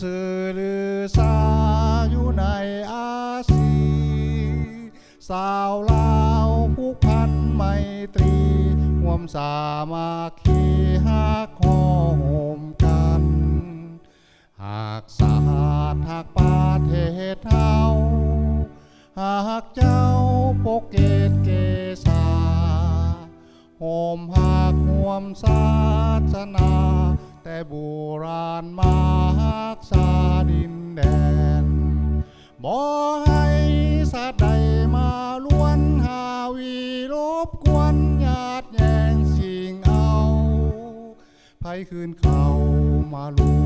ຊື່ລືຊາຢູ່ໃນອາຊີ ຊາວລາວຜູກພັນໄມຕີ ຮ່ວມສາມັກຄີຮັກຫໍ່ໂຮມກັນ ຮັກຊາດຮັກປະເທດເຮົາ ຮັກເຈົ້າປົກເກດເກສາ ຮ່ວມຮັກຮ່ວມສາສະໜາ ແຕ່ບູຮານມາຮັກສາດິນແດນ ບໍ່ໃຫ້ຊາດໃດມາລວນຫາວີລົບກວນຍາດແຍ່ງຊິງເອົາ ໃຜຄືນເຂົ້າມາວຸ່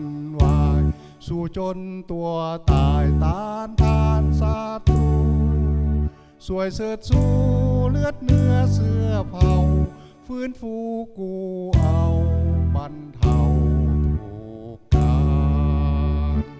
ນວາຍ ສູ້ຈົນຕົວຕາຍຕ້ານທານສັດຕູ ຊ່ວຍເຊີດຊູເລືອດເນື້ອເຊື້ອເຜົ່າ ຟື້ນຟູກູ້ເອົາບັນເທົາທຸກການ.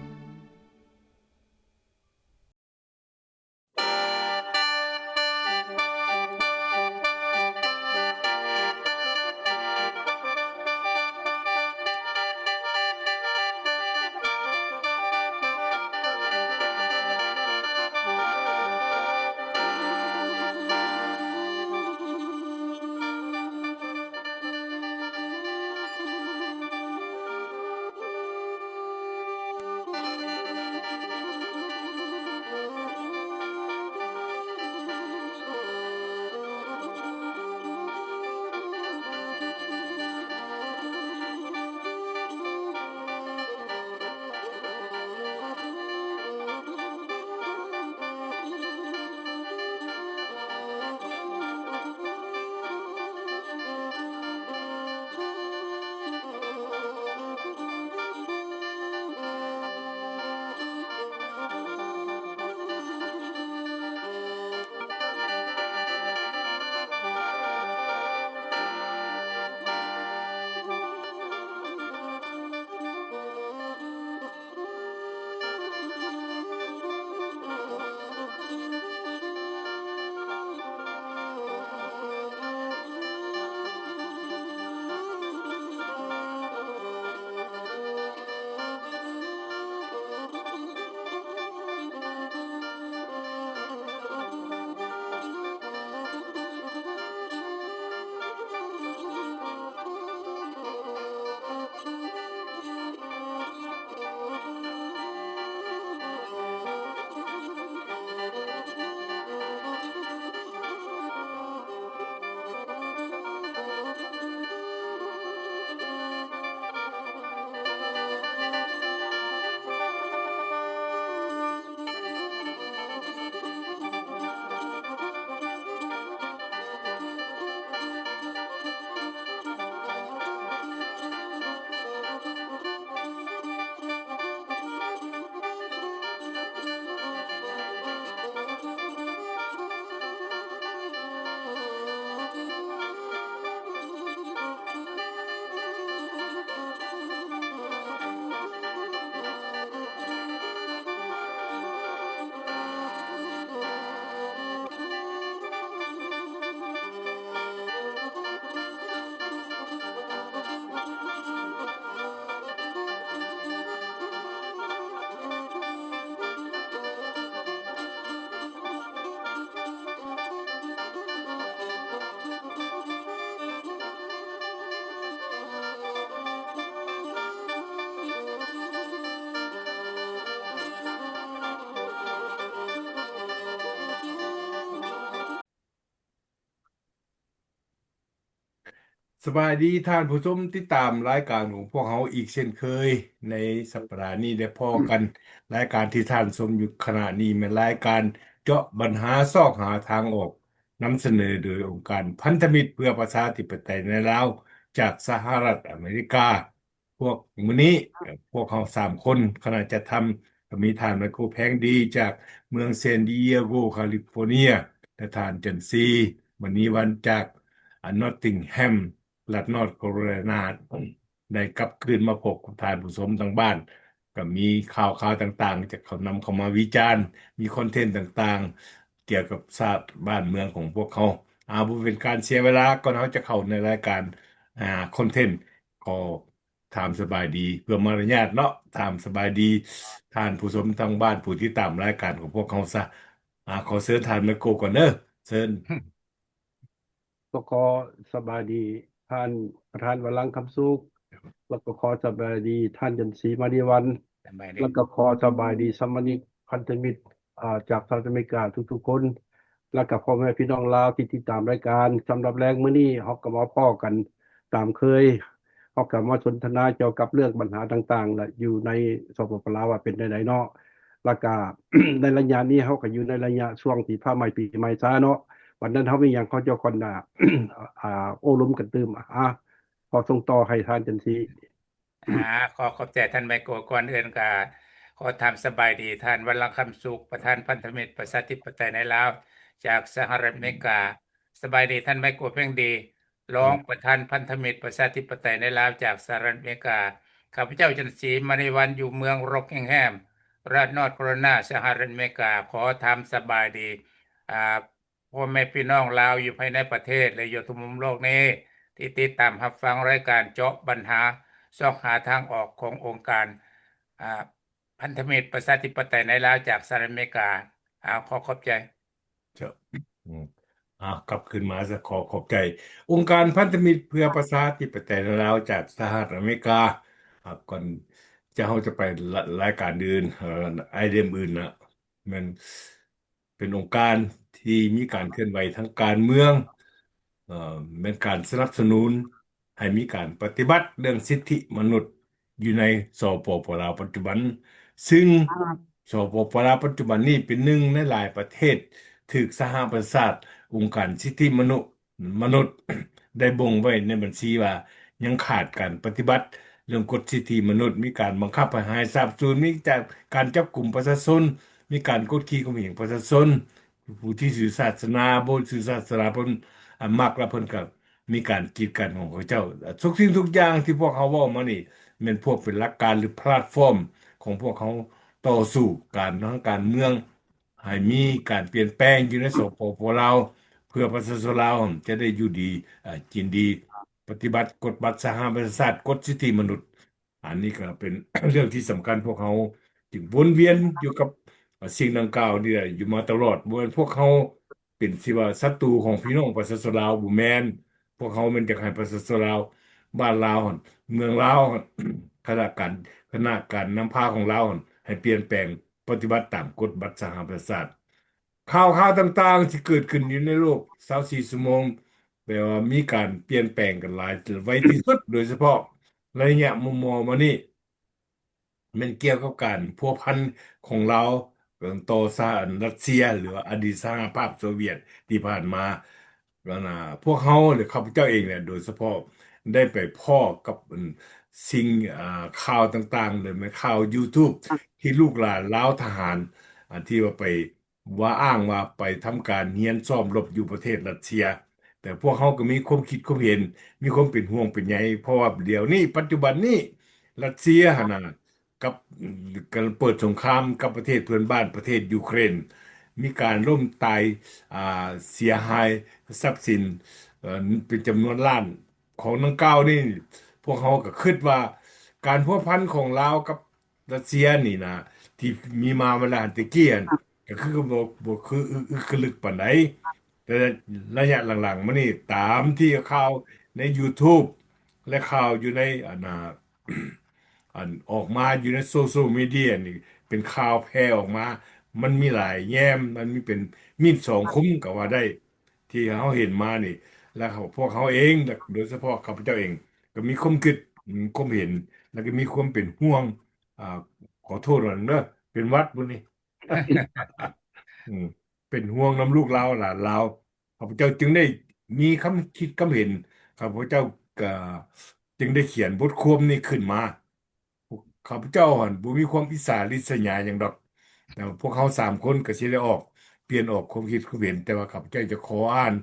ສະບາຍດີທ່ານຜູ້ຊົມ, ຕິດຕາມລາຍການຂອງພວກເຮົາອີກເຊັ່ນເຄີຍໃນສັບປະດານີ້ ໄດ້ພໍ້ກັນ. ລາຍການທີ່ທ່ານຊົມຢູ່ຂະນະນີ້ແມ່ນລາຍການເຈາະບັນຫາຊອກຫາທາງອອກ, ນຳສະເໜີໂດຍອົງການພັນທະມິດເພື່ອປະຊາທິປະໄຕໃນລາວ ຈາກສະຫະລັດອາເມລິກາ. ພວກ ມື້ນີ້ພວກເຮົາສາມຄົນ ຄະນະຈັດທຳ ກໍມີທ່ານໄມໂຄ ແພງດີ ຈາກເມືອງເຊນດີເອໂກ ຄາລິຟໍເນຍ ແລະ ທ່ານຈັນຊີ ມະນີວັນ ຈາກ ອາ ນອດຕິງແຮມ ລັດນອດໂຄໂຣໄລນາ ໄດ້ກັບຄືນມາພົບກັບທ່ານຜູ້ຊົມທາງບ້ານ. ກໍມີຂ່າວຄາວຕ່າງໆ ຈາກເຂົານຳເຂົ້າມາວິຈານ, ມີຄອນເທັນຕ່າງໆ ກ່ຽວກັບຊາດບ້ານເມືອງຂອງພວກເຮົາ. ອາ ບໍ່ເປັນການເສຍເວລາ, ກ່ອນເຮົາຈະເຂົ້າໃນລາຍການ ອາ ຄອນເທັນ ຂໍ ຖາມສະບາຍດີ ເພື່ອມາລະຍາດເນາະ ຖາມສະບາຍດີທ່ານຜູ້ຊົມທາງບ້ານ ຜູ້ຕິດຕາມລາຍການຂອງພວກເຮົາຊະ. ອາ ຂໍເຊີນທ່ານໄມໂກກ່ອນເດີ ເຊີນ. ກໍຂໍສະບາຍດີທ່ານປະທານວະລັງຄຳສຸກ ແລ້ວກໍຂໍສະບາຍດີທ່ານຈັນສີມະນີວັນ ສະບາຍດີ ແລ້ວກໍຂໍສະບາຍດີສະມາຊິກພັນທະມິດ ອາ ຈາກສະຫະລັດອາເມລິກາທຸກໆຄົນ ແລ້ວກໍພໍ່ແມ່ພີ່ນ້ອງລາວທີ່ຕິດຕາມລາຍການ. ສຳລັບແລງມື້ນີ້ ເຮົາກໍມາພໍ້ກັນຕາມເຄີຍ ເຮົາກໍມາສົນທະນາກ່ຽວກັບເລື່ອງບັນຫາຕ່າງໆ ແລະ ຢູ່ໃນ ສປປ ລາວ ວ່າເປັນແນວໃດເນາະ. ແລ້ວກະ ໃນໄລຍະນີ້ເຮົາກະຢູ່ໃນໄລຍະຊ່ວງທີ່ຟ້າໃໝ່ປີໃໝ່ຊາເນາະ, ບັດນັ້ນເຮົາມີຫຍັງເຮົາຈະຄ່ອຍ ອາ ໂອ້ລົມກັນຕື່ມ. ອາ ຂໍສົ່ງຕໍ່ໃຫ້ທ່ານຈັນສີ. ອາ ຂໍຂອບໃຈທ່ານໄມໂກ. ກ່ອນອື່ນກະຂໍຖາມສະບາຍດີທ່ານວັນລັງຄຳສຸກ ປະທານພັນທະມິດປະຊາທິປະໄຕໃນລາວ ຈາກສະຫະລັດອາເມລິກາ. ສະບາຍດີທ່ານໄມໂກ ເພັງດີ ລອງປະທານພັນທະມິດປະຊາທິປະໄຕໃນລາວຈາກສະຫະລັດອາເມລິກາ. ຂ້າພະເຈົ້າ ຈັນສີ ມະນີວັນ ຢູ່ເມືອງ Rockingham ລັດ North Carolina ສະຫະລັດອາເມລິກາ. ຂໍຖາມສະບາຍດີ ອາ ພໍ່ແມ່ພີ່ນ້ອງລາວຢູ່ພາຍໃນປະເທດ ແລະ ຢູ່ທົ່ວມຸມໂລກນີ້ ທີ່ຕິດຕາມຮັບຟັງລາຍການເຈາະບັນຫາ ຊອກຫາທາງອອກຂອງອົງການ ອາ ພັນທະມິດປະຊາທິປະໄຕໃນລາວຈາກສະຫະລັດອາເມລິກາ. ອາ ຂໍຂອບໃຈ. ເຈົ້າ ອືມ ອາ ກັບຄືນມາຊະ ຂໍຂອບໃຈ. ອົງການພັນທະມິດເພື່ອປະຊາທິປະໄຕໃນລາວຈາກສະຫະລັດອາເມລິກາ. ອາ ກ່ອນຈະ ເຮົາຈະໄປລາຍການອື່ນ ເອີ ໄອເດມອື່ນນະ ແມ່ນເປັນອົງການທີ່ມີການເຄື່ອນໄຫວທາງການເມືອງ ເອີ ແມ່ນການສະໜັບສະໜູນໃຫ້ມີການປະຕິບັດເລື່ອງສິດທິມະນຸດຢູ່ໃນ ສປປ ລາວ ປັດຈຸບັນ, ຊຶ່ງ ສປປ ລາວ ປັດຈຸບັນນີ້ເປັນໜຶ່ງໃນຫຼາຍປະເທດຖືກສະຫະປະຊາຊາດ ອົງການສິດທິມະນຸ ມະນຸດໄດ້ບົ່ງໄວ້ໃນບັນຊີວ່າ ຍັງຂາດການປະຕິບັດເລື່ອງກົດສິດທິມະນຸດ, ມີການບັງຄັບໃຫ້ຫາຍສາບສູນ, ມີຈາກການຈັບກຸມປະຊາຊົນ, ມີການກົດຂີ່ຂົ່ມເຫງປະຊາຊົນ, ຜູ້ທີ່ຖືສາສະໜາ ບໍ່ຖືສາສະໜາ ເພິ່ນ ອາ ມັກ ແລ້ວເພິ່ນກໍມີການກີດກັ້ນຂອງເຂົາເຈົ້າ. ທຸກສິ່ງທຸກຢ່າງທີ່ພວກເຮົາເວົ້າມານີ້ ແມ່ນພວກເປັນຫຼັກການ ຫຼື ແພລດຟອມຂອງພວກເຮົາຕໍ່ສູ້ການທາງການເມືອງ ໃຫ້ມີການປ່ຽນແປງຢູ່ໃນ ສປປ ລາວ ເພື່ອປະຊາຊົນລາວຈະໄດ້ຢູ່ດີ ອາ ກິນດີ ປະຕິບັດກົດບັດສະຫະປະຊາຊາດ ກົດສິດທິມະນຸດ. ອັນນີ້ກໍເປັນເລື່ອງທີ່ສຳຄັນ ພວກເຮົາຈຶ່ງວົນວຽນຢູ່ກັບ ອາ ສິ່ງດັ່ງກ່າວນີ້ແຫຼະ ຢູ່ມາຕະຫຼອດ. ບໍ່ແມ່ນພວກເຮົາເປັນ ຊິວ່າສັດຕູຂອງພີ່ນ້ອງປະຊາຊົນລາວ ບໍ່ແມ່ນ. ພວກເຮົາແມ່ນຢາກໃຫ້ປະຊາຊົນລາວ ບ້ານລາວຫັ້ນ ເມືອງລາວຫັ້ນ ຄະນະການ ຄະນະການນຳພາຂອງລາວຫັ້ນ ໃຫ້ປ່ຽນແປງ ປະຕິບັດຕາມກົດບັດສະຫະປະຊາຊາດ. ຂ່າວຄາວຕ່າງໆທີ່ເກີດຂຶ້ນຢູ່ໃນໂລກຊາວສີ່ຊົ່ວໂມງ ແປວ່າມີການປ່ຽນແປງກັນຫຼາຍ ໄວທີ່ສຸດ ໂດຍສະເພາະໃນໄລຍະມໍ່ໆມານີ້ ແມ່ນກ່ຽວກັບການພົວພັນຂອງລາວ ເອີ ຕໍ່ສະຫະລັດເຊຍ ຫຼືວ່າອະດີດສະຫະພາບໂຊວຽດທີ່ຜ່ານມາ. ອັນນ່າ ພວກເຮົາ ຫຼື ຂ້າພະເຈົ້າເອງແຫຼະ ໂດຍສະເພາະໄດ້ໄປພໍ້ກັບ ອັນ ສິ່ງ ອາ ຂ່າວຕ່າງໆ ຫຼືແມ່ນຂ່າວ YouTube ທີ່ລູກຫຼານລາວທະຫານ ອັນທີ່ວ່າໄປ ວ່າອ້າງວ່າໄປທຳການຮຽນຊ້ອມລົບຢູ່ປະເທດລັດເຊຍ. ແຕ່ພວກເຮົາກໍມີຄວາມຄິດຄວາມເຫັນ ມີຄວາມເປັນຫ່ວງເປັນໃຍ ເພາະວ່າດຽວນີ້ ປັດຈຸບັນນີ້ ລັດເຊຍຫັ້ນນະ ກັບ ກຳລັງເປີດສົງຄາມກັບປະເທດເພື່ອນບ້ານ ປະເທດຢູເຄຣນ ມີການລົ້ມຕາຍ ອາ ເສຍຫາຍຊັບສິນ ເອີ ເປັນຈຳນວນລ້ານ. ຂອງດັ່ງກ່າວນີ້ ພວກເຮົາກໍຄິດວ່າ ການພົວພັນຂອງລາວກັບ ຣັດເຊຍນີ້ນະ ທີ່ມີມາເວລາແຕ່ກີ້ຫັ້ນ ກໍຄືບໍ່ ບໍ່ຄືອຶກຄະລຶກປານໃດ. ແຕ່ໄລຍະຫຼັງໆມານີ້ ຕາມທີ່ຂ່າວໃນຢູທູບ ແລະ ຂ່າວຢູ່ໃນ ອັນນ່າ ອັນອອກມາຢູ່ໃນໂຊຊຽວມີເດຍນີ້ ເປັນຂ່າວແຜ່ອອກມາ ມັນມີຫຼາຍແຍມ ມັນມີເປັນມີດສອງຄົມກໍວ່າໄດ້ ທີ່ເຮົາເຫັນມານີ້ ແລະ ພວກເຮົາເອງ ໂດຍສະເພາະຂ້າພະເຈົ້າເອງ ກໍມີຄວາມຄິດ ຄວາມເຫັນ ແລະ ກໍມີຄວາມເປັນຫ່ວງ ອາ ຂໍໂທດນຳເດີ ເປັນຫວັດມື້ນີ້ ອືມ ເປັນຫ່ວງນຳລູກລາວ ຫຼານລາວ ຂ້າພະເຈົ້າຈຶ່ງໄດ້ມີຄຳຄິດຄຳເຫັນ ຂ້າພະເຈົ້າກໍຈຶ່ງໄດ້ຂຽນບົດຄວາມນີ້ຂຶ້ນມາ. ພວກຂ້າພະເຈົ້າຫັ້ນບໍ່ມີຄວາມອິດສາລິດສະຫຍາຫຍັງດອກ ແຕ່ວ່າພວກເຮົາສາມຄົນກໍຊິໄດ້ອອກ ປ່ຽນອອກຄວາມຄິດຄວາມເຫັນ ແຕ່ວ່າຂ້າພະເຈົ້າຈະຂໍອ່ານ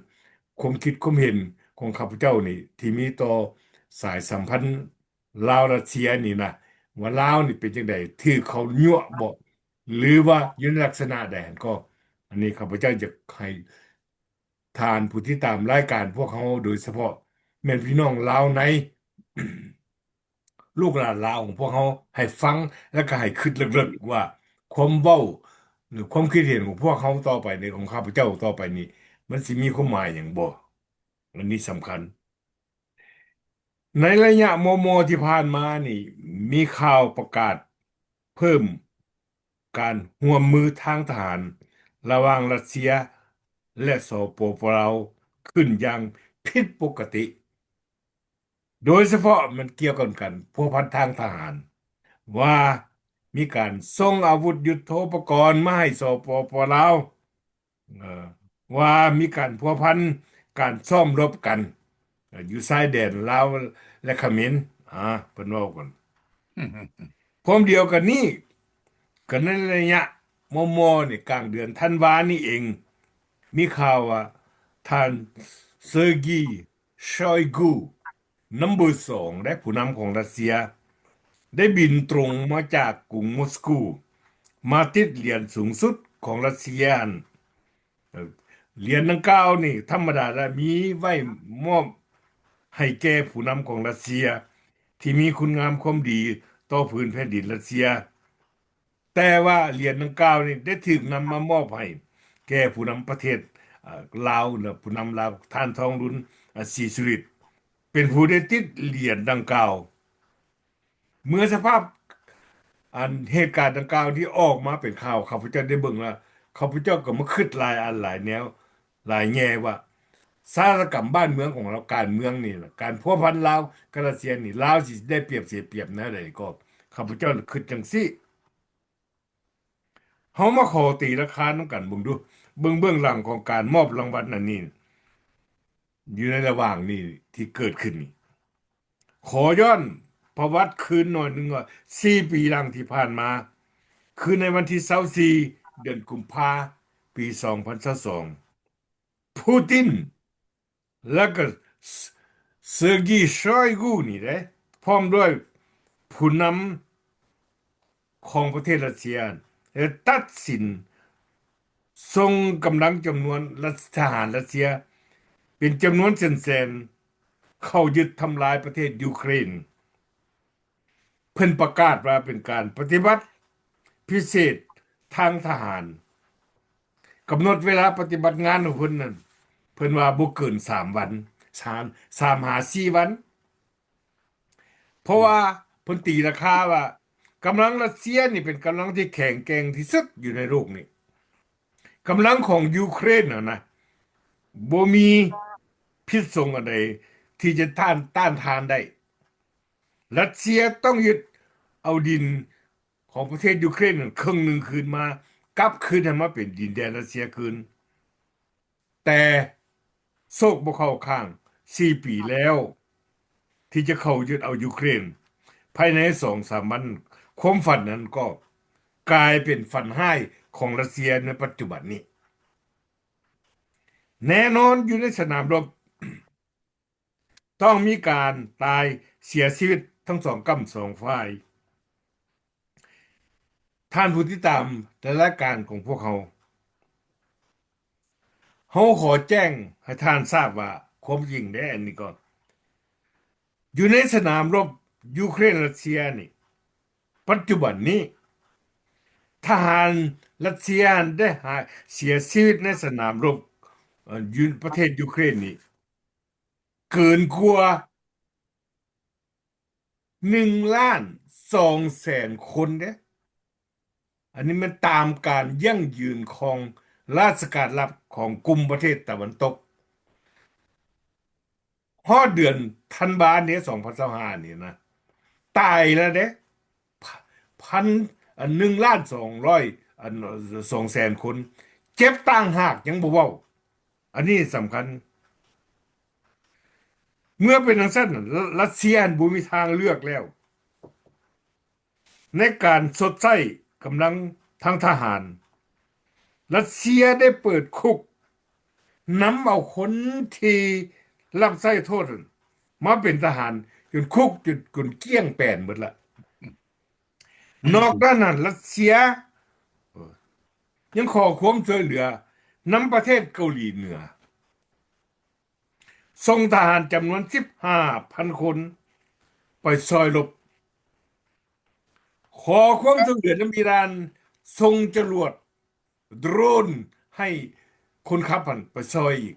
ຄວາມຄິດຄວາມເຫັນຂອງຂ້າພະເຈົ້ານີ້ ທີ່ມີຕໍ່ສາຍສຳພັນລາວຣັດເຊຍນີ້ນະ ວ່າລາວນີ້ເປັນຈັ່ງໃດ ຖືກເຂົາຍົວະບໍ ຫຼືວ່າຢູ່ໃນລັກສະນະໃດຫັ້ນກໍ ອັນນີ້ຂ້າພະເຈົ້າຢາກໃຫ້ທ່ານຜູ້ຕິດຕາມລາຍການພວກເຮົາ ໂດຍສະເພາະແມ່ນພີ່ນ້ອງລາວໃນ ລູກຫຼານລາວຂອງພວກເຮົາໃຫ້ຟັງ ແລະກໍໃຫ້ຄິດເລິກໆວ່າ ຄວາມເວົ້າ ຫຼື ຄວາມຄິດເຫັນຂອງພວກເຮົາຕໍ່ໄປນີ້ ຂອງຂ້າພະເຈົ້າຕໍ່ໄປນີ້ ມັນຊິມີຄວາມໝາຍຫຍັງບໍ່? ອັນນີ້ສຳຄັນ. ໃນໄລຍະມໍ່ໆທີ່ຜ່ານມານີ້ ມີຂ່າວປະກາດເພີ່ມການຮ່ວມມືທາງທະຫານລະຫວ່າງຣັດເຊຍ ແລະ ສປປ ລາວ ຂຶ້ນຢ່າງຜິດປົກກະຕິ. ໂດຍສະເພາະມັນກ່ຽວກັບການພົວພັນທາງທະຫານ ວ່າມີການສົ່ງອາວຸດຍຸດໂທປະກອນມາໃຫ້ ສປປ ລາວ ເອີ ວ່າມີການພົວພັນການຊ້ອມລົບກັນ ເອີ ຢູ່ຊາຍແດນລາວ ແລະ ຂະເໝນ ອາ ເພິ່ນເວົ້າກັນ. ພ້ອມດຽວກັນນີ້ ກໍໃນໄລຍະມໍ່ໆນີ້ ກາງເດືອນທັນວານີ້ເອງ ມີຂ່າວວ່າທ່ານ Sergei Shoigu ນຳເບີສອງ ແລະ ຜູ້ນຳຂອງຣັດເຊຍ ໄດ້ບິນຕົງມາຈາກກຸງມົສກູ ມາຕິດຫຼຽນສູງສຸດຂອງຣັດເຊຍຫັ້ນ. ເອີ ຫຼຽນດັ່ງກ່າວນີ້ທຳມະດາແລ້ວມີໄວ້ມອບໃຫ້ແກ່ຜູ້ນຳຂອງຣັດເຊຍ ທີ່ມີຄຸນງາມຄວາມດີຕໍ່ພື້ນແຜ່ນດິນຣັດເຊຍ. ແຕ່ວ່າຫຼຽນດັ່ງກ່າວນີ້ໄດ້ຖືກນຳມາມອບໃຫ້ແກ່ຜູ້ນຳປະເທດ ເອີ ລາວ ແລະ ຜູ້ນຳລາວ ທ່ານ ທອງລຸນ ອາ ສີສຸລິດ ເປັນຜູ້ໄດ້ຕິດຫຼຽນດັ່ງກ່າວ. ເມື່ອສະພາບ ອັນ ເຫດການດັ່ງກ່າວທີ່ອອກມາເປັນຂ່າວ ຂ້າພະເຈົ້າໄດ້ເບິ່ງແລ້ວ ຂ້າພະເຈົ້າກໍມາຄິດຫຼາຍອັນຫຼາຍແນວ ຫຼາຍແງ່ວ່າ ຊາຕາກຳບ້ານເມືອງຂອງລາວ ການເມືອງນີ້ນະ ການພົວພັນລາວກັບຣັດເຊຍນີ້ ລາວຊິໄດ້ປຽບເສຍປຽບແນວໃດກໍ ຂ້າພະເຈົ້າຄິດຈັ່ງຊີ້. ເຮົາມາຂໍຕີລາຄານຳກັນເບິ່ງດູ ເບິ່ງເບື້ອງຫຼັງຂອງການມອບລາງວັນອັນນີ້ ຢູ່ໃນລະຫວ່າງນີ້ທີ່ເກີດຂຶ້ນນີ້ ຂໍຍ້ອນປະຫວັດຄືນໜ້ອຍໜຶ່ງວ່າ ສີ່ປີຫຼັງທີ່ຜ່ານມາ ຄືໃນວັນທີຊາວສີ່ ເດືອນກຸມພາ ປີສອງພັນຊາວສອງ ປູຕິນ ແລ້ວກໍ Sergei Shoigu ນີ້ເດ້ ພ້ອມດ້ວຍຜູ້ນຳຂອງປະເທດຣັດເຊຍ ໄດ້ຕັດສິນສົ່ງກຳລັງຈຳນວນ ທະຫານຣັດເຊຍເປັນຈຳນວນແສນໆ ເຂົ້າຍຶດທຳລາຍປະເທດຢູເຄຣນ. ເພິ່ນປະກາດວ່າເປັນການປະຕິບັດພິເສດທາງທະຫານ. ກຳນົດເວລາປະຕິບັດງານຂອງເພິ່ນນັ້ນ ເພິ່ນວ່າບໍ່ເກີນສາມວັນ ສາມ ສາມຫາສີ່ວັນ ເພາະວ່າເພິ່ນຕີລາຄາວ່າ ກຳລັງຣັດເຊຍນີ້ເປັນກຳລັງທີ່ແຂງແກ່ງທີ່ສຸດຢູ່ໃນໂລກນີ້. ກຳລັງຂອງຢູເຄຣນຫັ້ນນະ ບໍ່ມີພິດສົງອັນໃດທີ່ຈະຕ້ານ ຕ້ານທານໄດ້. ຣັດເຊຍຕ້ອງຍຶດເອົາດິນຂອງປະເທດຢູເຄຣນນັ້ນເຄິ່ງໜຶ່ງຄືນມາ ກັບຄືນໃຫ້ມາເປັນດິນແດນຣັດເຊຍຄືນ. ແຕ່ໂຊກບໍ່ເຂົ້າຂ້າງ ສີ່ປີແລ້ວ ທີ່ຈະເຂົ້າຍຶດເອົາຢູເຄຣນ ພາຍໃນສອງສາມວັນ ຄວາມຝັນນັ້ນກໍກາຍເປັນຝັນຮ້າຍຂອງຣັດເຊຍໃນປັດຈຸບັນນີ້. ແນ່ນອນຢູ່ໃນສະໜາມລົບ ຕ້ອງມີການຕາຍເສຍຊີວິດທັງສອງກ້ຳສອງຝ່າຍ. ທ່ານຜູ້ຕິດຕາມໃນລາຍການຂອງພວກເຮົາ, ເຮົາຂໍແຈ້ງໃຫ້ທ່ານຊາບວ່າຄວາມຈິງເດ້ ອັນນີ້ກໍ ຢູ່ໃນສະໜາມລົບຢູເຄຣນຣັດເຊຍນີ້ ປັດຈຸບັນນີ້ ທະຫານຣັດເຊຍໄດ້ຫາ ເສຍຊີວິດໃນສະໜາມລົບ ເອີ ຢູ່ປະເທດຢູເຄຣນນີ້ ເກີນກວ່າໜຶ່ງລ້ານສອງແສນຄົນເດ້. ອັນນີ້ແມ່ນຕາມການຢັ້ງຢືນຂອງລາຊະການລັບຂອງກຸ່ມປະເທດຕາເວັນຕົກ. ຮອດເດືອນທັນວານີ້ ສອງພັນຊາວຫ້ານີ້ນະ ຕາຍແລ້ວເດ້ ພັນ ອັນ ໜຶ່ງລ້ານສອງຮ້ອຍ ອັນ ສອງແສນຄົນ, ເຈັບຕ່າງຫາກຍັງບໍ່ເວົ້າ. ອັນນີ້ສຳຄັນ. ເມື່ອເປັນຈັ່ງຊັ້ນ ຣັດເຊຍຫັ້ນບໍ່ມີທາງເລືອກແລ້ວ ໃນການຊົດໃຊ້ກຳລັງທາງທະຫານ. ຣັດເຊຍໄດ້ເປີດຄຸກ ນຳເອົາຄົນທີ່ຮັບໃຊ້ໂທດນັ້ນມາເປັນທະຫານ ຈົນຄຸກຈົນ ຈົນກ້ຽງແປນໝົດລະ. ນອກນັ້ນນະ ຣັດເຊຍ ເອີ ຍັງຂໍຄວາມຊ່ວຍເຫຼືອນຳປະເທດເກົາຫຼີເໜືອ ສົ່ງທະຫານຈຳນວນສິບຫ້າພັນຄົນໄປຊ່ອຍລົບ ຂໍຄວາມຊ່ວຍເຫຼືອນຳອີຣານ ສົ່ງຈະຫຼວດ ໂດຣນ ໃຫ້ຄົນຂັບຫັ້ນໄປຊ່ອຍອີກ.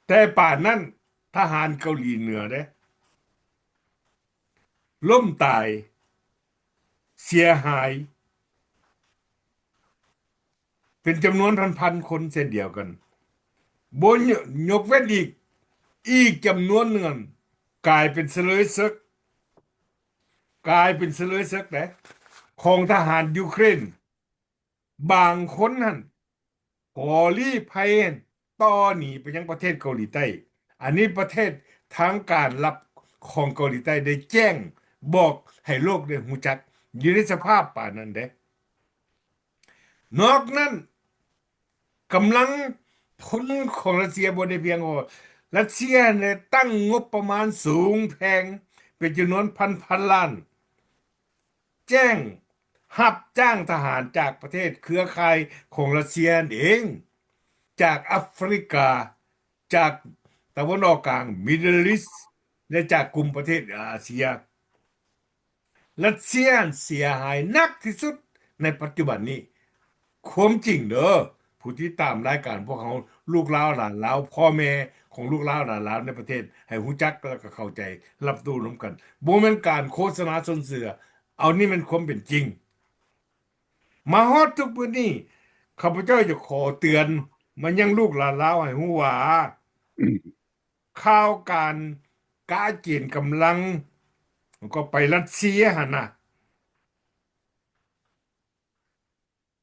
ແຕ່ປານນັ້ນ ທະຫານເກົາຫຼີເໜືອເດ້ ລົ້ມຕາຍ ເສຍຫາຍ ເປັນຈຳນວນພັນໆຄົນເຊັ່ນດຽວກັນ. ບໍ່ ຍົກເວັ້ນອີກ ອີກຈຳນວນໜຶ່ງ ກາຍເປັນສະເລີຍເສິກ ກາຍເປັນສະເລີຍເສິກເດ້ ຂອງທະຫານຢູເຄຣນ. ບາງຄົນຫັ້ນກໍລີ້ໄພຕໍ່ໜີໄປຍັງປະເທດເກົາຫຼີໃຕ້. ອັນນີ້ປະເທດທາງການລັບຂອງເກົາຫຼີໃຕ້ໄດ້ແຈ້ງບອກໃຫ້ໂລກໄດ້ຮູ້ຈັກ ຢູ່ໃນສະພາບປານນັ້ນເດ້. ນອກນັ້ນ ກຳລັງພົນຂອງຣັດເຊຍບໍ່ໄດ້ພຽງພໍ. ຣັດເຊຍໄດ້ຕັ້ງງົບປະມານສູງແພງເປັນຈຳນວນພັນໆລ້ານ ແຈ້ງຮັບຈ້າງທະຫານຈາກປະເທດເຄືອຂ່າຍຂອງຣັດເຊຍນັ້ນເອງ, ຈາກອາຟຣິກາ, ຈາກຕາເວັນອອກກາງ, Middle East ແລະ ຈາກກຸ່ມປະເທດອາເຊຍ. ຣັດເຊຍເສຍຫາຍໜັກທີ່ສຸດໃນປັດຈຸບັນນີ້. ຄວາມຈິງເດີ ຜູ້ຕິດຕາມລາຍການພວກເຮົາ ລູກລາວຫຼານລາວ, ພໍ່ແມ່ຂອງລູກລາວຫຼານລາວໃນປະເທດ ໃຫ້ຮູ້ຈັກແລ້ວກໍເຂົ້າໃຈ ຮັບຮູ້ນຳກັນ. ບໍ່ແມ່ນການໂຄສະນາຊົນເຊື່ອ, ເອົານີ້ແມ່ນຄວາມເປັນຈິງ. ມາຮອດທຸກມື້ນີ້ ຂ້າພະເຈົ້າຈະຂໍເຕືອນມາຍັງລູກຫຼານລາວໃຫ້ຮູ້ວ່າ ຂ່າວການກະເກນກຳລັງ ກໍໄປຣັດເຊຍຫັ້ນນະ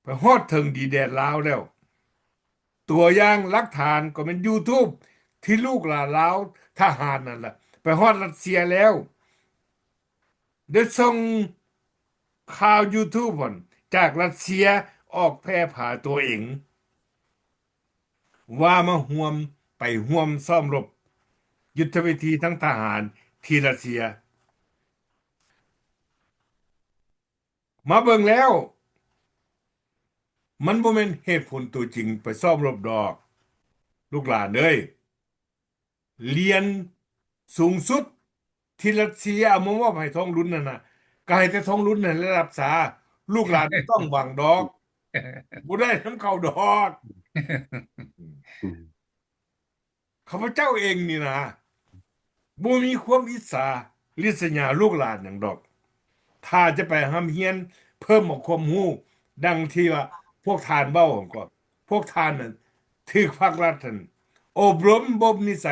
ໄປຮອດເຖິງດິນແດນລາວແລ້ວ. ຕົວຢ່າງຫຼັກຖານກໍແມ່ນ YouTube ທີ່ລູກຫຼານລາວທະຫານນັ້ນລະ ໄປຮອດຣັດເຊຍແລ້ວ ໄດ້ສົ່ງຂ່າວ YouTube ຫັ້ນ ຈາກຣັດເຊຍອອກແຜ່ຜາຕົວເອງ ວ່າມາຮ່ວມ ໄປຮ່ວມຊ້ອມລົບຍຸດທະວິທີທາງທະຫານທີ່ຣັດເຊຍ. ມາເບິ່ງແລ້ວ ມັນບໍ່ແມ່ນເຫດຜົນຕົວຈິງໄປຊ້ອມລົບດອກ ລູກຫຼານເອີຍ. ຫຼຽນສູງສຸດທີ່ຣັດເຊຍເອົາມາມອບໃຫ້ທອງລຸນນັ້ນນະ ກໍໃຫ້ແຕ່ທອງລຸນນັ້ນແຫຼະຮັບສາ ລູກຫຼານບໍ່ຕ້ອງຫວັງດອກ ບໍ່ໄດ້ນຳເຂົາດອກ. ຂ້າພະເຈົ້າເອງນີ້ນະ ບໍ່ມີຄວາມອິດສາລິດສະຫຍາລູກຫຼານຫຍັງດອກ. ຖ້າຈະໄປຮ່ຳຮຽນເພີ່ມເອົາຄວາມຮູ້ ດັ່ງທີ່ວ່າພວກທ່ານເວົ້າຫັ້ນກໍ ພວກທ່ານນັ້ນຖືກພັກລັດຫັ້ນອົບຮົມບົ່ມນິໄສ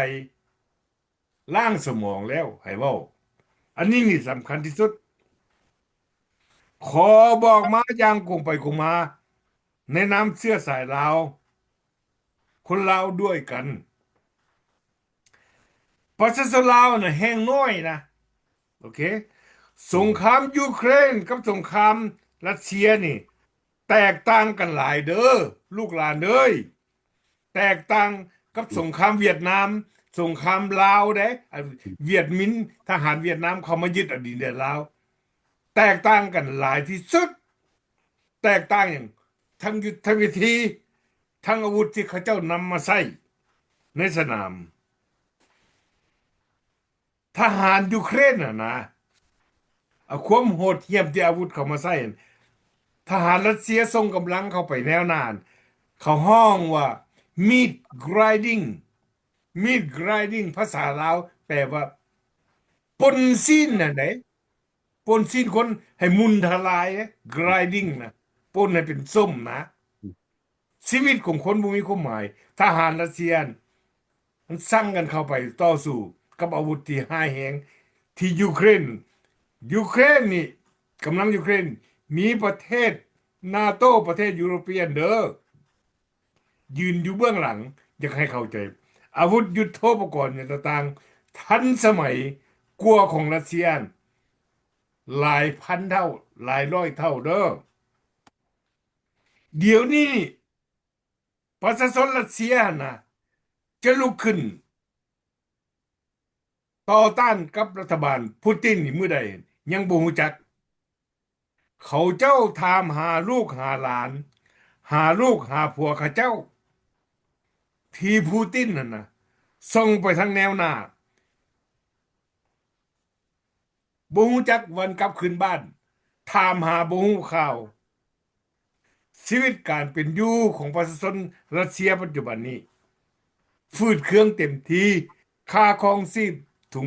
ລ້າງສະໝອງແລ້ວໃຫ້ເວົ້າ. ອັນນີ້ນີ້ສຳຄັນທີ່ສຸດ. ຂໍບອກມາຢ່າງກົງໄປກົງມາ ໃນນາມເຊື້ອສາຍລາວ ຄົນລາວດ້ວຍກັນ. ປະຊາຊົນລາວນະແຮງນ້ອຍນະ. ໂອເຄ. ສົງຄາມຢູເຄຣນກັບສົງຄາມຣັດເຊຍນີ້ ແຕກຕ່າງກັນຫຼາຍເດີ ລູກຫຼານເອີຍ. ແຕກຕ່າງກັບສົງຄາມຫວຽດນາມ, ສົງຄາມລາວເດ້. ຫວຽດມິນ, ທະຫານຫວຽດນາມເຂົ້າມາຍຶດເອົາດິນແດນລາວ. ແຕກຕ່າງກັນຫຼາຍທີ່ສຸດ. ແຕກຕ່າງຫຍັງ? ທັງຍຸດທະວິທີ, ທັງອາວຸດທີ່ເຂົາເຈົ້ານຳມາໃຊ້ໃນສະໜາມ. ທະຫານຢູເຄຣນຫັ້ນນະ ເອົາຄວາມໂຫດຫ້ຽມທີ່ອາວຸດເຂົ້າມາໃຊ້. ທະຫານຣັດເຊຍສົ່ງກຳລັງເຂົ້າໄປແນວໜ້າ, ເຂົາຮ້ອງວ່າ meat grinding, meat grinding ພາສາລາວແປວ່າ ປົ່ນຊີ້ນຫັ້ນເດ້. ປົ່ນຊີ້ນຄົນໃຫ້ໝຸ່ນທະລາຍເດ້ grinding ນະ, ປົ່ນໃຫ້ເປັນສົ້ມນະ. ຊີວິດຂອງຄົນບໍ່ມີຄວາມໝາຍ. ທະຫານຣັດເຊຍຫັ້ນສັ່ງກັນເຂົ້າໄປຕໍ່ສູ້ກັບອາວຸດທີ່ຮ້າຍແຮງທີ່ຢູເຄຣນ. ຢູເຄຣນນີ້, ກຳລັງຢູເຄຣນມີປະເທດນາໂຕ, ປະເທດຢູໂຣປຽນເດີ ຢືນຢູ່ເບື້ອງຫຼັງ. ຢາກໃຫ້ເຂົ້າໃຈ, ອາວຸດຍຸດໂທປະກອນຫຍັງຕ່າງໆ ທັນສະໄໝກວ່າຂອງຣັດເຊຍຫຼາຍພັນເທົ່າ, ຫຼາຍຮ້ອຍເທົ່າເດີ. ດຽວນີ້ປະຊາຊົນຣັດເຊຍຫັ້ນນະ ຈະລຸກຂຶ້ນຕໍ່ຕ້ານກັບລັດຖະບານປູຕິນນີ້ມື້ໃດ ຍັງບໍ່ຮູ້ຈັກ. ເຂົາເຈົ້າຖາມຫາລູກຫາຫຼານ, ຫາລູກຫາຜົວເຂົາເຈົ້າ ທີ່ປູຕິນຫັ້ນນະ ສົ່ງໄປທາງແນວໜ້າ. ບໍ່ຮູ້ຈັກວັນກັບຄືນບ້ານ. ຖາມຫາບໍ່ຮູ້ຂ່າວ. ຊີວິດການເປັນຢູ່ຂອງປະຊາຊົນຣັດເຊຍປັດຈຸບັນນີ້ ຝືດເຄືອງເຕັມທີ່, ຄ່າຄອງຊີບສູງ,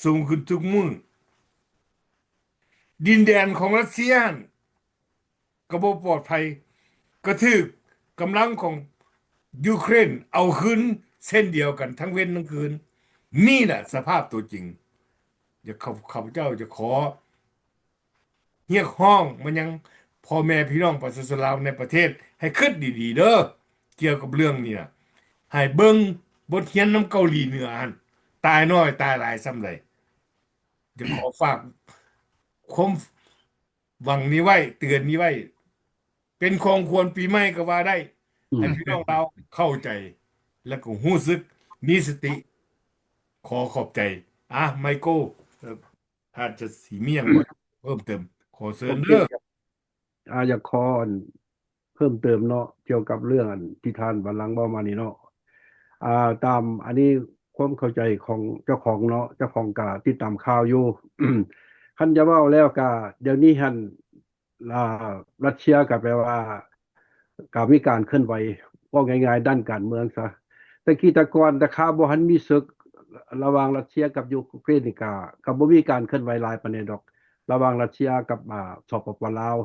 ສູງຂຶ້ນທຸກມື້. ດິນແດນຂອງຣັດເຊຍຫັ້ນກໍບໍ່ປອດໄພ, ກໍຖືກກຳລັງຂອງຢູເຄຣນເອົາຄືນເຊັ່ນດຽວກັນທັງເວັນທັງຄືນ. ນີ້ແຫຼະສະພາບຕົວຈິງ. ຢາກ ຂ້າພະເຈົ້າຈະຂໍ ຮຽກຮ້ອງມາຍັງພໍ່ແມ່ພີ່ນ້ອງປະຊາຊົນລາວໃນປະເທດ ໃຫ້ຄິດດີໆເດີ ກ່ຽວກັບເລື່ອງນີ້ນະ. ໃຫ້ເບິ່ງບົດຮຽນນຳເກົາຫຼີເໜືອຫັ້ນ, ຕາຍໜ້ອຍຕາຍຫຼາຍສ່ຳໃດ. ຈະຂໍຝາກຄວາມຫວັງນີ້ໄວ້, ເຕືອນນີ້ໄວ້, ເປັນຂອງຂວັນປີໃໝ່ກໍວ່າໄດ້, ໃຫ້ພີ່ນ້ອງລາວເຂົ້າໃຈ ແລະກໍຮູ້ສຶກ, ມີສະຕິ. ຂໍຂອບໃຈ. ອາ ໄມໂກ ອາ ອາດຈະຊິມີຫຍັງເພີ່ມເຕີມ, ຂໍເຊີນເດີ. ອາ ຢາກຂໍອັນເພີ່ມເຕີມເນາະ ກ່ຽວກັບເລື່ອງອັນທີ່ທ່ານບັນລັງເວົ້າມານີ້ເນາະ. ອາ ຕາມອັນນີ້ຄວາມເຂົ້າໃຈຂອງເຈົ້າຂອງເນາະ, ເຈົ້າຂອງກະຕິດຕາມຂ່າວຢູ່. ຄັນຈະເວົ້າແລ້ວກະ ດຽວນີ້ຫັ້ນ ອາ ຣັດເຊຍກໍແປວ່າ ກໍມີການເຄື່ອນໄຫວເວົ້າງ່າຍໆດ້ານການເມືອງຊະ. ແຕ່ກີ້ແຕ່ກ່ອນ ແຕ່ຄາວບໍ່ທັນມີເສິກລະຫວ່າງຣັດເຊຍກັບຢູເຄຣນນີ້ ກໍ ກໍບໍ່ມີການເຄື່ອນໄຫວຫຼາຍປານໃດດອກ ລະຫວ່າງຣັດເຊຍກັບ ອາ ສປປ ລາວ.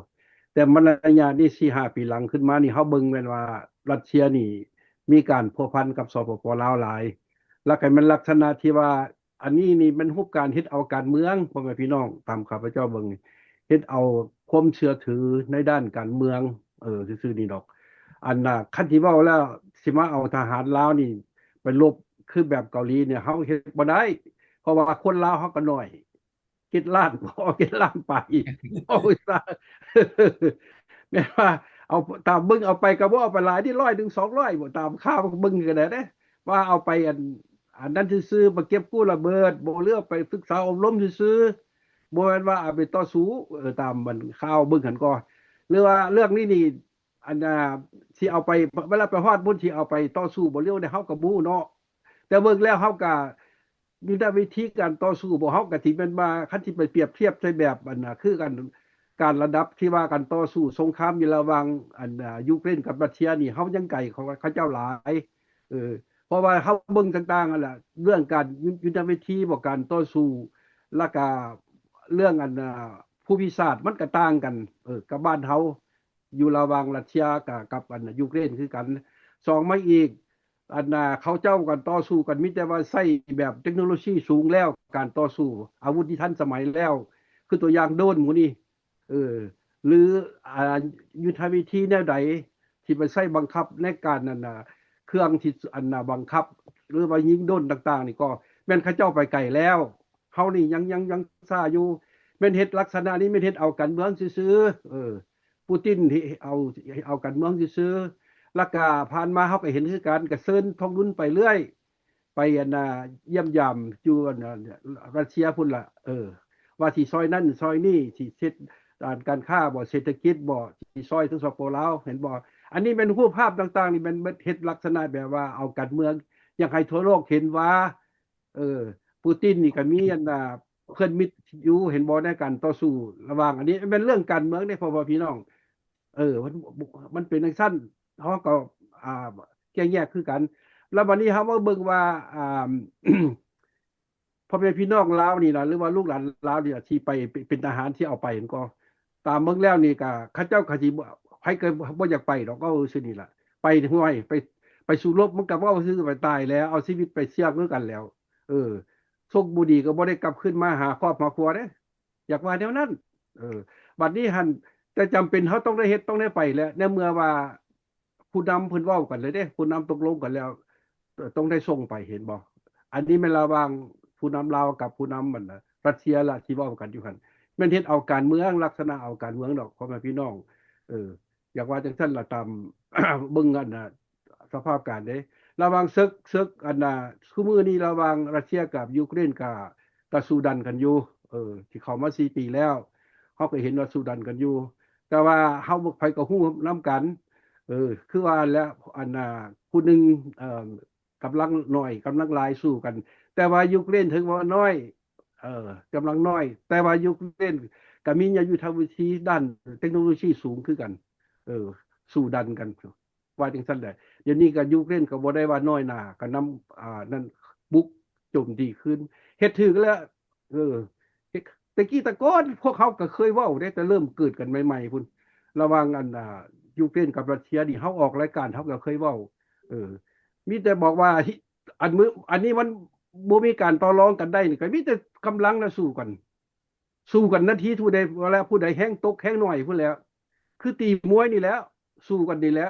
ແຕ່ມາໄລຍະນີ້ ສີ່ຫ້າປີຫຼັງຂຶ້ນມານີ້ ເຮົາເບິ່ງແມ່ນວ່າຣັດເຊຍນີ້ມີການພົວພັນກັບ ສປປ ລາວ ຫຼາຍ ແລ້ວກໍແມ່ນລັກສະນະທີ່ວ່າ ອັນນີ້ນີ້ແມ່ນຮູບການເຮັດເອົາການເມືອງ ພໍ່ແມ່ພີ່ນ້ອງ, ຕາມຂ້າພະເຈົ້າເບິ່ງນີ້ ເຮັດເອົາຄວາມເຊື່ອຖືໃນດ້ານການເມືອງ ເອີ ຊື່ໆນີ້ດອກ. ອັນນ່າ ຄັນຊິເວົ້າແລ້ວ ຊິມາເອົາທະຫານລາວນີ້ໄປລົບຄືແບບເກົາຫຼີນີ້ ເຮົາເຮັດບໍ່ໄດ້ ເພາະວ່າຄົນລາວເຮົາກໍໜ້ອຍ ເຈັດລ້ານ ບໍ່ ເຈັດລ້ານປາຍ ເອົາຊະ ແມ່ນວ່າເອົາ ຕາມເບິ່ງເອົາໄປກໍບໍ່ເອົາໄປຫຼາຍເດ້ ຮ້ອຍໜຶ່ງ ສອງຮ້ອຍ ບໍ່ ຕາມຂ່າວເບິ່ງກໍໄດ້ເດ້ ວ່າເອົາໄປອັນ ອັນນັ້ນຊື່ໆ ໄປເກັບກູ້ລະເບີດບໍ່ ຫຼືເອົາໄປຝຶກສາອົບຮົມຊື່ໆ ບໍ່ແມ່ນວ່າເອົາໄປຕໍ່ສູ້ ເອີ ຕາມອັນຂ່າວເບິ່ງຫັ້ນກໍ ຫຼືວ່າເລື່ອງນີ້ນີ້ ອັນ ອ່າ ຊິເອົາໄປ ເວລາໄປຮອດພຸ້ນ ຊິເອົາໄປຕໍ່ສູ້ບໍ່ ຫຼືແນວໃດ ເຮົາກໍບໍ່ຮູ້ເນາະ. ແຕ່ເບິ່ງແລ້ວເຮົາກະ ຍຸດທະວິທີການຕໍ່ສູ້ຂອງເຮົາກະຊິແມ່ນວ່າ ຄັນຊິໄປປຽບທຽບໃສ່ແບບ ອັນນ່າ ຄືກັນ ການລະດັບທີ່ວ່າການຕໍ່ສູ້ສົງຄາມຢູ່ລະຫວ່າງ ອັນ ອ່າ ຢູເຄຣນກັບຣັດເຊຍນີ້ ເຮົາຍັງໄກຂອງເຂົາເຈົ້າຫຼາຍ. ເອີ ເພາະວ່າເຮົາເບິ່ງຕ່າງໆຫັ້ນລະ ເລື່ອງການ ຍຸ ຍຸດທະວິທີບໍ ການຕໍ່ສູ້ ລະກະເລື່ອງ ອັນ ອ່າ ພູມິສາດມັນກະຕ່າງກັນ ເອີ ກັບບ້ານເຮົາ ຢູ່ລະຫວ່າງຣັດເຊຍກະ ກັບ ອັນ ຢູເຄຣນຄືກັນ. ສອງມາອີກ ອັນນ່າ ເຂົາເຈົ້າກັນຕໍ່ສູ້ກັນ ມີແຕ່ວ່າໃຊ້ແບບເຕັກໂນໂລຊີສູງແລ້ວ ການຕໍ່ສູ້ອາວຸດທີ່ທັນສະໄໝແລ້ວ ຄືຕົວຢ່າງໂດຣນໝູ່ນີ້ ເອີ ຫຼື ອ່າ ຍຸດທະວິທີແນວໃດທີ່ໄປໃຊ້ບັງຄັບໃນການ ອັນນ່າ ເຄື່ອງທີ່ ອັນນ່າ ບັງຄັບ ຫຼືວ່າຍິງໂດຣນຕ່າງໆນີ້ ກໍແມ່ນເຂົາເຈົ້າໄປໄກແລ້ວ ເຮົານີ້ຍັງ ຍັງ ຍັງຊ້າຢູ່ ແມ່ນເຮັດລັກສະນະນີ້ແມ່ນເຮັດເອົາການເມືອງຊື່ໆ ເອີ ປູຕິນເຮັດເອົາ ເຮັດເອົາການເມືອງຊື່ໆ ແລ້ວກະຜ່ານມາເຮົາກະເຫັນຄືກັນ ກະເຊີນທອງລຸນໄປເລື້ອຍ ໄປ ອັນນ່າ ຢ້ຽມຢາມຢູ່ ອັນນ່າ ຣັດເຊຍພຸ້ນລະ ເອີ ວ່າຊິຊ່ອຍນັ້ນຊ່ອຍນີ້ ຊິເຮັດດ້ານການຄ້າບໍ ເສດຖະກິດບໍ ຊິຊ່ອຍທັງ ສປປ ລາວ ເຫັນບໍ່? ອັນນີ້ແມ່ນຮູບພາບຕ່າງໆນີ້ແມ່ນເຮັດລັກສະນະແບບວ່າເອົາການເມືອງ ຢາກໃຫ້ທົ່ວໂລກເຫັນວ່າ ເອີ ປູຕິນນີ້ກະມີ ອັນນ່າ ເພື່ອນມິດຢູ່ ເຫັນບໍ່ ໃນການຕໍ່ສູ້ລະຫວ່າງ ອັນນີ້ແມ່ນເລື່ອງການເມືອງເດ້ ພໍ່ແມ່ພີ່ນ້ອງ ເອີ ມັນ ມັນເປັນຈັ່ງຊັ້ນ ເຮົາກໍ ອ່າ ແຍກແຍະຄືກັນ. ແລ້ວບັດນີ້ເຮົາມາເບິ່ງວ່າ ອ່າ ພໍ່ແມ່ພີ່ນ້ອງລາວນີ້ນະ ຫຼືວ່າລູກຫຼານລາວນີ້ນະ ທີ່ໄປເປັນ ເປັນທະຫານ ທີ່ເອົາໄປຫັ້ນກໍ ຕາມເບິ່ງແລ້ວນີ້ກະ ເຂົາເຈົ້າກະຊິ ໃຜກໍບໍ່ຢາກໄປດອກ ເວົ້າຊື່ນີ້ລະ ໄປຫ້ວຍ ໄປ ໄປສູ້ລົບ ມັນກະເວົ້າຊື່ໄປຕາຍແລ້ວ ເອົາຊີວິດໄປສ່ຽງຄືກັນແລ້ວ ເອີ ໂຊກບໍ່ດີກໍບໍ່ໄດ້ກັບຄືນມາຫາຄອບຫາຄົວເດ້ ຢາກວ່າແນວນັ້ນ ເອີ ບັດນີ້ຫັ້ນ ແຕ່ຈຳເປັນເຮົາຕ້ອງໄດ້ເຮັດ ຕ້ອງໄດ້ໄປແຫຼະ ໃນເມື່ອວ່າ ຜູ້ນຳເພິ່ນເວົ້າກັນແລ້ວເດ້ ຜູ້ນຳຕົກລົງກັນແລ້ວ ຕ້ອງໄດ້ສົ່ງໄປ ເຫັນບໍ່? ອັນນີ້ແມ່ນລະຫວ່າງຜູ້ນຳລາວກັບຜູ້ນຳ ອັນ ຣັດເຊຍລະ ທີ່ເວົ້າກັນຢູ່ຫັ້ນ ແມ່ນເຮັດເອົາການເມືອງ ລັກສະນະເອົາການເມືອງດອກ ພໍ່ແມ່ພີ່ນ້ອງ ເອີ ຢາກວ່າຈັ່ງຊັ້ນລະ ຕາມເບິ່ງ ອັນ ສະພາບການເດ້ ລະຫວ່າງເສິກ ເສິກ ອັນ ຊຸມື້ນີ້ລະຫວ່າງຣັດເຊຍກັບຢູເຄຣນກະ ກະສູ້ດັນກັນຢູ່ ເອີ ທີ່ເຂົ້າມາສີ່ປີແລ້ວ ເຮົາກະເຫັນວ່າສູ້ດັນກັນຢູ່ ແຕ່ວ່າເຮົາ ໃຜກະຮູ້ນຳກັນ ເອີ ຄືວ່າແຫຼະ ອັນ ຜູ້ໜຶ່ງ ເອີ ກຳລັງໜ້ອຍ ກຳລັງຫຼາຍສູ້ກັນ ແຕ່ວ່າຢູເຄຣນເຖິງວ່ານ້ອຍ ເອີ ກຳລັງນ້ອຍ ແຕ່ວ່າຢູເຄຣນ ກໍມີຍຸດທະວິທີດ້ານເຕັກໂນໂລຊີສູງຄືກັນ ເອີ ສູ້ດັນກັນ ວ່າຈັ່ງຊັ້ນແຫຼະ. ດຽວນີ້ກໍຢູເຄຣນກໍບໍ່ໄດ້ວ່ານ້ອຍໜ້າ ກໍນຳ ອ່າ ນັ້ນ ບຸກໂຈມຕີຄືນ ເຮັດຖືກແລ້ວ. ເອີ ແຕ່ກີ້ແຕ່ກ່ອນພວກເຮົາກໍເຄີຍເວົ້າເດ້ ແຕ່ເລີ່ມເກີດກັນໃໝ່ໆພຸ້ນ ລະຫວ່າງອັນ ອ່າ ຢູເຄຣນກັບຣັດເຊຍນີ້ ເຮົາອອກລາຍການເຮົາກໍເຄີຍເວົ້າ ເອີ ມີແຕ່ບອກວ່າ ອັນມື້ ອັນນີ້ມັນບໍ່ມີການຕໍ່ລອງກັນໄດ້ນີ້ ກໍມີແຕ່ກຳລັງນະສູ້ກັນ ສູ້ກັນນາທີຜູ້ໃດ ແລ້ວຜູ້ໃດແຮງຕົກແຮງໜ້ອຍພຸ້ນແຫຼະ ຄືຕີມວຍນີ້ແຫຼະ ສູ້ກັນນີ້ແຫຼະ.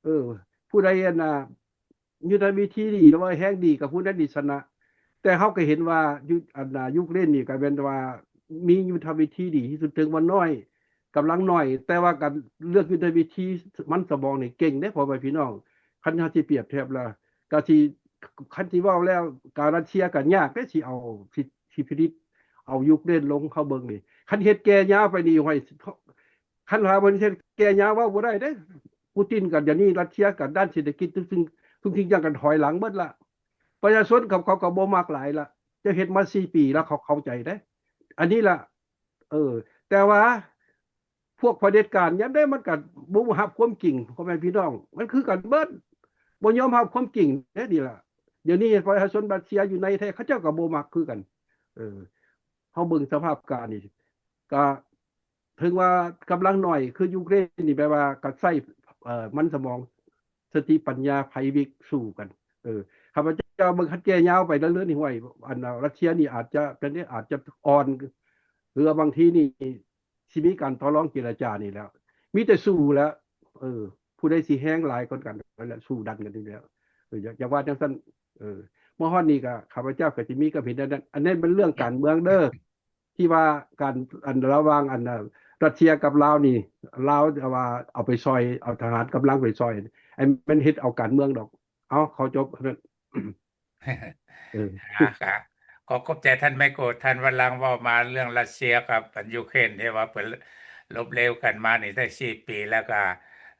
ເອີ ຜູ້ໃດອັນນ່າ ຍຸດທະວິທີດີ ຫຼືວ່າແຮງດີ ກໍຜູ້ນັ້ນນີ້ຊະນະ. ແຕ່ເຮົາກໍເຫັນວ່າ ຢູ ອັນນ່າ ຢູເຄຣນນີ້ກໍແມ່ນວ່າມີຍຸດທະວິທີດີທີ່ສຸດ ເຖິງວ່ານ້ອຍ ກຳລັງໜ້ອຍ ແຕ່ວ່າການເລືອກຍຸດທະວິທີ ມັນສະມອງນີ້ເກັ່ງເດ້ ພໍ່ແມ່ພີ່ນ້ອງ. ຄັນເຮົາຊິປຽບທຽບລະ ກໍຊິ ຄັນຊິເວົ້າແລ້ວ ການຣັດເຊຍກໍຍາກເດ້ ຊິເອົາ ຊິ ຊິພິລິດເອົາຢູເຄຣນລົງ ເຮົາເບິ່ງນີ້ ຄັນເຮັດແກ່ຍາວໄປນີ້ ຫ້ວຍ ຄັນວ່າບໍ່ເຮັດແກ່ຍາວ ເວົ້າບໍ່ໄດ້ເດ້. ປູຕິນກໍ ດຽວນີ້ຣັດເຊຍກໍດ້ານເສດຖະກິດ ທຸກສິ່ງ ທຸກສິ່ງຢ່າງກໍຖອຍຫຼັງເບິດລະ. ປະຊາຊົນເຂົາ ເຂົາກໍບໍ່ມັກຫຼາຍລະ ເຈົ້າເຮັດມາສີ່ປີລະ ເຂົາເຂົ້າໃຈເດ້ ອັນນີ້ລະ. ເອີ ແຕ່ວ່າພວກຜະເດັດການຍາມໃດມັນກໍບໍ່ຮັບຄວາມຈິງ ພໍ່ແມ່ພີ່ນ້ອງ ມັນຄືກັນເບິດ ບໍ່ຍອມຮັບຄວາມຈິງເດ້ນີ້ລະ. ດຽວນີ້ປະຊາຊົນຣັດເຊຍຢູ່ໃນແທ້ ເຂົາເຈົ້າກໍບໍ່ມັກຄືກັນ. ເອີ ເຮົາເບິ່ງສະພາບການນີ້ ກໍເຖິງວ່າກຳລັງໜ້ອຍຄືຢູເຄຣນນີ້ ແປວ່າກໍໃຊ້ ເອີ ມັນສະໝອງ ສະຕິປັນຍາໄພວິກສູ້ກັນ. ເອີ ຂ້າພະເຈົ້າເບິ່ງ ຄັນແກ່ຍາວໄປເລື້ອຍໆນີ້ ຫ້ວຍ ອັນຣັດເຊຍນີ້ອາດຈະ ເປັນ ອາດຈະອ່ອນ ຫຼືວ່າບາງທີນີ້ຊິມີການຕໍ່ລອງເຈລະຈານີ້ແຫຼະ ມີແຕ່ສູ້ແຫຼະ. ເອີ ຜູ້ໃດຊິແຮງຫຼາຍກວ່າກັນແຫຼະ ສູ້ດັນກັນນີ້ແຫຼະ. ເອີ ຢາກ ຢາກວ່າຈັ່ງຊັ້ນ. ເອີ ມາຮອດນີ້ກໍ ຂ້າພະເຈົ້າກໍຊິມີຄວາມເຫັນແນວນັ້ນ. ອັນນີ້ເປັນເລື່ອງການເມືອງເດີ ທີ່ວ່າການ ອັນ ລະຫວ່າງ ອັນ ຣັດເຊຍກັບລາວນີ້ ລາວວ່າເອົາໄປຊ່ອຍ ເອົາທະຫານກຳລັງໄປຊ່ອຍ ອັນແມ່ນເຮັດເອົາການເມືອງດອກ. ເອົາ ຂໍຈົບເທົ່ານັ້ນ. ເອີ ອ່າ ກໍ ກໍຂອບໃຈທ່ານໄມໂກ ທ່ານວັນຫຼັງເວົ້າມາເລື່ອງຣັດເຊຍກັບອັນຢູເຄຣນ ທີ່ວ່າເພິ່ນລົບເລວກັນມານີ້ໄດ້ສີ່ປີ ແລ້ວກໍ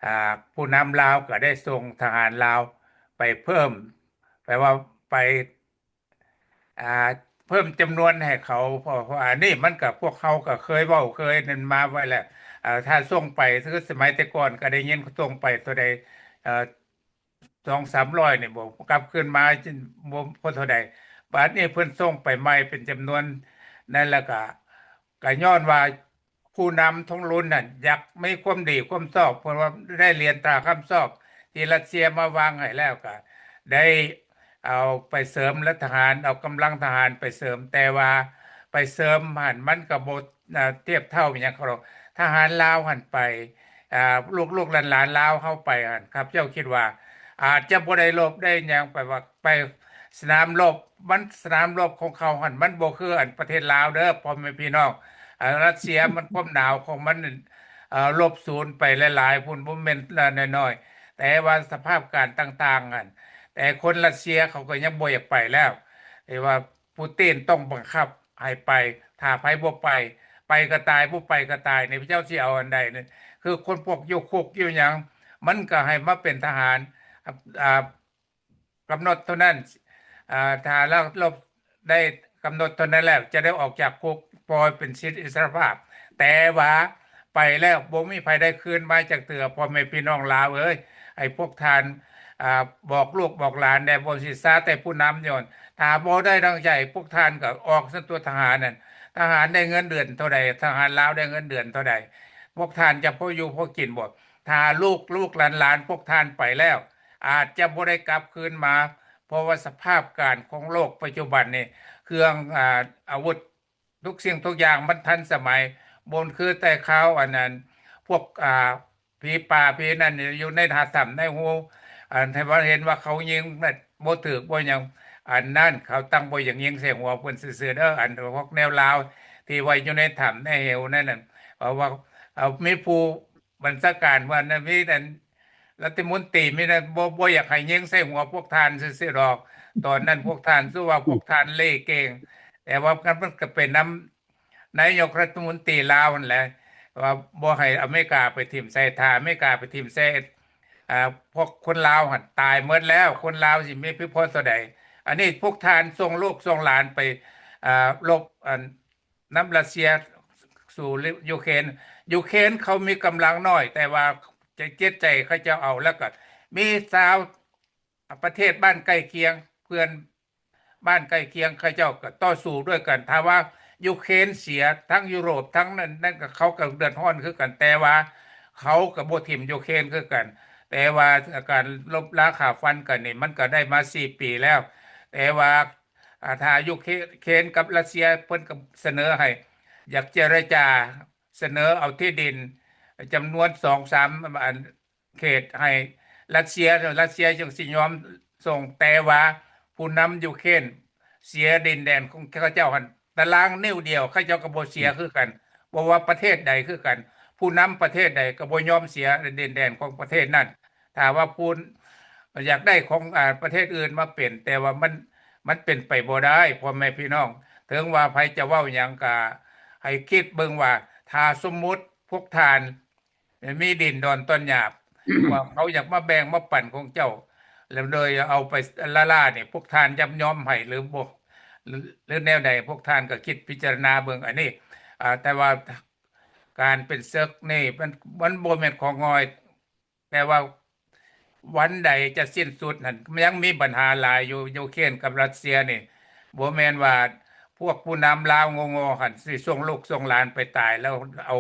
ອ່າ ຜູ້ນຳລາວກໍໄດ້ສົ່ງທະຫານລາວໄປເພີ່ມ ແປວ່າໄປ ອ່າ ເພີ່ມຈຳນວນໃຫ້ເຂົາ ເພາະ ເພາະອັນນີ້ມັນກໍ ພວກເຮົາກໍເຄີຍເວົ້າເຄີຍນັ້ນມາໄວ້ແລ້ວ. ເອີ ຖ້າສົ່ງໄປ ຄືສະໄໝແຕ່ກ່ອນກໍໄດ້ຍິນ ສົ່ງໄປເທົ່າໃດ ເອີ ສອງສາມຮ້ອຍນີ້ບໍ ກັບຄືນມາບໍ່ພໍເທົ່າໃດ. ບາດນີ້ເພິ່ນສົ່ງໄປໃໝ່ເປັນຈຳນວນນັ້ນ ແລ້ວກໍ ກໍຍ້ອນວ່າ ຜູ້ນຳທຸກລຸ້ນນັ້ນຢາກມີຄວາມດີຄວາມຊອບ ເພາະວ່າໄດ້ຫຼຽນຕາຄຳຊອບທີ່ຣັດເຊຍມາວາງໃຫ້ແລ້ວ ກໍໄດ້ເອົາໄປເສີມລັດທະຫານ ເອົາກຳລັງທະຫານໄປເສີມ ແຕ່ວ່າໄປເສີມຫັ້ນມັນກໍບໍ່ ເອີ ທຽບເທົ່າຫຍັງເຂົາດອກ. ທະຫານລາວຫັ້ນໄປ ອ່າ ລູກໆຫຼານໆລາວເຮົາໄປຫັ້ນ ຂ້າພະເຈົ້າຄິດວ່າອາດຈະບໍ່ໄດ້ລົບໄດ້ຫຍັງ ໄປວ່າໄປ ສະໜາມລົບ ມັນ ສະໜາມລົບຂອງເຂົາຫັ້ນ ມັນບໍ່ຄືອັນປະເທດລາວເດີ ພໍ່ແມ່ພີ່ນ້ອງ. ເອີ ຣັດເຊຍມັນຄວາມໜາວຂອງມັນ ເອີ ລົບສູນໄປຫຼາຍໆພຸ້ນ ບໍ່ແມ່ນນ້ອຍໆ ແຕ່ວ່າສະພາບການຕ່າງໆຫັ້ນ ແຕ່ຄົນຣັດເຊຍເຂົາກໍຍັງບໍ່ຢາກໄປແລ້ວ ທີ່ວ່າປູຕິນຕ້ອງບັງຄັບໃຫ້ໄປ ຖ້າໃຜບໍ່ໄປ ໄປກໍຕາຍ ບໍ່ໄປກໍຕາຍ ນີ້ເຈົ້າຊິເອົາອັນໃດນີ້? ຄືຄົນພວກຢູ່ຄຸກຢູ່ຫຍັງ ມັນກໍໃຫ້ມາເປັນທະຫານ ອ່າ ກຳນົດເທົ່ານັ້ນ ອ່າ ຖ້າລາວລົບໄດ້ກຳນົດເທົ່ານັ້ນແລ້ວ ຈະໄດ້ອອກຈາກຄຸກ ປ່ອຍເປັນສິດອິດສະຫຼະພາບ ແຕ່ວ່າໄປແລ້ວບໍ່ມີໃຜໄດ້ຄືນມາຈັກເທື່ອ ພໍ່ແມ່ພີ່ນ້ອງລາວເອີຍ. ໃຫ້ພວກທ່ານ ອ່າ ບອກລູກບອກຫຼານແດ່ ບໍ່ຊິຊາແຕ່ຜູ້ນຳໂຍນ ຖ້າບໍ່ໄດ້ດັ່ງໃຈ ພວກທ່ານກໍອອກຊັ້ນຕົວະ ທະຫານນັ້ນ ທະຫານໄດ້ເງິນເດືອນເທົ່າໃດ? ທະຫານລາວໄດ້ເງິນເດືອນເທົ່າໃດ? ພວກທ່ານຈະພໍຢູ່ພໍກິນບໍ່? ຖ້າລູກ ລູກຫຼານໆພວກທ່ານໄປແລ້ວ ອາດຈະບໍ່ໄດ້ກັບຄືນມາ ເພາະວ່າສະພາບການຂອງໂລກປັດຈຸບັນນີ້ ເຄື່ອງ ອາ ອາວຸດ ທຸກສິ່ງທຸກຢ່າງມັນທັນສະໄໝ ບໍ່ຄືແຕ່ຄາວອັນນັ້ນ ພວກ ອາ ຜີປ່າຜີນັ້ນຢູ່ໃນຖ້ຳໃນຮູ ອັນທີ່ວ່າເຫັນວ່າເຂົາຍິງນັ້ນບໍ່ຖືກບໍ່ຫຍັງ ອັນນັ້ນເຂົາຕັ້ງບໍ່ຢາກຍິງໃສ່ຫົວເພິ່ນຊື່ໆເດີ. ອັນພວກແນວລາວທີ່ໄວ້ຢູ່ໃນຖ້ຳໃນເຫວນັ້ນນະ ເພາະວ່າ ເອີ ມີຜູ້ບັນຊາການວ່ານັ້ນ ມີອັນລັດຖະມົນຕີ ມີນັ້ນ ບໍ່ ບໍ່ຢາກໃຫ້ຍິງໃສ່ຫົວພວກທ່ານຊື່ໆດອກ. ຕອນນັ້ນພວກທ່ານຊື່ວ່າພວກທ່ານເລ່ເກັ່ງ ແຕ່ວ່າມັນ ມັນກໍເປັນນຳນາຍົກລັດຖະມົນຕີລາວຫັ້ນແຫຼະ ວ່າບໍ່ໃຫ້ອາເມລິກາໄປຖິ້ມໃສ່ ຖ້າອາເມລິກາໄປຖິ້ມໃສ່ ອ່າ ພວກຄົນລາວຫັ້ນຕາຍໝົດແລ້ວ ຄົນລາວຊິມີພຽງພໍເທົ່າໃດ? ອັນນີ້ພວກທ່ານສົ່ງລູກສົ່ງຫຼານໄປ ອ່າ ລົບ ອັນ ນຳຣັດເຊຍ ສູ້ຢູເຄຣນ. ຢູເຄຣນເຂົາມີກຳລັງນ້ອຍ ແຕ່ວ່າໃຈ ຈິດໃຈເຂົາເຈົ້າເອົາ ແລ້ວກໍມີຊາວປະເທດບ້ານໃກ້ຄຽງ ເພື່ອນບ້ານໃກ້ຄຽງເຂົາເຈົ້າກໍຕໍ່ສູ້ດ້ວຍກັນ. ຖ້າວ່າຢູເຄຣນເສຍ ທັງຢູໂຣບ ທັງນັ້ນ ນັ້ນກໍ ເຂົາກໍເດືອດຮ້ອນຄືກັນ ແຕ່ວ່າເຂົາກໍບໍ່ຖິ້ມຢູເຄຣນຄືກັນ. ແຕ່ວ່າການລົບລາຂ້າຟັນກັນນີ້ ມັນກໍໄດ້ມາສີ່ປີແລ້ວ ແຕ່ວ່າ ອາ ຖ້າຢູເຄຣນກັບຣັດເຊຍ ເພິ່ນກໍສະເໜີໃຫ້ ຢາກເຈລະຈາ ສະເໜີເອົາທີ່ດິນຈຳນວນສອງສາມ ອັນ ເຂດໃຫ້ຣັດເຊຍ ຣັດເຊຍຈຶ່ງຊິຍອມສົ່ງ. ແຕ່ວ່າຜູ້ນຳຢູເຄຣນເສຍດິນແດນຂອງເຂົາເຈົ້າຫັ້ນ ຕາລາງນິ້ວດຽວ ເຂົາເຈົ້າກໍບໍ່ເສຍຄືກັນ ບໍ່ວ່າປະເທດໃດຄືກັນ. ຜູ້ນຳປະເທດໃດກໍບໍ່ຍອມເສຍດິນແດນຂອງປະເທດນັ້ນ. ຖ້າວ່າຜູ້ຢາກໄດ້ຂອງ ອາ ປະເທດອື່ນມາເປັນ ແຕ່ວ່າມັນ ມັນເປັນໄປບໍ່ໄດ້ ພໍ່ແມ່ພີ່ນ້ອງ. ເຖິງວ່າໃຜຈະເວົ້າຫຍັງ ກະໃຫ້ຄິດເບິ່ງວ່າ ຖ້າສົມມຸດພວກທ່ານມີດິນດອນຕອນຫຍ້າ ວ່າເຂົາຢາກມາແບ່ງມາປັນຂອງເຈົ້າ ແລ້ວໂດຍເອົາໄປລ້າໆນີ້ ພວກທ່ານຈະຍອມໃຫ້ຫຼືບໍ່ ຫຼື ຫຼືແນວໃດ ພວກທ່ານກໍຄິດພິຈາລະນາເບິ່ງອັນນີ້. ອາ ແຕ່ວ່າການເປັນເສິກນີ້ ມັນ ມັນບໍ່ແມ່ນຂອງງ່າຍ ແຕ່ວ່າວັນໃດຈະສິ້ນສຸດຫັ້ນ ຍັງມີບັນຫາຫຼາຍຢູ່. ຢູເຄຣນກັບຣັດເຊຍນີ້ ບໍ່ແມ່ນວ່າພວກຜູ້ນຳລາວໂງ່ໆຫັ້ນ ຊິສົ່ງລູກສົ່ງຫຼານໄປຕາຍ ແລ້ວເອົາ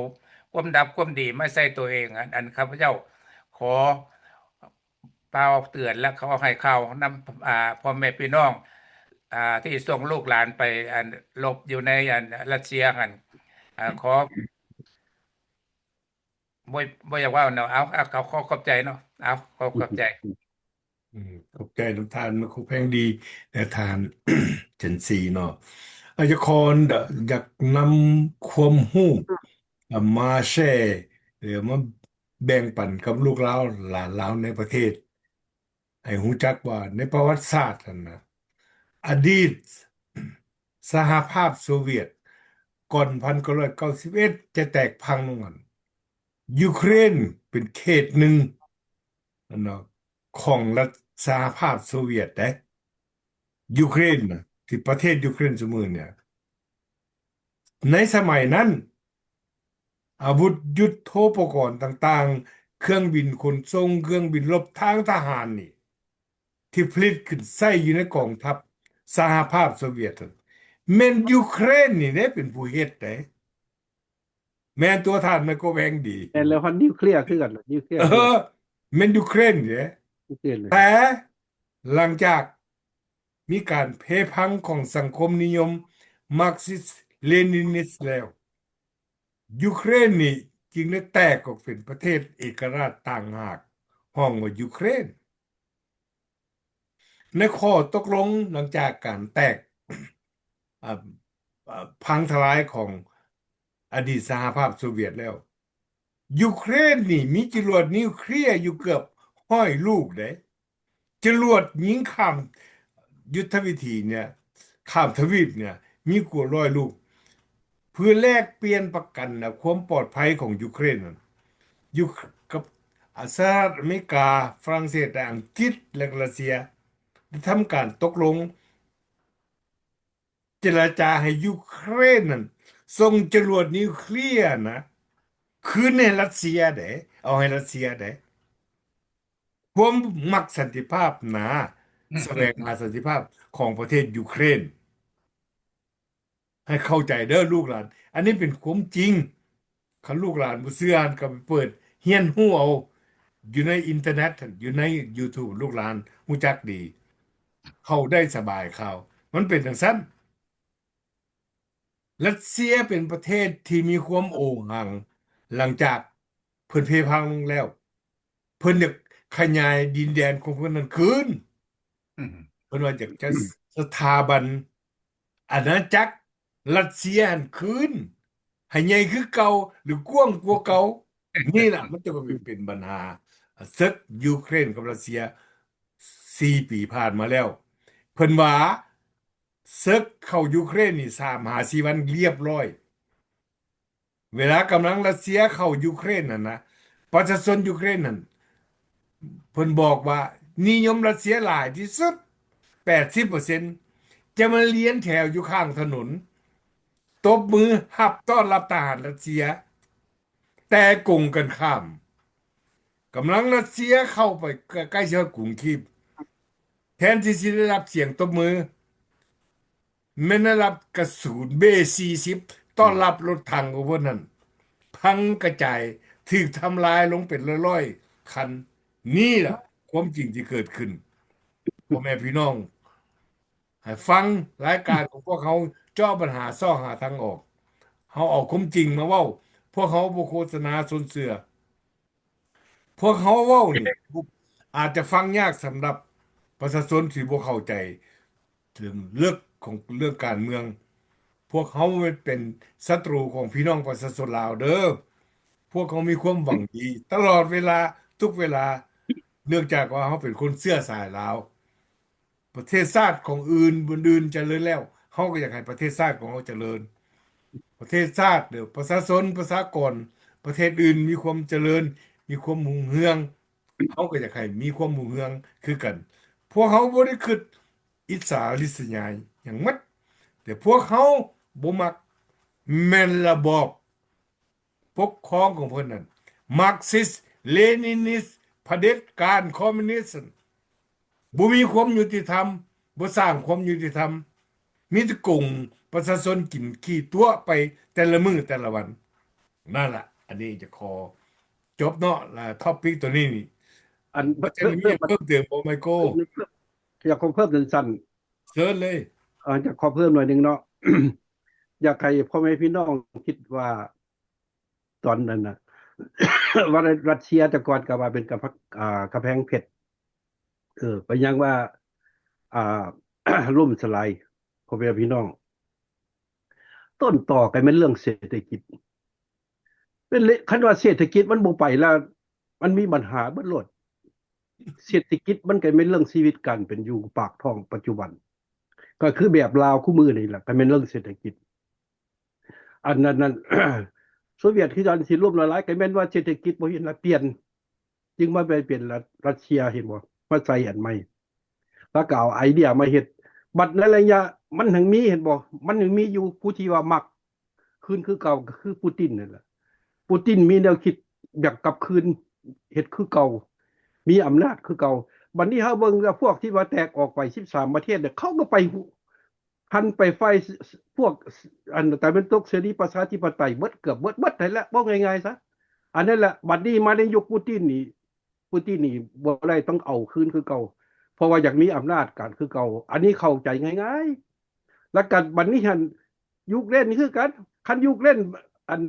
ຄວາມດັບຄວາມດີມາໃສ່ຕົວເອງ. ອັນ ອັນຂ້າພະເຈົ້າຂໍກ່າວເຕືອນ ແລະ ຂໍໃຫ້ຂ່າວນຳ ອາ ພໍ່ແມ່ພີ່ນ້ອງ ອາ ທີ່ສົ່ງລູກຫຼານໄປ ອັນ ລົບຢູ່ໃນ ອັນ ຣັດເຊຍຫັ້ນ ອາ ຂໍ ບໍ່ ບໍ່ຢາກເວົ້າເນາະ. ເອົາ ເອົາ ເອົາ ຂໍຂອບໃຈເນາະ. ເອົາ ຂໍຂອບໃຈ. ອືມ ຂອບໃຈນຳທ່ານ ແມ່ຄູແພງດີ ແລະ ທ່ານ ຈັນສີເນາະ. ອາ ຢາກຂໍ ຢາກນຳຄວາມຮູ້ ອາ ມາແຊ ຫຼື ມາແບ່ງປັນກັບລູກລາວ ຫຼານລາວໃນປະເທດ ໃຫ້ຮູ້ຈັກວ່າໃນປະຫວັດສາດຫັ້ນນະ ອະດີດສະຫະພາບໂຊວຽດ ກ່ອນພັນເກົ້າຮ້ອຍເກົ້າສິບເອັດຈະແຕກພັງລົງຫັ້ນ ຢູເຄຣນເປັນເຂດໜຶ່ງເນາະ ຂອງລັດ ສະຫະພາບໂຊວຽດເດ້. ຢູເຄຣນນະ ທີ່ປະເທດຢູເຄຣນຊຸມື້ນີ້ ໃນສະໄໝນັ້ນ ອາວຸດຍຸດໂທປະກອນຕ່າງໆ ເຄື່ອງບິນຂົນສົ່ງ ເຄື່ອງບິນລົບທາງທະຫານນີ້ ທີ່ຜະລິດຂຶ້ນໃຊ້ຢູ່ໃນກອງທັບສະຫະພາບໂຊວຽດ ແມ່ນຢູເຄຣນນີ້ເດ້ເປັນຜູ້ເຮັດເດ້. ແມ່ນຕົວະທ່ານ ໄມໂຄແບງດີ. ແມ່ນແລ້ວ ພັນນິວເຄລຍຄືກັນ ນິວເຄລຍ ເອີ ແມ່ນຢູເຄຣນເດ້. ຢູເຄຣນເລີຍ. ແຕ່ຫຼັງຈາກມີການເພພັງຂອງສັງຄົມນິຍົມມາກຊິສເລນິນິສແລ້ວ ຢູເຄຣນນີ້ຈຶ່ງໄດ້ແຕກອອກເປັນປະເທດເອກະລາດຕ່າງຫາກ ຮ້ອງວ່າຢູເຄຣນ. ໃນຂໍ້ຕົກລົງຫຼັງຈາກການແຕກ ອາ ອາ ພັງທະລາຍຂອງອະດີດສະຫະພາບໂຊວຽດແລ້ວ ຢູເຄຣນນີ້ມີຈະຫຼວດນິວເຄລຍຢູ່ເກືອບຮ້ອຍລູກເດ້. ຈະຫຼວດຍິງຂ້າມຍຸດທະວິທີເນີ້ຍ ຂ້າມທະວີບເນີ້ຍ ມີກວ່າຮ້ອຍລູກ ເພື່ອແລກປ່ຽນປະກັນ ແລະ ຄວາມປອດໄພຂອງຢູເຄຣນນັ້ນ ຢູ່ກັບ ອາ ສະຫະລັດອາເມລິກາ, ຝຣັ່ງເສດ ແລະ ອັງກິດ ແລະ ກະຣັດເຊຍ ໄດ້ທຳການຕົກລົງເຈລະຈາໃຫ້ຢູເຄຣນນັ້ນສົ່ງຈະຫຼວດນິວເຄລຍນະ ຄືນໃຫ້ຣັດເຊຍເດ້ ເອົາໃຫ້ຣັດເຊຍເດ້. ຄວາມມັກສັນຕິພາບນາ ສະແຫວງຫາສັນຕິພາບຂອງປະເທດຢູເຄຣນ. ໃຫ້ເຂົ້າໃຈເດີລູກຫຼານ ອັນນີ້ເປັນຄວາມຈິງ. ຄັນລູກຫຼານບໍ່ເຊື່ອ ກໍໄປເປີດຮຽນຮູ້ເອົາ ຢູ່ໃນອິນເຕີເນັດ ຢູ່ໃນຢູທູບ ລູກຫຼານຮູ້ຈັກດີ ເຂົ້າໄດ້ສະບາຍຂ່າວ ມັນເປັນຈັ່ງຊັ້ນ. ຣັດເຊຍເປັນປະເທດທີ່ມີຄວາມໂອຫັງ ຫຼັງຈາກເພິ່ນເພພັງແລ້ວ ເພິ່ນຢາກຂະຫຍາຍດິນແດນຂອງເພິ່ນນັ້ນຄືນ. ອືມ ເພິ່ນວ່າຢາກຈະສະຖາບັນອານາຈັກຣັດເຊຍຫັ້ນຄືນ ໃຫ້ໃຫຍ່ຄືເກົ່າ ຫຼື ກວ້າງກວ່າເກົ່າ. ນີ້ລະ ມັນຈະເປັນ ເປັນບັນຫາເສິກຢູເຄຣນກັບຣັດເຊຍ ສີ່ປີຜ່ານມາແລ້ວ. ເພິ່ນວ່າ ເສິກເຂົ້າຢູເຄຣນນີ້ ສາມຫາສີ່ວັນລຽບລ້ອຍ. ເວລາກຳລັງຣັດເຊຍເຂົ້າຢູເຄຣນຫັ້ນນະ ປະຊາຊົນຢູເຄຣນນັ້ນ ເພິ່ນບອກວ່ານິຍົມຣັດເຊຍຫຼາຍທີ່ສຸດ ແປດສິບເປີເຊັນ ຈະມາລຽນແຖວຢູ່ຂ້າງຖະໜົນ ຕົບມືຮັບຕ້ອນຮັບທະຫານຣັດເຊຍ. ແຕ່ກົງກັນຂ້າມ, ກຳລັງຣັດເຊຍເຂົ້າໄປໃກ້ ໃກ້ຊິຮອດກຸງຄີບ, ແທນທີ່ຊິໄດ້ຮັບສຽງຕົບມື, ແມ່ນໄດ້ຮັບກະສຸນເບສີ່ສິບ ຕ້ອນຮັບລົດຖັງຂອງເພິ່ນນັ້ນ ພັງກະຈາຍ, ຖືກທຳລາຍລົງເປັນຮ້ອຍໆຄັນ. ນີ້ລະຄວາມຈິງທີ່ເກີດຂຶ້ນ. ພໍ່ແມ່ພີ່ນ້ອງ ໃຫ້ຟັງລາຍການຂອງພວກເຮົາ ເຈາະບັນຫາຊອກຫາທາງອອກ. ເຮົາເອົາຄວາມຈິງມາເວົ້າ. ພວກເຮົາບໍ່ໂຄສະນາຊົນເຊື່ອ. ພວກເຮົາເວົ້ານີ້ ອາດຈະຟັງຍາກສຳລັບປະຊາຊົນທີ່ບໍ່ເຂົ້າໃຈເຖິງເລິກຂອງເລື່ອງການເມືອງ. ພວກເຮົາແມ່ນເປັນສັດຕູຂອງພີ່ນ້ອງປະຊາຊົນລາວເດີ້. ພວກເຮົາມີຄວາມຫວັງດີຕະຫຼອດເວລາ, ທຸກເວລາ, ເນື່ອງຈາກວ່າເຮົາເປັນຄົນເຊື້ອສາຍລາວ. ປະເທດຊາດຂອງອື່ນ ບນອື່ນຈະເລີນແລ້ວ, ເຮົາກໍຢາກໃຫ້ປະເທດຊາດຂອງເຮົາຈະເລີນ. ປະເທດຊາດ ຫຼື ປະຊາຊົນ ປະຊາກອນປະເທດອື່ນມີຄວາມຈະເລີນ, ມີຄວາມຮຸ່ງເຮືອງ, ເຮົາກໍຢາກໃຫ້ມີຄວາມຮຸ່ງເຮືອງຄືກັນ. ພວກເຮົາບໍ່ໄດ້ຄິດອິດສາລິດສະຫຍາຍຫຍັງໝົດ, ແຕ່ພວກເຮົາບໍ່ມັກແມ່ນລະບອບ ປົກຄອງຂອງເພິ່ນນັ້ນ Marxist Leninist ຜະເດັດການຄອມມິວນິສ ບໍ່ມີຄວາມຍຸຕິທຳ, ບໍ່ສ້າງຄວາມຍຸຕິທຳ, ມີແຕ່ກົງປະຊາຊົນກິນຂີ້ຕົວະໄປແຕ່ລະມື້ແຕ່ລະວັນ. ນັ້ນລະ, ອັນນີ້ຈະຂໍຈົບເນາະ, ລະ topic ໂຕນີ້ນີ້ ອັນ ມັນຈະມີຫຍັງເພີ່ມເຕີມບໍ່ ໄມໂກ? ຢາກຂໍເພີ່ມສັ້ນໆ ເຊີນເລີຍ. ເອີ ຢາກຂໍເພີ່ມໜ້ອຍໜຶ່ງເນາະ, ຢາກໃຫ້ພໍ່ແມ່ພີ່ນ້ອງຄິດວ່າ ຕອນນັ້ນນະ ວ່າຣັດເຊຍແຕ່ກ່ອນກໍວ່າເປັນກຳ ອ່າ ກຳແພງເພັດ ເອີ ໄປຍັງວ່າ ອ່າ ລົ້ມສະລາຍ ພໍ່ແມ່ພີ່ນ້ອງ. ຕົ້ນຕໍກໍແມ່ນເລື່ອງເສດຖະກິດ ເປັນເລ ຄັນວ່າເສດຖະກິດມັນບໍ່ໄປແລ້ວ ມັນມີບັນຫາເບິດໂລດ. ເສດຖະກິດມັນກໍແມ່ນເລື່ອງຊີວິດການເປັນຢູ່ປາກທ້ອງປັດຈຸບັນ ກໍຄືແບບລາວຄູ່ມື້ນີ້ແຫຼະ ກໍແມ່ນເລື່ອງເສດຖະກິດ. ອັນນັ້ນ ນັ້ນ ໂຊວຽດຄືກັນ ຊິລົ້ມລະລາຍ ກໍແມ່ນວ່າເສດຖະກິດບໍ່ເຫັນລະປ່ຽນ ຈຶ່ງມາໄປເປັນລັດ ຣັດເຊຍ ເຫັນບໍ່? ມາໃສ່ອັນໃໝ່ ແລ້ວກໍເອົາໄອເດຍມາເຮັດ. ບັດໃນໄລຍະມັນຍັງມີ ເຫັນບໍ່? ມັນຍັງມີຢູ່ຜູ້ທີ່ວ່າມັກຄືນຄືເກົ່າ ກໍຄືປູຕິນນັ້ນລະ. ປູຕິນມີແນວຄິດຢາກກັບຄືນເຮັດຄືເກົ່າ ມີອຳນາດຄືເກົ່າ. ບັດນີ້ເຮົາເບິ່ງວ່າພວກທີ່ວ່າແຕກອອກໄປສິບສາມປະເທດ ເຂົາກໍໄປ ຫັນໄປຝ່າຍ ພວກ ອັນ ຕາເວັນຕົກເສລີປະຊາທິປະໄຕເບິດ ເກືອບເບິດ ເບິດນັ້ນແຫຼະ ເວົ້າງ່າຍໆຊະ. ອັນນັ້ນແຫຼະ ບັດນີ້ມາໃນຍຸກປູຕິນນີ້ ປູຕິນນີ້ບໍ່ໄດ້ ຕ້ອງເອົາຄືນຄືເກົ່າ ເພາະວ່າຢາກມີອຳນາດການຄືເກົ່າ. ອັນນີ້ເຂົ້າໃຈງ່າຍໆ. ແລ້ວກໍບັດນີ້ຫັ້ນ ຢູເຄຣນນີ້ຄືກັນ ຄັນຢູເຄຣນ ອັນ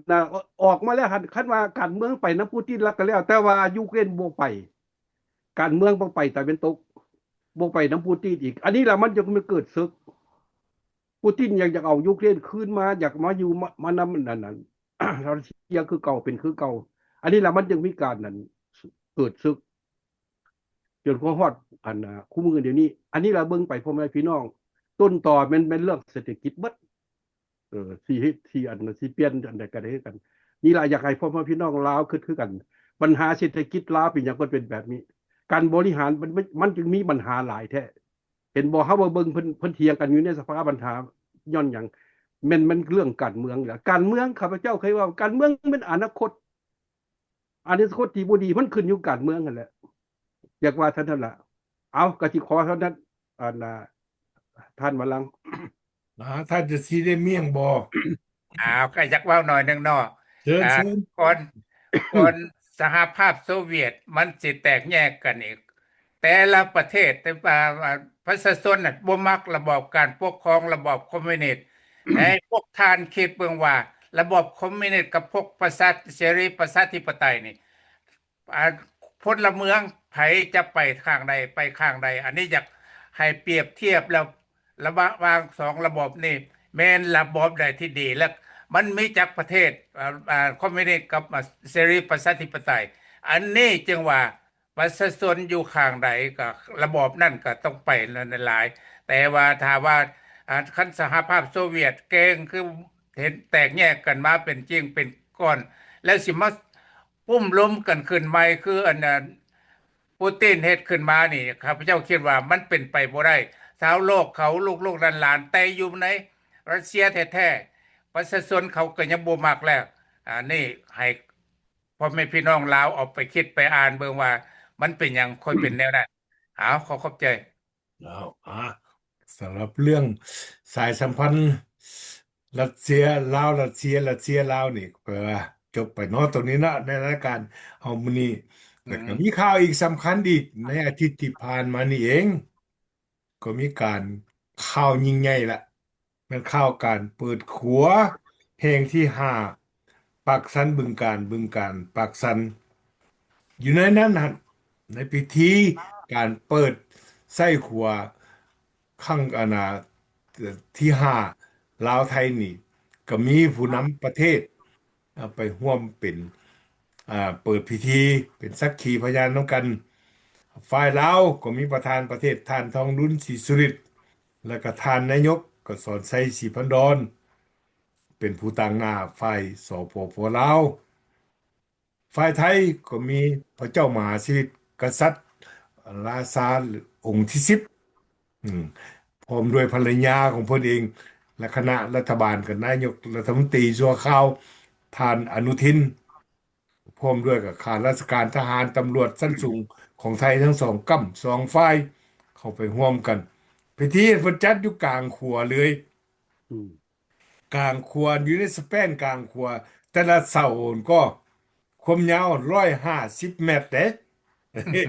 ອອກມາແລ້ວຫັ້ນ ຄັນວ່າການເມືອງໄປນຳປູຕິນແລ້ວກໍແລ້ວ ແຕ່ວ່າຢູເຄຣນບໍ່ໄປ ການເມືອງບໍ່ໄປຕາເວັນຕົກ ບໍ່ໄປນຳປູຕິນອີກ. ອັນນີ້ລະມັນຈຶ່ງມາເກີດເສິກ. ປູຕິນຢາກ ຢາກເອົາຢູເຄຣນຄືນມາ ຢາກມາຢູ່ ມາ ມານຳອັນນັ້ນ ຣັດເຊຍຄືເກົ່າ ເປັນຄືເກົ່າ. ອັນນີ້ລະມັນຈຶ່ງມີການນັ້ນ ເກີດເສິກ ຈົນກະຮອດອັນ ອ່າ ຄູ່ມື້ດຽວນີ້. ອັນນີ້ລະເບິ່ງໄປ ພໍ່ແມ່ພີ່ນ້ອງ ຕົ້ນຕໍແມ່ນ ແມ່ນເລື່ອງເສດຖະກິດເບິດ. ເອີ ຊິເຮັດ ຊິອັນ ຊິປ່ຽນອັນໃດກໍໄດ້ຄືກັນ. ນີ້ລະຢາກໃຫ້ພໍ່ແມ່ພີ່ນ້ອງລາວຄິດຄືກັນ ບັນຫາເສດຖະກິດລາວເປັນຫຍັງມັນເປັນແບບນີ້? ການບໍລິຫານມັນ ມັນ ມັນຈຶ່ງມີບັນຫາຫຼາຍແທ້. ເຫັນບໍ່? ເຮົາມາເບິ່ງເພິ່ນ ເພິ່ນຖຽງກັນຢູ່ໃນສະພາບັນຫາຍ້ອນຫຍັງ? ແມ່ນ ແມ່ນເລື່ອງການເມືອງແຫຼະ. ການເມືອງ ຂ້າພະເຈົ້າເຄີຍເວົ້າ ການເມືອງແມ່ນອະນາຄົດ. ອານາຄົດທີ່ບໍ່ດີມັນຂຶ້ນຢູ່ການເມືອງຫັ້ນແຫຼະ. ຢາກວ່າເທົ່ານັ້ນລະ. ເອົາ ກະຊິຂໍເທົ່ານັ້ນ ອັນ ທ່ານວາລັງ. ອາ ທ່ານຈະຊິໄດ້ມີຫຍັງບໍ່? ອ້າວ ກະຢາກເວົ້າໜ້ອຍໜຶ່ງເນາະ. ເຊີນ ອາ ເຊີນ. ກ່ອນ ກ່ອນສະຫະພາບໂຊວຽດມັນຊິແຕກແຍກກັນອີກ ແຕ່ລະປະເທດ ແຕ່ວ່າ ວ່າປະຊາຊົນນະບໍ່ມັກລະບອບການປົກຄອງລະບອບຄອມມິວນິດ. ໃຫ້ພວກທ່ານຄິດເບິ່ງວ່າ ລະບອບຄອມມິວນິດກັບພວກປະຊາ ເສລີປະຊາທິປະໄຕນີ້ ອາ ພົນລະເມືອງໃຜຈະໄປຂ້າງໃດ ໄປຂ້າງໃດ. ອັນນີ້ຢາກໃຫ້ປຽບທຽບແລ້ວ ລະຫວ່າງສອງລະບອບນີ້ ແມ່ນລະບອບໃດທີ່ດີ ແລະ ມັນມີຈັກປະເທດ ອາ ອາ ຄອມມິວນິດກັບ ອາ ເສລີປະຊາທິປະໄຕ. ອັນນີ້ຈຶ່ງວ່າ ປະຊາຊົນຢູ່ຂ້າງໃດ ກໍລະບອບນັ້ນກໍຕ້ອງໄປນັ້ນຫຼາຍ. ແຕ່ວ່າຖ້າວ່າ ອາ ຄັນສະຫະພາບໂຊວຽດເກັ່ງ ຄືເຫັນແຕກແຍກກັນມາເປັນຈິ້ງເປັນກ້ອນ ແລ້ວຊິມາປຸ້ມລົມກັນຂຶ້ນໃໝ່ ຄືອັນ ອັນ ປູຕິນເຮັດຂຶ້ນມານີ້ ຂ້າພະເຈົ້າຄິດວ່າມັນເປັນໄປບໍ່ໄດ້. ຊາວໂລກເຂົາ ລູກໆຫຼານໆ ແຕ່ຢູ່ໃນຣັດເຊຍແທ້ໆ ປະຊາຊົນເຂົາກໍຍັງບໍ່ມັກແລ້ວ. ອັນນີ້ໃຫ້ພໍ່ແມ່ພີ່ນ້ອງລາວເອົາໄປຄິດໄປອ່ານເບິ່ງວ່າມັນເປັນຫຍັງຄ່ອຍເປັນແນວນັ້ນ. ເອົາ ຂໍຂອບໃຈ. ເອົາ ອາ ສຳລັບເລື່ອງສາຍສຳພັນຣັດເຊຍລາວ, ຣັດເຊຍ, ຣັດເຊຍລາວນີ້ ແປວ່າຈົບໄປເນາະ ຕົງນີ້ເນາະ ໃນລາຍການເຮົາມື້ນີ້. ແລ້ວກໍມີຂ່າວອີກສຳຄັນອີກ ໃນອາທິດທີ່ຜ່ານມານີ້ເອງ ກໍມີການຂ່າວຍິ່ງໃຫຍ່ລະ ແມ່ນຂ່າວການເປີດຂົວແຫ່ງທີຫ້າ ປາກຊັນ ບຶງການ, ບຶງການ ປາກຊັນ. ຢູ່ໃນນັ້ນຫັ້ນ ໃນພິທີການເປີດໃຊ້ຂົວຄັ້ງ ອັນນາ ທີຫ້າ ລາວໄທນີ້ ກໍມີຜູ້ນຳປະເທດ ເອົາໄປຮ່ວມເປັນ ເປີດພິທີ ເປັນສັກຂີພະຍານນຳກັນ. ຝ່າຍລາວກໍມີປະທານປະເທດ ທ່ານ ທອງລຸນ ສີສຸລິດ ແລ້ວກໍທ່ານນາຍົກ ກໍ ສອນໄຊ ສີພັນດອນ ເປັນຜູ້ຕາງໜ້າຝ່າຍ ສປປ ລາວ. ຝ່າຍໄທກໍມີພະເຈົ້າມະຫາຊີວິດ ກະສັດລາຊາອົງທີສິບ ອືມ ພ້ອມດ້ວຍພັນລະຍາຂອງເພິ່ນເອງ ແລະ ຄະນະລັດຖະບານ ກັບນາຍົກລັດຖະມົນຕີຊົ່ວຄາວ ທ່ານ ອະນຸທິນ ພ້ອມດ້ວຍກັບຂ້າລາຊະການທະຫານຕຳຫຼວດຊັ້ນສູງຂອງໄທທັງສອງກ້ຳສອງຝ່າຍ ເຂົ້າໄປຮ່ວມກັນ. ພິທີເພິ່ນຈັດຢູ່ກາງຂົວເລີຍ ອືມ ກາງຂົວ ຢູ່ໃນສະແປນກາງຂົວ ແຕ່ລະເສົາກໍຄວາມຍາວຮ້ອຍຫ້າສິບແມັດເດ້. ເອີ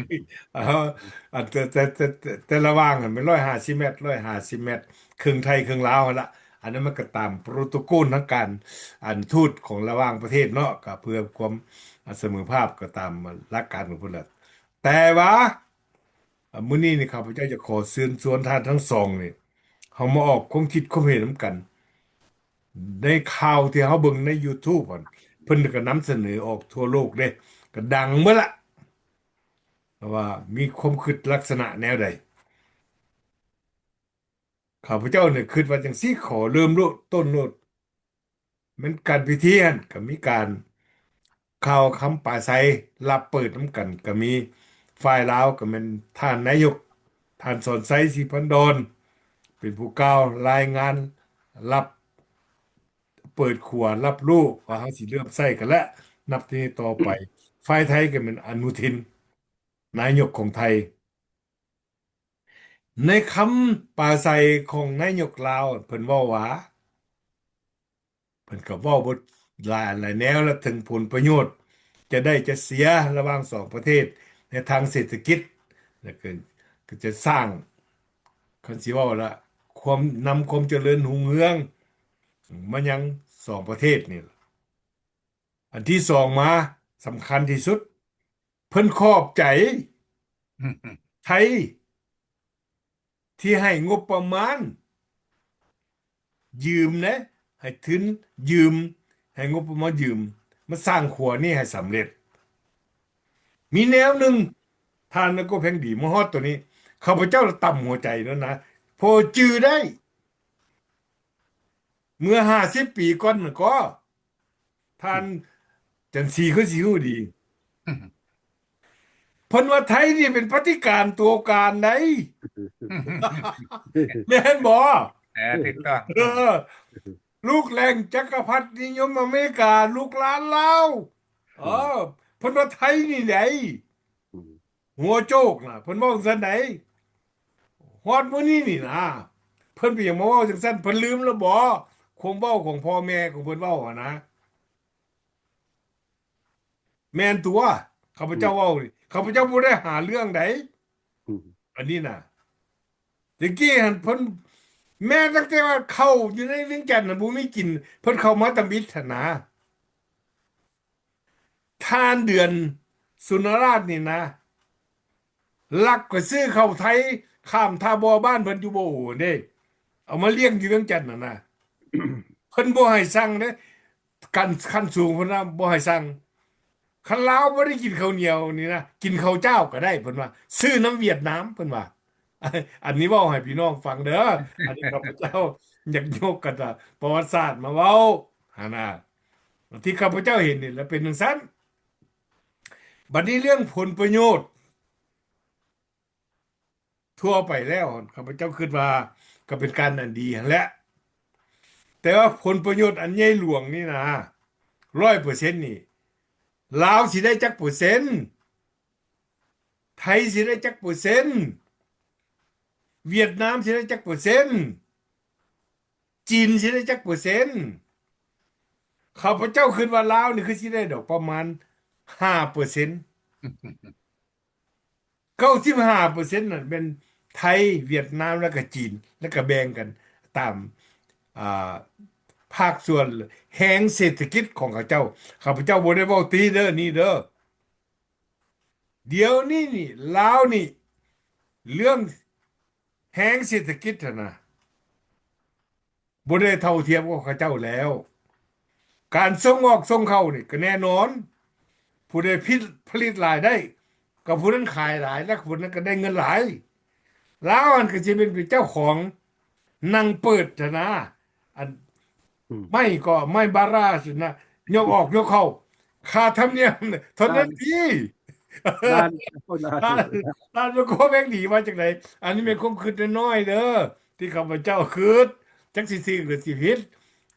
ອັນ ແຕ່ ແຕ່ ແຕ່ ແຕ່ລະຫວ່າງຫັ້ນແມ່ນຮ້ອຍຫ້າສິບແມັດ, ຮ້ອຍຫ້າສິບແມັດ ເຄິ່ງໄທເຄິ່ງລາວຫັ້ນລະ. ອັນນັ້ນມັນກໍຕາມໂປຣໂຕໂກນທາງການ ອັນ ທູດຂອງລະຫວ່າງປະເທດເນາະ ກໍເພື່ອຄວາມ ອາ ສະເໝີພາບ ກໍຕາມຫຼັກການຂອງເພິ່ນລະ. ແຕ່ວ່າ ອາ ມື້ນີ້ນີ້ ຂ້າພະເຈົ້າຈະຂໍເຊີນຊວນທ່ານທັງສອງນີ້ ເຮົາມາອອກຄວາມຄິດຄວາມເຫັນນຳກັນ. ໃນຂ່າວທີ່ເຮົາເບິ່ງໃນຢູທູບຫັ້ນ ເພິ່ນກໍນຳສະເໜີອອກທົ່ວໂລກເດ້ ກໍດັງເບິດລະ ວ່າມີຄວາມຄິດລັກສະນະແນວໃດ. ຂ້າພະເຈົ້ານີ້ຄິດວ່າຈັ່ງຊີ້ ຂໍເລີ່ມໂລດ ຕົ້ນໂລດ ແມ່ນການພິທີຫັ້ນ ກໍມີການກ່າວຄຳປາໄສຮັບເປີດນຳກັນ ກໍມີຝ່າຍລາວ ກໍແມ່ນທ່ານນາຍົກ ທ່ານ ສອນໄຊ ສີພັນດອນ ເປັນຜູ້ກ່າວລາຍງານຮັບເປີດຂົວ ຮັບຮູ້ວ່າເຮົາຊິເລີ່ມໃຊ້ກັນແລ້ວ ນັບແຕ່ນີ້ຕໍ່ໄປ. ຝ່າຍໄທກໍແມ່ນ ອະນຸທິນ ນາຍົກຂອງໄທ. ໃນຄຳປາໄສຂອງນາຍົກລາວ ເພິ່ນເວົ້າວ່າ ເພິ່ນກໍເວົ້າເບິດຫຼາຍອັນຫຼາຍແນວ ແລະ ເຖິງຜົນປະໂຫຍດຈະໄດ້ຈະເສຍລະຫວ່າງສອງປະເທດໃນທາງເສດຖະກິດ ແລະ ກໍ ກໍຈະສ້າງ ຄັນຊິເວົ້າລະ ຄວາມ ນຳຄວາມຈະເລີນຮຸ່ງເຮືອງມາຍັງສອງປະເທດນີ້ລະ. ອັນທີສອງມາ ສຳຄັນທີ່ສຸດ ເພິ່ນຂອບໃຈໄທທີ່ໃຫ້ງົບປະມານຢືມເດ້ ໃຫ້ທຶນຢືມ ໃຫ້ງົບປະມານຢືມ ມາສ້າງຂົວນີ້ໃຫ້ສຳເລັດ. ມີແນວໜຶ່ງ ທ່ານນາໂກແພງດີ ມາຮອດໂຕນີ້ ຂ້າພະເຈົ້າລະຕ່ຳຫົວໃຈນັ້ນນະ ເພາະຈື່ໄດ້ ເມື່ອຫ້າສິບປີກ່ອນນັ້ນກໍ ທ່ານຈັນສີຄືຊິຮູ້ດີ ເພິ່ນວ່າໄທນີ້ເປັນປະຕິການຕົວການໃດ ແມ່ນບໍ່? ເອີ ຖືກຕ້ອງ ເອີ ລູກແຫຼ່ງຈັກກະພັດນິຍົມອາເມລິກາ ລູກຫຼານລາວ ເອີ ເພິ່ນວ່າໄທນີ້ໃດ ຫົວໂຈກນະ ເພິ່ນເວົ້າຈັ່ງຊັ້ນໃດ. ຮອດມື້ນີ້ນີ້ນະ ເພິ່ນເປັນຫຍັງມາເວົ້າຈັ່ງຊັ້ນ? ເພິ່ນລືມແລ້ວບໍ ຄວາມເວົ້າຂອງພໍ່ແມ່ຂອງເພິ່ນເວົ້າຫັ້ນນະ? ແມ່ນຕົວະ ຂ້າພະເຈົ້າເວົ້ານີ້ ຂ້າພະເຈົ້າບໍ່ໄດ້ຫາເລື່ອງໃດ ອັນນີ້ນະ. ແຕ່ກີ້ຫັ້ນເພິ່ນ ແມ່ນຕັ້ງແຕ່ວ່າເຂົ້າຢູ່ໃນວຽງຈັນຫັ້ນບໍ່ມີກິນ ເພິ່ນເຂົ້າມາທຳອິດຫັ້ນນະ. ທ່ານເດືອນສຸນນະລາດນີ້ນະ ລັກໄປຊື້ເຂົ້າໄທ ຂ້າມທ່າບໍ່ບ້ານເພິ່ນຢູ່ບໍ່ໂອເດ້ ເອົາມາລ້ຽງຢູ່ວຽງຈັນຫັ້ນນະ. ເພິ່ນບໍ່ໃຫ້ສັ່ງເດ້ ຂັ້ນ ຂັ້ນສູງເພິ່ນນະ ບໍ່ໃຫ້ສັ່ງ. ຄັນລາວບໍ່ໄດ້ກິນເຂົ້າໜຽວນີ້ນະ ກິນເຂົ້າຈ້າວກໍໄດ້ ເພິ່ນວ່າ ຊື້ນຳຫວຽດນາມ ເພິ່ນວ່າ. ອັນນີ້ເວົ້າໃຫ້ພີ່ນ້ອງຟັງເດີ ອັນນີ້ຂ້າພະເຈົ້າຢາກຍົກກັນປະຫວັດສາດມາເວົ້າຫັ້ນນະ ທີ່ຂ້າພະເຈົ້າເຫັນນີ້ລະເປັນຈັ່ງຊັ້ນ. ບັດນີ້ເລື່ອງຜົນປະໂຫຍດທົ່ວໄປແລ້ວ ຂ້າພະເຈົ້າຄິດວ່າກໍເປັນການອັນດີຫັ້ນແຫຼະ. ແຕ່ວ່າຜົນປະໂຫຍດອັນໃຫຍ່ຫຼວງນີ້ນະ ຮ້ອຍເປີເຊັນນີ້ ລາວຊິໄດ້ຈັກເປີເຊັນ? ໄທຊິໄດ້ຈັກເປີເຊັນ? ຫວຽດນາມຊິໄດ້ຈັກເປີເຊັນ? ຈີນຊິໄດ້ຈັກເປີເຊັນ? ຂ້າພະເຈົ້າຄິດວ່າລາວນີ້ຄືຊິໄດ້ດອກປະມານຫ້າເປີເຊັນ. ເກົ້າສິບຫ້າເປີເຊັນນັ້ນແມ່ນໄທ, ຫວຽດນາມ ແລ້ວກະຈີນ ແລ້ວກະແບ່ງກັນຕາມ ອ່າ ພາກສ່ວນແຮງເສດຖະກິດຂອງເຂົາເຈົ້າ. ຂ້າພະເຈົ້າບໍ່ໄດ້ເວົ້າຕີເດີ ນີ້ເດີ. ດຽວນີ້ນີ້ ລາວນີ້ ເລື່ອງແຮງເສດຖະກິດຫັ້ນນະ ບໍ່ໄດ້ເທົ່າທຽມກັບເຂົາເຈົ້າແລ້ວ. ການສົ່ງອອກສົ່ງເຂົ້ານີ້ກໍແນ່ນອນ, ຜູ້ໃດຜະລິດ ຜະລິດຫຼາຍໄດ້ ກໍຜູ້ນັ້ນຂາຍຫຼາຍ ແລ້ວຜູ້ນັ້ນກໍໄດ້ເງິນຫຼາຍ. ລາວຫັ້ນກໍຊິເປັນ ເປັນເຈົ້າຂອງ ນັ່ງເປີດຫັ້ນນະ ອັນ ອືມ ໄມ້ກໍໄມ້ບາຣາຫັ້ນນະ ຍົກອອກຍົກເຂົ້າ ຄ່າທຳນຽມເທົ່ານັ້ນຕິ. ທ່ານ ທ່ານ ທ່ານ ທ່ານ ທ່ານ ໂກແບງດີວ່າຈັ່ງໃດ? ອັນນີ້ແມ່ນຄວາມຄິດນ້ອຍໆເດີ ທີ່ຂ້າພະເຈົ້າຄິດ ຈັກຊິຖືກຫຼືຊິຜິດ.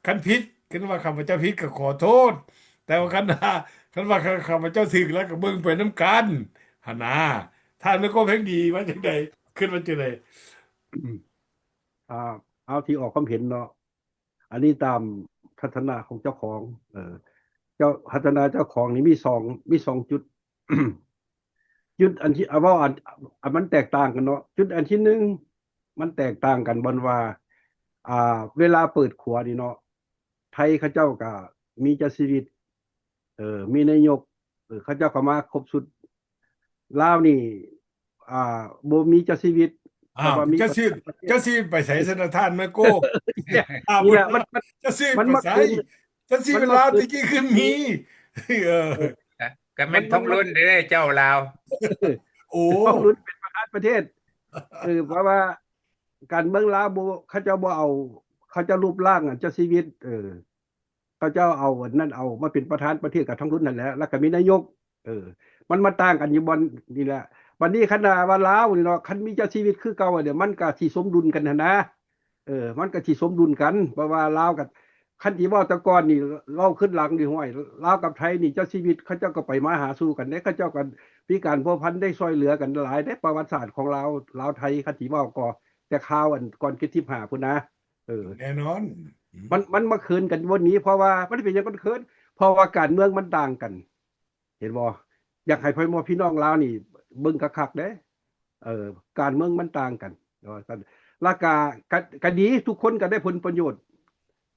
ຄັນຜິດ ຄັນວ່າຂ້າພະເຈົ້າຜິດກໍຂໍໂທດ, ແຕ່ວ່າຄັນວ່າ ຄັນວ່າຂ້າພະເຈົ້າຖືກແລ້ວກໍເບິ່ງໄປນຳກັນຫັ້ນນາ. ທ່ານ ໂກແບງດີວ່າຈັ່ງໃດ? ຄິດວ່າຈັ່ງໃດ? ອ່າ ເອົາທີ່ອອກຄວາມເຫັນເນາະ ອັນນີ້ຕາມທັດສະນະຂອງເຈົ້າຂອງ. ເອີ ເຈົ້າ ທັດສະນະເຈົ້າຂອງນີ້ມີສອງ ມີສອງຈຸດ. ຈຸດອັນທີ່ ເວົ້າອັນ ອັນມັນແຕກຕ່າງກັນເນາະ. ຈຸດອັນທີໜຶ່ງ ມັນແຕກຕ່າງກັນບ່ອນວ່າ ອ່າ ເວລາເປີດຂົວນີ້ເນາະ ໄທເຂົາເຈົ້າກະມີເຈົ້າຊີວິດ ເອີ ມີນາຍົກ ເອີ ເຂົາເຈົ້າກໍມາຄົບຊຸດ. ລາວນີ້ ອ່າ ບໍ່ມີເຈົ້າຊີວິດ ອ້າວ ເຈົ້າຊີ ເຈົ້າຊີວິດໄປໃສຊັ້ນນະທ່ານແມໂກ? ນີ້ແຫຼະ ມັນ ມັນ ເຈົ້າຊີວິດໄປໃສ? ເຈົ້າຊີວິດລາວແຕ່ກີ້ຄືມີ ເອີ ກະແມ່ນທອງລຸນເດ້ເຈົ້າລາວ. ໂອ້ ທອງລຸນເປັນປະທານປະເທດ. ເອີ ເພາະວ່າການເມືອງລາວບໍ່ ເຂົາເຈົ້າບໍ່ເອົາ ເຂົາເຈົ້າລົບລ້າງອັນເຈົ້າຊີວິດ ເອີ ເຂົາເຈົ້າເອົາອັນນັ້ນ ເອົາມາເປັນປະທານປະເທດກັບທອງລຸນນັ້ນແຫຼະ ແລ້ວກໍມີນາຍົກ. ເອີ ມັນມາຕ່າງກັນຢູ່ບ່ອນນີ້ແຫຼະ. ບັດນີ້ຄັນວ່າລາວນີ້ເນາະ ຄັນມີເຈົ້າຊີວິດຄືເກົ່າ ອັນນີ້ມັນກໍຊິສົມດຸນກັນຫັ້ນນະ. ເອີ ມັນກໍຊິສົມດຸນກັນ ເພາະວ່າລາວກັບ ຄັນຊິເວົ້າແຕ່ກ່ອນນີ້ ເວົ້າຂຶ້ນຫຼັງນີ້ ຫ້ວຍ ລາວກັບໄທນີ້ ເຈົ້າຊີວິດເຂົາເຈົ້າກໍໄປມາຫາສູ່ກັນເດ້ ເຂົາເຈົ້າກໍມີການພົວພັນໄດ້ຊ່ອຍເຫຼືອກັນຫຼາຍເດ້. ປະຫວັດສາດຂອງລາວ ລາວໄທ ຄັນຊິເວົ້າກໍແຕ່ຄາວອັນກ່ອນເຈັດສິບຫ້າພຸ້ນນະ. ເອີ ແນ່ນອນ ອືມ ມັນ ມັນມາເຂີນກັນຢູ່ບ່ອນນີ້ ເພາະວ່າ ມັນເປັນຫຍັງມັນເຂີນ? ເພາະວ່າການເມືອງມັນຕ່າງກັນ ເຫັນບໍ່? ຢາກໃຫ້ພໍ່ແມ່ພີ່ນ້ອງລາວນີ້ເບິ່ງຄັກໆເດ້ ເອີ ການເມືອງມັນຕ່າງກັນ ວ່າຊັ້ນ. ແລ້ວກະ ກະ ກະດີ ທຸກຄົນກະໄດ້ຜົນປະໂຫຍດ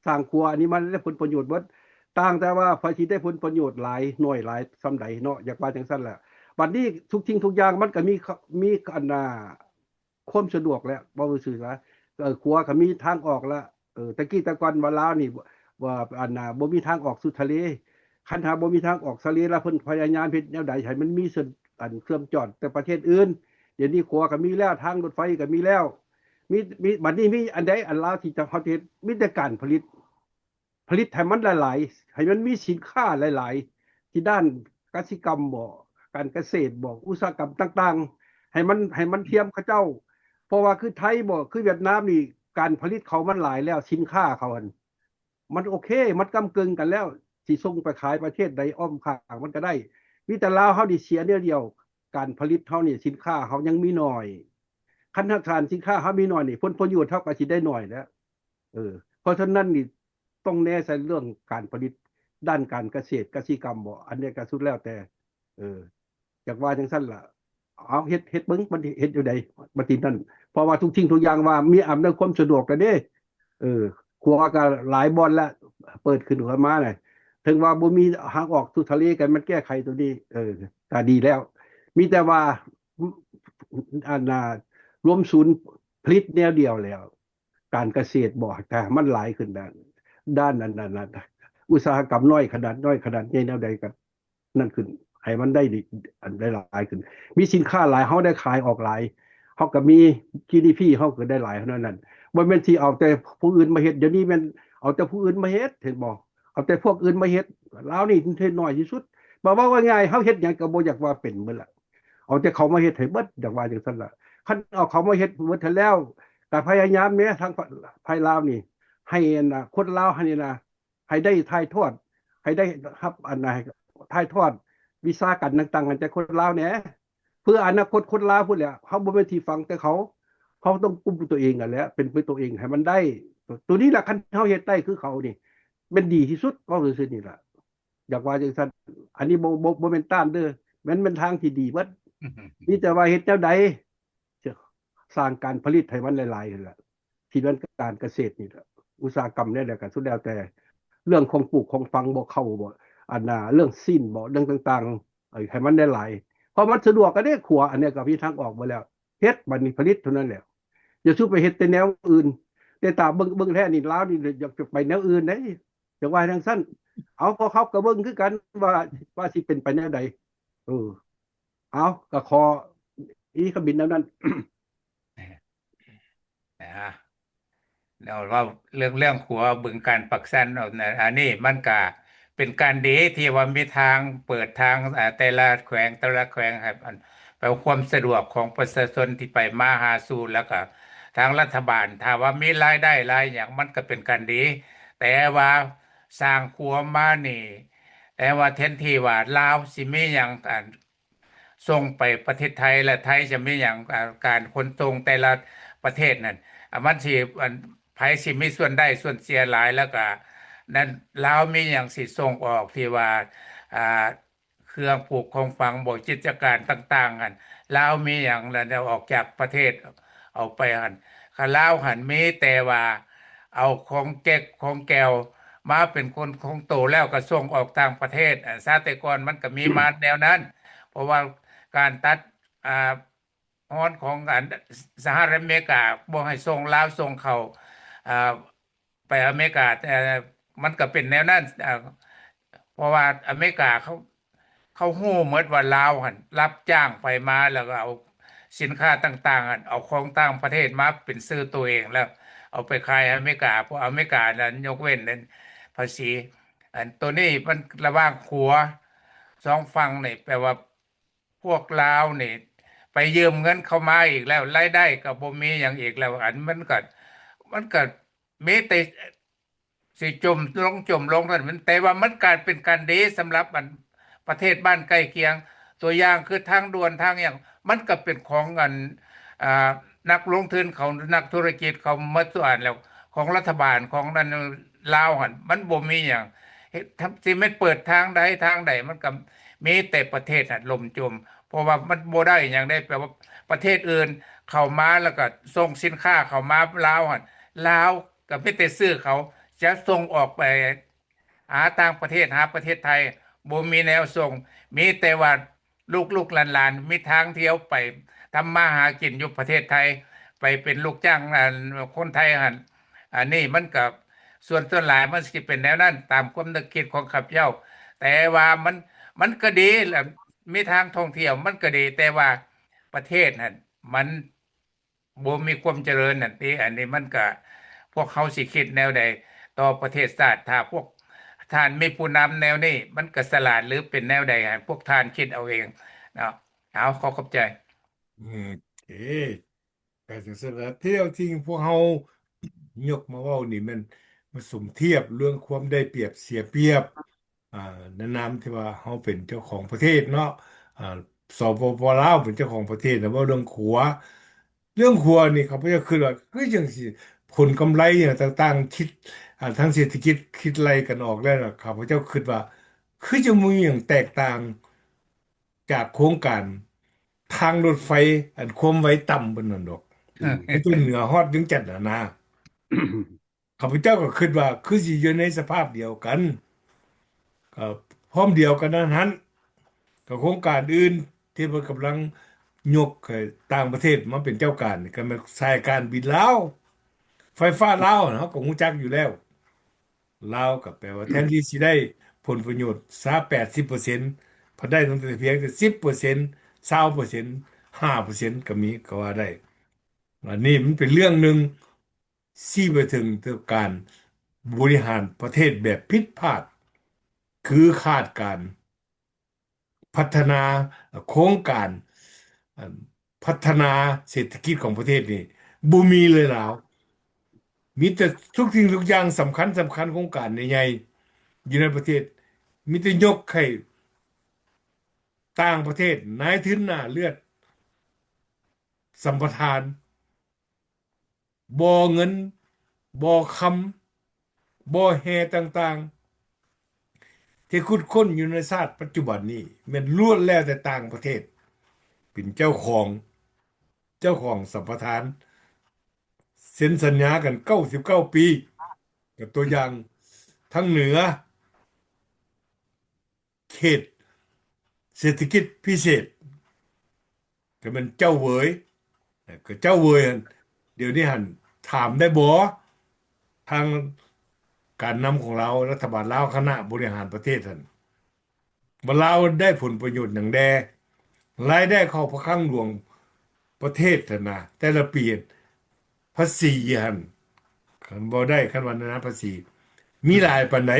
ສ້າງຂົວອັນນີ້ມາໄດ້ຜົນປະໂຫຍດເບິດ ຕ່າງແຕ່ວ່າໃຜຊິໄດ້ຜົນປະໂຫຍດຫຼາຍໜ້ອຍຫຼາຍສ່ຳໃດເນາະ ຢາກວ່າຈັ່ງຊັ້ນແຫຼະ. ບັດນີ້ທຸກສິ່ງທຸກຢ່າງມັນກະມີ ມີ ອັນນ່າ ຄວາມສະດວກແລ້ວ ເວົ້າຊື່ໆຊະ. ເອີ ຂົວກໍມີທາງອອກແລ້ວ. ເອີ ແຕ່ກີ້ແຕ່ກ່ອນວ່າລາວນີ້ ວ່າ ອັນນ່າ ບໍ່ມີທາງອອກສູ່ທະເລ. ຄັນຫາບໍ່ມີທາງອອກທະເລແລ້ວ ເພິ່ນພະຍາຍາມເຮັດແນວໃດໃຫ້ມັນມີເຊື່ອມ ອັນເຊື່ອມຈອດແຕ່ປະເທດອື່ນ. ດຽວນີ້ຂົວກໍມີແລ້ວ ທາງລົດໄຟກໍມີແລ້ວ. ມີ ມີ ບັດນີ້ມີອັນໃດອັນລາວທີ່ຈະ ເຮົາຈະເຮັດ? ມີແຕ່ການຜະລິດ. ຜະລິດໃຫ້ມັນຫຼາຍໆ ໃຫ້ມັນມີສິນຄ້າຫຼາຍໆ ທີ່ດ້ານກະສິກຳບໍ ການກະເສດບໍ ອຸດສາຫະກຳຕ່າງໆ ໃຫ້ມັນ ໃຫ້ມັນທຽມເຂົາເຈົ້າ. ເພາະວ່າຄືໄທບໍ ຄືຫວຽດນາມນີ້ ການຜະລິດເຂົາມັນຫຼາຍແລ້ວ ສິນຄ້າເຂົາຫັ້ນ ມັນໂອເຄ ມັນກຳເກິ່ງກັນແລ້ວ ຊິສົ່ງໄປຂາຍປະເທດໃດອ້ອມຂ້າງມັນກໍໄດ້. ມີແຕ່ລາວເຮົານີ້ເສຍແນວດຽວ ການຜະລິດເຮົານີ້ ສິນຄ້າເຮົາຍັງມີໜ້ອຍ. ຄັນຫາກຖານສິນຄ້າເຮົາມີໜ້ອຍນີ້ ຜົນປະໂຫຍດເຮົາກໍຊິໄດ້ໜ້ອຍແຫຼະ. ເອີ ເພາະສະນັ້ນນີ້ ຕ້ອງແນໃສ່ເລື່ອງການຜະລິດ ດ້ານການກະເສດກະສິກຳບໍ ອັນໃດກໍສຸດແລ້ວແຕ່ ເອີ ຢາກວ່າຈັ່ງຊັ້ນລະ. ເອົາ ເຮັດ ເຮັດເບິ່ງ ມັນເຮັດແນວໃດ ບັດທີນັ້ນ. ເພາະວ່າທຸກສິ່ງທຸກຢ່າງວ່າມີອຳນວຍຄວາມສະດວກແລ້ວເດ້. ເອີ ຂົວກໍຫຼາຍບ່ອນລະ ເປີດຂຶ້ນມານະ ເຖິງວ່າບໍ່ມີທາງອອກສູ່ທະເລ ກໍມັນແກ້ໄຂຕົວນີ້ ເອີ ກໍດີແລ້ວ. ມີແຕ່ວ່າ ອັນນ່າ ລວມສູນຜະລິດແນວດຽວແລ້ວ ການກະເສດບໍ ຖ້າມັນຫຼາຍຂຶ້ນ ດ້ານ ດ້ານອັນນັ້ນ ອຸດສາຫະກຳນ້ອຍຂະໜາດ ນ້ອຍຂະໜາດໃຫຍ່ແນວໃດກໍນັ້ນຂຶ້ນ ໃຫ້ມັນໄດ້ ອັນ ໄດ້ຫຼາຍຂຶ້ນ ມີສິນຄ້າຫຼາຍ ເຮົາໄດ້ຂາຍອອກຫຼາຍ ເຮົາກໍມີ ຈີດີພີ ເຮົາກໍໄດ້ຫຼາຍເທົ່ານັ້ນ. ບໍ່ແມ່ນຊິເອົາແຕ່ຜູ້ອື່ນມາເຮັດ ດຽວນີ້ແມ່ນເອົາແຕ່ຜູ້ອື່ນມາເຮັດ ເຫັນບໍ່? ເອົາແຕ່ພວກອື່ນມາເຮັດ ລາວນີ້ເຮັດໜ້ອຍທີ່ສຸດ. ມາເວົ້າງ່າຍໆ ເຮົາເຮັດຫຍັງກໍບໍ່ຢາກວ່າເປັນເບິດລະ ເອົາແຕ່ເຂົາມາເຮັດໃຫ້ເບິດ ຢາກວ່າຈັ່ງຊັ້ນລະ. ຄັນເອົາເຂົາມາເຮັດເບິດຫັ້ນແລ້ວ ກໍພະຍາຍາມແດ່ ທາງຝ່າຍລາວນີ້ ໃຫ້ອັນນ່າ ຄົນລາວຫັ້ນນີ້ນະ ໃຫ້ໄດ້ຖ່າຍທອດ ໃຫ້ໄດ້ຮັບອັນນ່າ ຖ່າຍທອດວິຊາການຕ່າງໆໃຫ້ແກ່ຄົນລາວແດ່ ເພື່ອອະນາຄົດຄົນລາວພຸ້ນແຫຼະ. ເຮົາບໍ່ແມ່ນທີ່ຟັງແຕ່ເຂົາ ເຮົາຕ້ອງກຸມຕົວເອງຫັ້ນແຫຼະ ເປັນເປັນຕົວເອງໃຫ້ມັນໄດ້. ໂຕນີ້ລະ ຄັນເຮົາເຮັດໄດ້ຄືເຂົານີ້ ແມ່ນດີທີ່ສຸດ ເວົ້າຊື່ໆນີ້ລະ ຢາກວ່າຈັ່ງຊັ້ນ. ອັນນີ້ບໍ່ ບໍ່ ບໍ່ແມ່ນຕ້ານເດີ ແມ່ນ ແມ່ນທາງທີ່ດີເບິດ ມີແຕ່ວ່າເຮັດແນວໃດ ສ້າງການຜະລິດໃຫ້ມັນຫຼາຍໆຫັ້ນລະ ທີ່ແມ່ນການກະເສດນີ້ລະ ອຸດສາຫະກຳແນວໃດກໍສຸດແລ້ວແຕ່ ເລື່ອງຂອງປູກຂອງຝັງບໍ່ ເຂົ້າບໍ່ ອັນນ່າ ເລື່ອງຊີ້ນບໍ່ ເລື່ອງຕ່າງໆ ເອີ ໃຫ້ມັນຫຼາຍໆ ເພາະມັນສະດວກ ອັນນີ້ຂົວ ອັນນີ້ກໍມີທາງອອກໝົດແລ້ວ ເຮັດ ບັດນີ້ຜະລິດເທົ່ານັ້ນແຫຼະ ຢ່າສູ່ໄປເຮັດແຕ່ແນວອື່ນ. ແຕ່ຕາເບິ່ງ ເບິ່ງແທ້ນີ້ ລາວນີ້ຢາກຈະໄປແນວອື່ນເດ້ ຢາກວ່າຈັ່ງຊັ້ນ. ເອົາ ພວກເຮົາກໍເບິ່ງຄືກັນວ່າ ວ່າຊິເປັນໄປແນວໃດ. ເອີ ເອົາ ກໍຂໍອີກຄຳບິດແນວນັ້ນ. ນະ ແລ້ວເວົ້າເລື່ອງ ເລື່ອງຂົວບຶງການປາກຊັນ ເອົານະ ອັນນີ້ມັນກະເປັນການດີທີ່ວ່າມີທາງ ເປີດທາງ ອາ ແຕ່ລະແຂວງ ແຕ່ລະແຂວງໃຫ້ ອັນ ແປວ່າຄວາມສະດວກຂອງປະຊາຊົນທີ່ໄປມາຫາສູ່ ແລ້ວກະທາງລັດຖະບານ ຖ້າວ່າມີລາຍໄດ້ລາຍຫຍັງ ມັນກະເປັນການດີ. ແຕ່ວ່າສ້າງຂົວມານີ້ ແຕ່ວ່າແທນທີ່ວ່າລາວຊິມີຫຍັງ ອັນ ສົ່ງໄປປະເທດໄທ ແລະ ໄທຈະມີຫຍັງ ອາ ການຂົນສົ່ງແຕ່ລະປະເທດນັ້ນ ອາ ມັນຊິ ອັນ ໃຜຊິມີສ່ວນໄດ້ສ່ວນເສຍຫຼາຍ ແລ້ວກະນັ້ນ ລາວມີຫຍັງຊິສົ່ງອອກ ທີ່ວ່າ ອາ ເຄື່ອງປູກຂອງຝັງບໍ ກິດຈະການຕ່າງໆ ຫັ້ນ ລາວມີຫຍັງ ແລ້ວໄດ້ອອກຈາກປະເທດ ເອົາໄປຫັ້ນ ຄັນລາວຫັ້ນມີແຕ່ວ່າເອົາຂອງເຈັກຂອງແກວມາເປັນຄົນຂອງໂຕ ແລ້ວກໍສົ່ງອອກຕ່າງປະເທດ. ອາ ຊາດແຕ່ກ່ອນມັນກໍມີມາແນວນັ້ນ ເພາະວ່າການຕັດ ອາ ຮອນຂອງອັນ ສະຫະລັດອາເມລິກາບໍ່ໃຫ້ສົ່ງ ລາວສົ່ງເຂົ້າ ອາ ໄປອາເມລິກາ ແຕ່ມັນກໍເປັນແນວນັ້ນ ເພາະວ່າອາເມລິກາເຂົາ ເຂົາຮູ້ໝົດວ່າລາວຫັ້ນຮັບຈ້າງໃຜມາ ແລ້ວກໍເອົາສິນຄ້າຕ່າງໆ ເອົາຂອງຕ່າງປະເທດມາເປັນຊື່ໂຕເອງ ແລ້ວເອົາໄປຂາຍໃຫ້ອາເມລິກາ ເພາະອາເມລິການັ້ນຍົກເວັ້ນພາສີ. ອັນໂຕນີ້ມັນລະຫວ່າງຂົວສອງຝັ່ງນີ້ ແປວ່າພວກລາວນີ້ໄປຢືມເງິນເຂົາມາອີກແລ້ວ ລາຍໄດ້ກໍບໍ່ມີຫຍັງອີກແລ້ວ ອັນມັນກໍ ມັນກໍມີແຕ່ ຊິຈົມລົງ ຈົມລົງເທົ່ານັ້ນ ແຕ່ວ່າມັນກາຍເປັນການດີສຳລັບອັນປະເທດບ້ານໃກ້ຄຽງ ຕົວຢ່າງຄືທາງດ່ວນທາງຫຍັງ ມັນກໍເປັນຂອງອັນ ອ່າ ນັກລົງທຶນເຂົາ ນັກທຸລະກິດເຂົາໝົດສ່ວນແລ້ວ ຂອງລັດຖະບານ ຂອງນັ້ນ ລາວຫັ້ນ ມັນບໍ່ມີຫຍັງ ເຮັດ ຊິແມ່ນເປີດທາງໃດທາງໃດ ມັນກໍມີແຕ່ປະເທດຫັ້ນລົ້ມຈົມ ເພາະວ່າມັນບໍ່ໄດ້ຫຍັງເດ້ ແປວ່າປະເທດອື່ນເຂົ້າມາ ແລ້ວກໍສົ່ງສິນຄ້າເຂົ້າມາລາວຫັ້ນ ລາວ ກໍມີແຕ່ຊື້ເຂົາຈະສົ່ງອອກໄປຫາຕ່າງປະເທດ ຫາປະເທດໄທ ບໍ່ມີແນວສົ່ງ ມີແຕ່ວ່າລູກໆຫຼານໆ ມີທາງທ່ຽວໄປທຳມາຫາກິນຢູ່ປະເທດໄທ ໄປເປັນລູກຈ້າງ ອັນ ຄົນໄທຫັ້ນ ອັນນີ້ມັນກໍສ່ວນ ສ່ວນຫຼາຍມັນຊິເປັນແນວນັ້ນ ຕາມຄວາມນຶກຄິດຂອງຂ້າພະເຈົ້າ ແຕ່ວ່າມັນ ມັນກໍດີລະ ມີທາງທ່ອງທ່ຽວມັນກໍດີ ແຕ່ວ່າປະເທດຫັ້ນມັນ ບໍ່ມີຄວາມຈະເລີນນັ້ນຕິ ອັນນີ້ມັນກະ ພວກເຮົາຊິຄິດແນວໃດຕໍ່ປະເທດຊາດ ຖ້າພວກທ່ານມີຜູ້ນຳແນວນີ້ ມັນກະສະຫຼາດ ຫຼື ເປັນແນວໃດ ໃຫ້ພວກທ່ານຄິດເອົາເອງເນາະ. ເອົາ ຂໍຂອບໃຈ. ໂອເຄ ກະຈັ່ງຊັ້ນລະ ແຕ່ທີ່ພວກເຮົາຍົກມາເວົ້ານີ້ແມ່ນມາສົມທຽບເລື່ອງຄວາມໄດ້ປຽບເສຍປຽບ ອ່າ ໃນນາມທີ່ວ່າເຮົາເປັນເຈົ້າຂອງປະເທດເນາະ ອ່າ ສປປ ລາວເປັນເຈົ້າຂອງປະເທດນະ ເວົ້າເລື່ອງຂົວ ເລື່ອງຂົວນີ້ ຂ້າພະເຈົ້າຄິດວ່າຄືຈັ່ງຊິ ຜົນກຳໄລຫຍັງຕ່າງໆ ຄິດ ອ່າ ທາງເສດຖະກິດຄິດໄລ່ກັນອອກແລ້ວ ຂ້າພະເຈົ້າຄິດວ່າ ຄືຈະມີຫຍັງແຕກຕ່າງຈາກໂຄງການທາງລົດໄຟ ອັນຄວາມໄວຕ່ຳເພິ່ນນັ້ນດອກ ທີ່ເໜືອຮອດວຽງຈັນຫັ້ນນາ. ຂ້າພະເຈົ້າກໍຄິດວ່າຄືຊິຢູ່ໃນສະພາບດຽວກັນ ກໍພ້ອມດຽວກັນນັ້ນຫັ້ນ ກໍໂຄງການອື່ນທີ່ເພິ່ນກຳລັງຍົກໃຫ້ຕ່າງປະເທດມາເປັນເຈົ້າການ ກໍແມ່ນສາຍການບິນລາວ ໄຟຟ້າລາວ ເຮົາກໍຮູ້ຈັກຢູ່ແລ້ວ ລາວກໍແປວ່າແທນທີ່ຊິໄດ້ຜົນປະໂຫຍດຊາວ ແປດສິບເປີເຊັນ ພັດໄດ້ຕັ້ງແຕ່ພຽງແຕ່ສິບເປີເຊັນ ຊາວເປີເຊັນ ຫ້າເປີເຊັນ ກໍມີ ກໍວ່າໄດ້. ອັນນີ້ມັນເປັນເລື່ອງໜຶ່ງ ຊີ້ໄປເຖິງການບໍລິຫານປະເທດແບບຜິດພາດ ຄືຂາດການພັດທະນາ ໂຄງການ ເອີ່ມ ພັດທະນາເສດຖະກິດຂອງປະເທດນີ້ ບໍ່ມີເລີຍລາວ. ມີແຕ່ທຸກສິ່ງທຸກຢ່າງສຳຄັນສຳຄັນ ໂຄງການໃຫຍ່ໆຢູ່ໃນປະເທດ ມີແຕ່ຍົກໃຫ້ຕ່າງປະເທດ ນາຍທຶນໜ້າເລືອດ ສຳປະທານ ບໍ່ເງິນ ບໍ່ຄຳ ບໍ່ແຮ່ຕ່າງໆ ທີ່ຂຸດຄົ້ນຢູ່ໃນຊາດປັດຈຸບັນນີ້ ແມ່ນລ້ວນແລ້ວແຕ່ຕ່າງປະເທດເປັນເຈົ້າຂອງ ເຈົ້າຂອງສຳປະທານ ເຊັນສັນຍາກັນເກົ້າສິບເກົ້າປີ ກັບຕົວຢ່າງທາງເໜືອ ເຂດເສດຖະກິດພິເສດ ກໍແມ່ນເຈົ້າເຫວີຍ ກໍເຈົ້າເຫວີຍຫັ້ນ ດຽວນີ້ຫັ້ນ ຖາມໄດ້ບໍ່ ທາງການນຳຂອງລາວ ລັດຖະບານລາວ ຄະນະບໍລິຫານປະເທດຫັ້ນ ວ່າລາວໄດ້ຜົນປະໂຫຍດຫຍັງແດ່ ລາຍໄດ້ເຂົ້າພະຄັງຫຼວງປະເທດຫັ້ນນະ ແຕ່ລະປີ ພາສີຫັ້ນ ຄັນເວົ້າໄດ້ ຄັນວ່າໃນນາມພາສີ ມີຫຼາຍປານໃດ?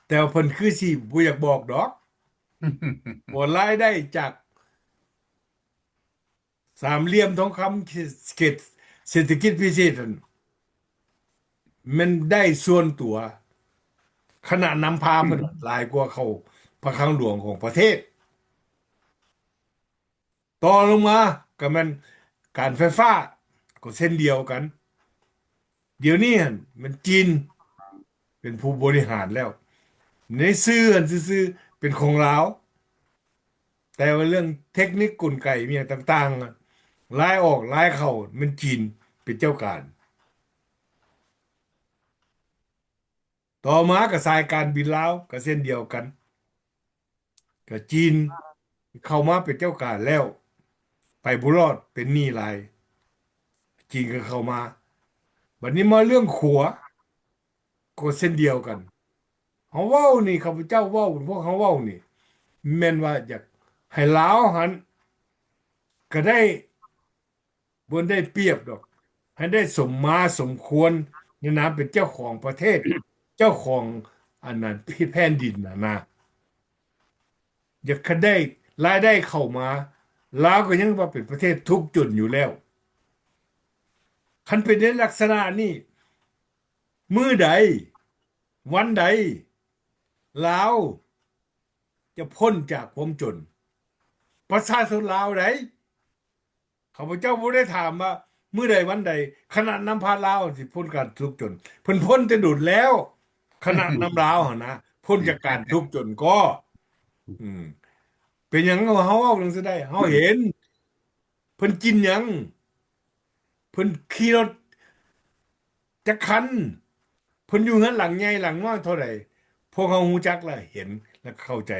ແຕ່ວ່າເພິ່ນຄືຊິບໍ່ຢາກບອກດອກ ວ່າລາຍໄດ້ຈາກສາມຫຼ່ຽມທອງຄຳ ເຂດເສດຖະກິດພິເສດຫັ້ນ ແມ່ນໄດ້ສ່ວນຕົວ ຄະນະນຳພາເພິ່ນຫຼາຍກວ່າເຂົ້າພະຄັງຫຼວງຂອງປະເທດ. ຕໍ່ລົງມາກໍແມ່ນການໄຟຟ້າ ກໍເຊັ່ນດຽວກັນ ດຽວນີ້ຫັ້ນແມ່ນຈີນເປັນຜູ້ບໍລິຫານແລ້ວ ໃນຊື່ຫັ້ນຊື່ໆ ເປັນຂອງລາວ ແຕ່ວ່າເລື່ອງເທັກນິກກົນໄກອີ່ຫຍັງຕ່າງໆ ລາຍອອກລາຍເຂົ້າ ແມ່ນຈີນເປັນເຈົ້າການ. ຕໍ່ມາກໍສາຍການບິນລາວກໍເຊັ່ນດຽວກັນ ກໍຈີນເຂົ້າມາເປັນເຈົ້າການແລ້ວ ໄປບໍ່ລອດ ເປັນໜີ້ຫຼາຍ ຈີນກໍເຂົ້າມາ. ບັດນີ້ມາເລື່ອງຂົວ ກໍເຊັ່ນດຽວກັນ ເຮົາເວົ້ານີ້ ຂ້າພະເຈົ້າເວົ້າ ພວກເຮົາເວົ້ານີ້ ແມ່ນວ່າຢາກໃຫ້ລາວຫັ້ນ ກໍໄດ້ ບໍ່ໄດ້ປຽບດອກ ໃຫ້ໄດ້ສົມມາສົມຄວນໃນນາມເປັນເຈົ້າຂອງປະເທດ ເຈົ້າຂອງອັນນັ້ນແຜ່ນດິນຫັ້ນນະ ຢາກຄັນໄດ້ລາຍໄດ້ເຂົ້າມາ ລາວກໍຍັງວ່າເປັນປະເທດທຸກຈົນຢູ່ແລ້ວ. ຄັນເປັນໃນລັກສະນະນີ້ ມື້ໃດ ວັນໃດ ລາວຈະພົ້ນຈາກຄວາມຈົນ? ປະຊາຊົນລາວໃດ ຂ້າພະເຈົ້າບໍ່ໄດ້ຖາມວ່າມື້ໃດວັນໃດຄະນະນຳພາລາວຊິພົ້ນການທຸກຈົນ. ເພິ່ນພົ້ນແຕ່ດົນແລ້ວ. ຄະນະນຳລາວຫັ້ນນະ ພົ້ນຈາກການທຸກຈົນກໍ ອືມ ເປັນຫຍັງເຮົາເວົ້າຈັ່ງຊີ້ໄດ້? ເຮົາເຫັນ ເພິ່ນກິນຫຍັງ? ເພິ່ນຂີ່ລົດຈັກຄັນ? ເພິ່ນຢູ່ເຮືອນຫຼັງໃຫຍ່ຫຼັງນ້ອຍເທົ່າໃດ? ພວກເຮົາຮູ້ຈັກ ແລະ ເຫັນ ແລະ ເຂົ້າໃຈ.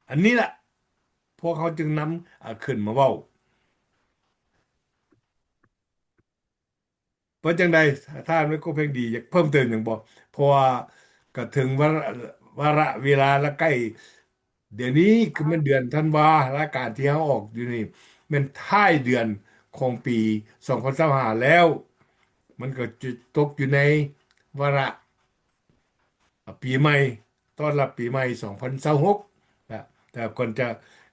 ອັນນີ້ລະ ພວກເຮົາຈຶ່ງນຳ ອາ ຂຶ້ນມາເວົ້າ. ເປັນຈັ່ງໃດ ທ່ານໄມໂກເພັງດີ ຢາກເພີ່ມເຕີມຫຍັງບໍ່? ເພາະວ່າກະເຖິງວາລະ ວາລະເວລາລະໃກ້ ດຽວນີ້ຄືແມ່ນເດືອນທັນວາ ລາຍການທີ່ເຮົາອອກຢູ່ນີ້ ແມ່ນທ້າຍເດືອນຂອງປີສອງພັນຊາວຫ້າແລ້ວ ມັນກໍຈະຕົກຢູ່ໃນວາລະ ອາ ປີໃໝ່ ຕ້ອນຮັບປີໃໝ່ສອງພັນຊາວຫົກ ແລະ ແຕ່ກ່ອນຈະ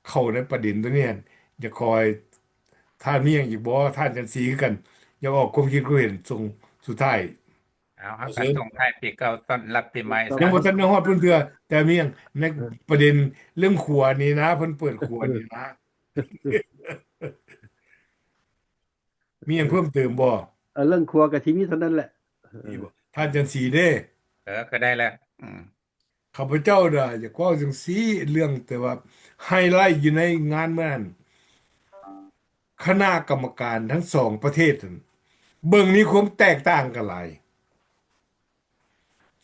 ເຂົ້າໃນປະເດັນໂຕນີ້ ຢາກຂໍໃຫ້ທ່ານມີຫຍັງອີກບໍ່? ທ່ານຈັນສີຄືກັນ ຢາກອອກຄວາມຄິດຄວາມເຫັນຊ່ວງສຸດທ້າຍ. ເອົາ ເຮົາກໍສົ່ງທ້າຍປີເກົ່າ ຕ້ອນຮັບປີໃໝ່. ຍັງບໍ່ທັນໄດ້ຮອດພຸ້ນເທື່ອ ແຕ່ມີຫຍັງໃນປະເດັນເລື່ອງຂົວນີ້ນະ ເພິ່ນເປີດຂົວນີ້ນະ ມີຫຍັງເພີ່ມເຕີມບໍ່? ເອີ ເລື່ອງຂົວກໍຊິມີເທົ່ານັ້ນແຫຼະ. ມີບໍ່? ທ່ານຈັນສີເດ້? ເອີ ກໍໄດ້ແລ້ວ. ອືມ ຂ້າພະເຈົ້ານະ ຢາກເວົ້າຈັ່ງຊີ້ ເລື່ອງແຕ່ວ່າໄຮໄລຢູ່ໃນງານມື້ນັ້ນ ຄະນະກຳມະການທັງສອງປະເທດຫັ້ນ ເບິ່ງມີຄວາມແຕກຕ່າງກັນຫຼາຍ.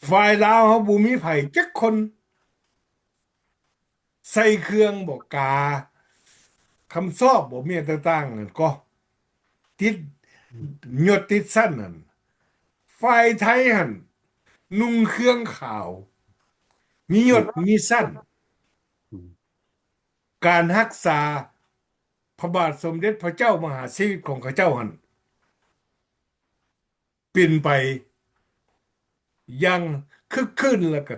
ຝ່າຍລາວເຮົາບໍ່ມີໃຜຈັກຄົນ ໃສ່ເຄື່ອງບໍ ກາ ຄຳຊອບບໍ ມີຫຍັງຕ່າງໆນັ້ນກໍຕິດຍົດຕິດຊັ້ນຫັ້ນ. ຝ່າຍໄທຫັ້ນນຸ່ງເຄື່ອງຂາວ ມີຍົດມີຊັ້ນ. ການຮັກສາພະບາດສົມເດັດພະເຈົ້າມະຫາຊີວິດຂອງເຂົາເຈົ້າຫັ້ນ ເປັນໄປຢ່າງຄຶກຄື້ນ ແລ້ວກໍ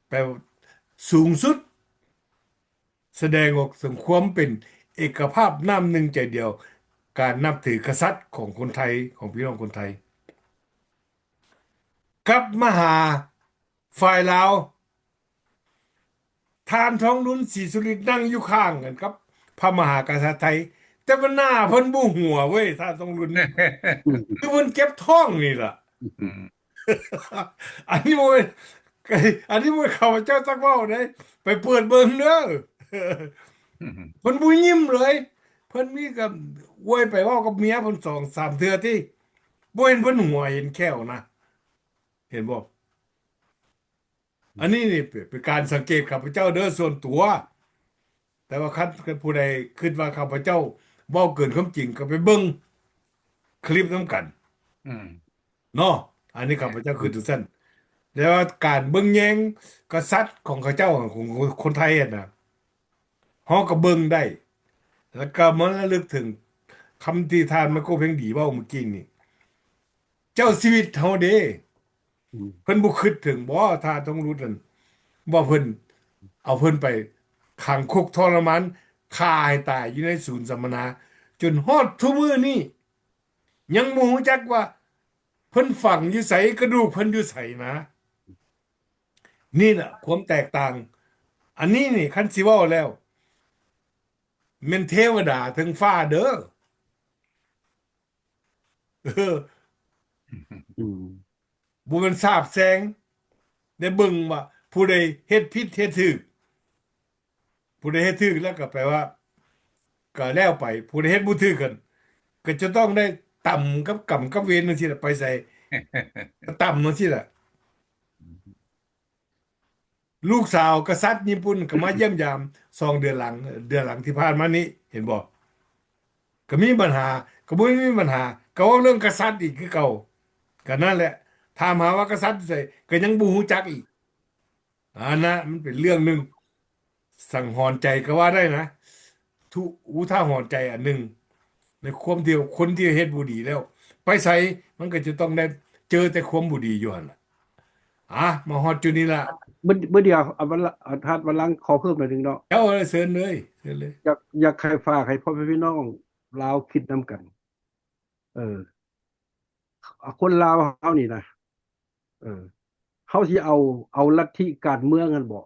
ແປວ່າສູງສຸດ ສະແດງອອກເຖິງຄວາມເປັນເອກະພາບນ້ຳໜຶ່ງໃຈດຽວ ການນັບຖືກະສັດຂອງຄົນໄທ ຂອງພີ່ນ້ອງຄົນໄທ. ກັບມາຫາຝ່າຍລາວ ທ່ານທອງລຸນ ສີສຸລິດ ນັ່ງຢູ່ຂ້າງກັນກັບພະມະຫາກະສັດໄທ ແຕ່ວ່າໜ້າເພິ່ນບໍ່ຫົວເວີຍ ທ່ານທອງລຸນ ຄືເພິ່ນເຈັບທ້ອງນີ້ລະ. ອືມ ອັນນີ້ບໍ່ແມ່ນ ອັນນີ້ບໍ່ແມ່ນຂ້າພະເຈົ້າຈັກເວົ້າເດ້ ໄປເປີດເບິ່ງເດີ. ອືມ ເພິ່ນບໍ່ຍິ້ມເລີຍ ເພິ່ນມີກະອວຍໄປເວົ້າກັບເມຍເພິ່ນສອງສາມເທື່ອຕິ ບໍ່ເຫັນເພິ່ນຫົວເຫັນແຂ້ວນະ ເຫັນບໍ່? ອັນນີ້ນີ້ເປັນ ເປັນການສັງເກດຂ້າພະເຈົ້າເດີ ສ່ວນຕົວ ແຕ່ວ່າຄັນ ຄັນຜູ້ໃດຄິດວ່າຂ້າພະເຈົ້າເວົ້າເກີນຄວາມຈິງ ກໍໄປເບິ່ງຄລິບນຳກັນ ອືມ ເນາະ. ອັນນີ້ຂ້າພະເຈົ້າຄິດຈັ່ງຊັ້ນ ແຕ່ວ່າການເບິ່ງແຍງກະສັດຂອງເຂົາເຈົ້າ ຂອງຄົນໄທຫັ້ນນະ ເຮົາກໍເບິ່ງໄດ້ ແລ້ວກໍມາລະລຶກເຖິງຄຳທີ່ທ່ານໄມໂຄເພັງດີເວົ້າມື້ກີ້ນີ້ ເຈົ້າຊີວິດເຮົາເດ້ ອືມ ເພິ່ນບໍ່ຄິດເຖິງບໍ່ ທ່ານທອງລຸນນັ້ນ ວ່າເພິ່ນເອົາເພິ່ນໄປຂັງຄຸກທໍລະມານ ຂ້າໃຫ້ຕາຍຢູ່ໃນສູນສຳມະນາ ຈົນຮອດທຸກມື້ນີ້ ຍັງບໍ່ຮູ້ຈັກວ່າເພິ່ນຝັງຢູ່ໃສ ກະດູກເພິ່ນຢູ່ໃສນະ. ນີ້ລະຄວາມແຕກຕ່າງ ອັນນີ້ນີ້ ຄັນຊິເວົ້າແລ້ວ ແມ່ນເທວະດາເທິງຟ້າເດີ. ເອີ ອືມ ບໍ່ແມ່ນສາບແຊ່ງ ໄດ້ເບິ່ງວ່າຜູ້ໃດເຮັດຜິດເຮັດຖືກ ຜູ້ໃດເຮັດຖືກແລ້ວກໍແປວ່າກໍແລ້ວໄປ ຜູ້ໃດເຮັດບໍ່ຖືກກໍ ກໍຈະຕ້ອງໄດ້ຕຳກັບກຳກັບເວນຈັ່ງຊີ້ລະ ໄປໃສກໍຕຳຈັ່ງຊີ້ລະ. ລູກສາວກະສັດຍີ່ປຸ່ນກໍມາຢ້ຽມຢາມສອງເດືອນຫຼັງ ເດືອນຫຼັງທີ່ຜ່ານມານີ້ ເຫັນບໍ່? ກໍມີບັນຫາ ກໍບໍ່ມີບັນຫາ ກໍເວົ້າເລື່ອງກະສັດອີກຄືເກົ່າ. ກໍນັ້ນແຫຼະ ຖາມຫາວ່າກະສັດຢູ່ໃສ ກໍຍັງບໍ່ຮູ້ຈັກອີກ. ອັນນະ ມັນເປັນເລື່ອງໜຶ່ງສັງຫອນໃຈກໍວ່າໄດ້ນະ ທຸ ອຸທາຫອນໃຈອັນໜຶ່ງ ໃນຄວາມທີ່ຄົນທີ່ເຮັດບໍ່ດີແລ້ວ ໄປໃສມັນກໍຈະຕ້ອງໄດ້ເຈີແຕ່ຄວາມບໍ່ດີຢູ່ຫັ້ນລະ. ອາ ມາຮອດຈຸດນີ້ລະ ມື້ ມື້ດຽວ ອາ ວັນລະ ອາ ທ່ານວັນຫຼັງຂໍເພີ່ມໜ້ອຍໜຶ່ງເນາະ. ເຈົ້າເລີຍ ເຊີນເລີຍ ເຊີນເລີຍ. ຢາກ ຢາກໃຫ້ຝາກໃຫ້ພໍ່ແມ່ພີ່ນ້ອງລາວຄິດນຳກັນ ເອີ ອາ ຄົນລາວເຮົານີ້ນະ ເອີ ເຮົາຊິເອົາ ເອົາລັດທິການເມືອງຫັ້ນບໍ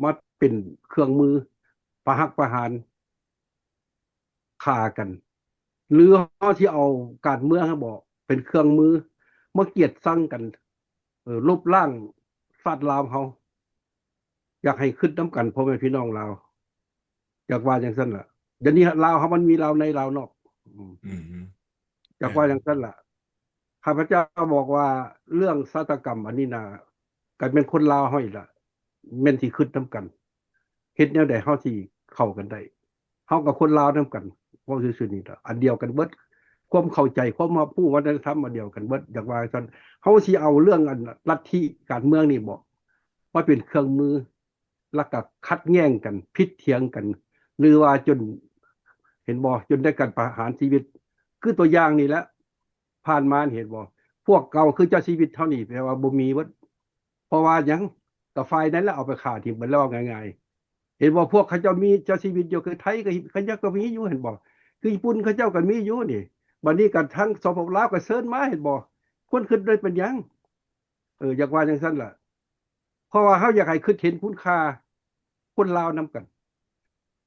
ມາເປັນເຄື່ອງມືປະຫັກປະຫານຂ້າກັນ ຫຼືເຮົາຊິເອົາການເມືອງຫັ້ນບໍ ເປັນເຄື່ອງມືມາກຽດຊັງກັນ ເອີ ລົບລ້າງຊາດລາວເຮົາ? ຢາກໃຫ້ຄິດນຳກັນ ພໍ່ແມ່ພີ່ນ້ອງລາວ ຢາກວ່າຈັ່ງຊັ້ນລະ. ດຽວນີ້ລາວເຮົາມັນມີລາວໃນລາວນອກ ອືມ ອືມ ຢາກວ່າຈັ່ງຊັ້ນລະ. ຂ້າພະເຈົ້າບອກວ່າເລື່ອງຊາຕາກຳອັນນີ້ນະ ກໍແມ່ນຄົນລາວເຮົານີ້ລະ ແມ່ນຊິຄິດນຳກັນ ເຮັດແນວໃດເຮົາຊິເຂົ້າກັນໄດ້? ເຮົາກັບຄົນລາວນຳກັນ ເວົ້າຊື່ໆນີ້ລະ ອັນດຽວກັນເບິດ ຄວາມເຂົ້າໃຈ ຄວາມຮັບຮູ້ວັດທະນະທຳອັນດຽວກັນເບິດ ຢາກວ່າຊັ້ນ. ເຮົາຊິເອົາເລື່ອງອັນລັດທິການເມືອງນີ້ບໍ ມາເປັນເຄື່ອງມື ແລ້ວກໍຂັດແຍ້ງກັນ ຜິດຖຽງກັນ ຫຼືວ່າຈົນ ເຫັນບໍ່ ຈົນໄດ້ການປະຫານຊີວິດ. ຄືຕົວຢ່າງນີ້ແຫຼະ ຜ່ານມາເຫັນບໍ່ ພວກເກົ່າຄືເຈົ້າຊີວິດເຮົານີ້ແປວ່າບໍ່ມີເບິດ. ເພາະວ່າຫຍັງ? ກໍຝ່າຍນັ້ນລະເອົາໄປຂ້າຖິ້ມເບິດແລ້ວ ເວົ້າງ່າຍໆ ເຫັນບໍ່? ພວກເຂົາເຈົ້າມີເຈົ້າຊີວິດຢູ່ ຄືໄທກໍເຫັນ ເຂົາເຈົ້າກໍມີຢູ່ ເຫັນບໍ່? ຄືຍີ່ປຸ່ນເຂົາເຈົ້າກໍມີຢູ່ນີ້. ບັດນີ້ກໍທັງ ສປປ ລາວກໍເຊີນມາ ເຫັນບໍ່? ຄວນຄິດໄດ້ເປັນຫຍັງ? ເອີ ຢາກວ່າຈັ່ງຊັ້ນລະ ເພາະວ່າເຮົາຢາກໃຫ້ຄິດເຫັນຄຸນຄ່າຄົນລາວນຳກັນ.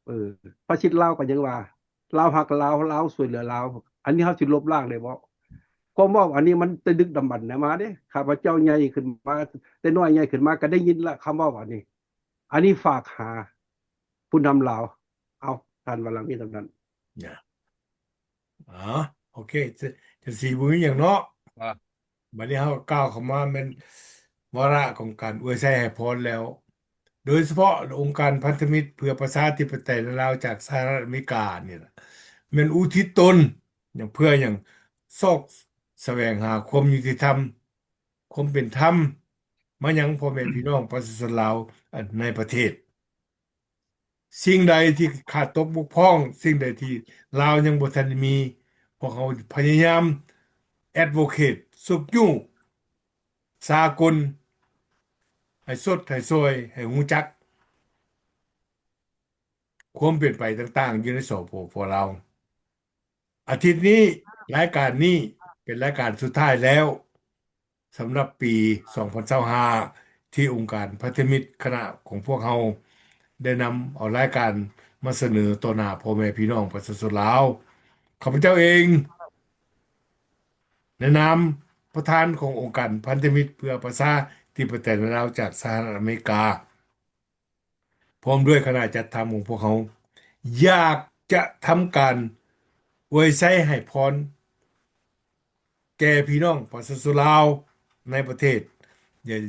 ເອີ ພາສິດລາວກໍຍັງວ່າ ລາວຮັກລາວ ລາວຊ່ວຍເຫຼືອລາວ. ອັນນີ້ເຮົາຊິລົບລ້າງໄດ້ບໍ່? ຄວາມເວົ້າອັນນີ້ມັນແຕ່ດຶກດຳບັນນະມາເດ້. ຂ້າພະເຈົ້າໃຫຍ່ຂຶ້ນມາ ແຕ່ນ້ອຍໃຫຍ່ຂຶ້ນມາກໍໄດ້ຍິນລະຄຳເວົ້າອັນນີ້. ອັນນີ້ຝາກຫາຜູ້ນຳລາວ. ເອົາ ທ່ານວາລະມີສ່ຳນັ້ນ. ເອີ ໂອເຄ ຈະ ຈະຊິບໍ່ມີຫຍັງເນາະ. ບັດນີ້ເຮົາກ່າວເຂົ້າມາແມ່ນວາລະຂອງການອວຍໄຊໃຫ້ພອນແລ້ວ ໂດຍສະເພາະອົງການພັນທະມິດເພື່ອປະຊາທິປະໄຕໃນລາວຈາກສະຫະລັດອາເມລິການີ້ລະ ແມ່ນອຸທິດຕົນຫຍັງ ເພື່ອຫຍັງ? ຊອກສະແຫວງຫາຄວາມຍຸຕິທຳ ຄວາມເປັນທຳມາຍັງພໍ່ແມ່ພີ່ນ້ອງປະຊາຊົນລາວໃນປະເທດ. ສິ່ງໃດທີ່ຂາດຕົກບົກຜ່ອງ, ສິ່ງໃດທີ່ລາວຍັງບໍ່ທັນໄດ້ມີ, ພວກເຮົາພະຍາຍາມແອັດໂວເຄດ, ຊຸກຍູ້ສາກົນໃຫ້ຊົດໃຫ້ຊ່ອຍ, ໃຫ້ຮູ້ຈັກຄວາມເປັນໄປຕ່າງໆຢູ່ໃນ ສປປ ລາວ. ອາທິດນີ້ ລາຍການນີ້ເປັນລາຍການສຸດທ້າຍແລ້ວ ສຳລັບປີສອງພັນຊາວຫ້າ ທີ່ອົງການພັນທະມິດຄະນະຂອງພວກເຮົາ ໄດ້ນຳເອົາລາຍການມາສະເໜີຕໍ່ໜ້າພໍ່ແມ່ພີ່ນ້ອງປະຊາຊົນລາວ. ຂ້າພະເຈົ້າເອງ ໃນນາມປະທານຂອງອົງການພັນທະມິດເພື່ອປະຊາທິປະໄຕໃນລາວ ຈາກສະຫະລັດອາເມລິກາ ພ້ອມດ້ວຍຄະນະຈັດທຳຂອງພວກເຮົາ ຢາກຈະທຳການອວຍໄຊໃຫ້ພອນແກ່ພີ່ນ້ອງປະຊາຊົນລາວໃນປະເທດ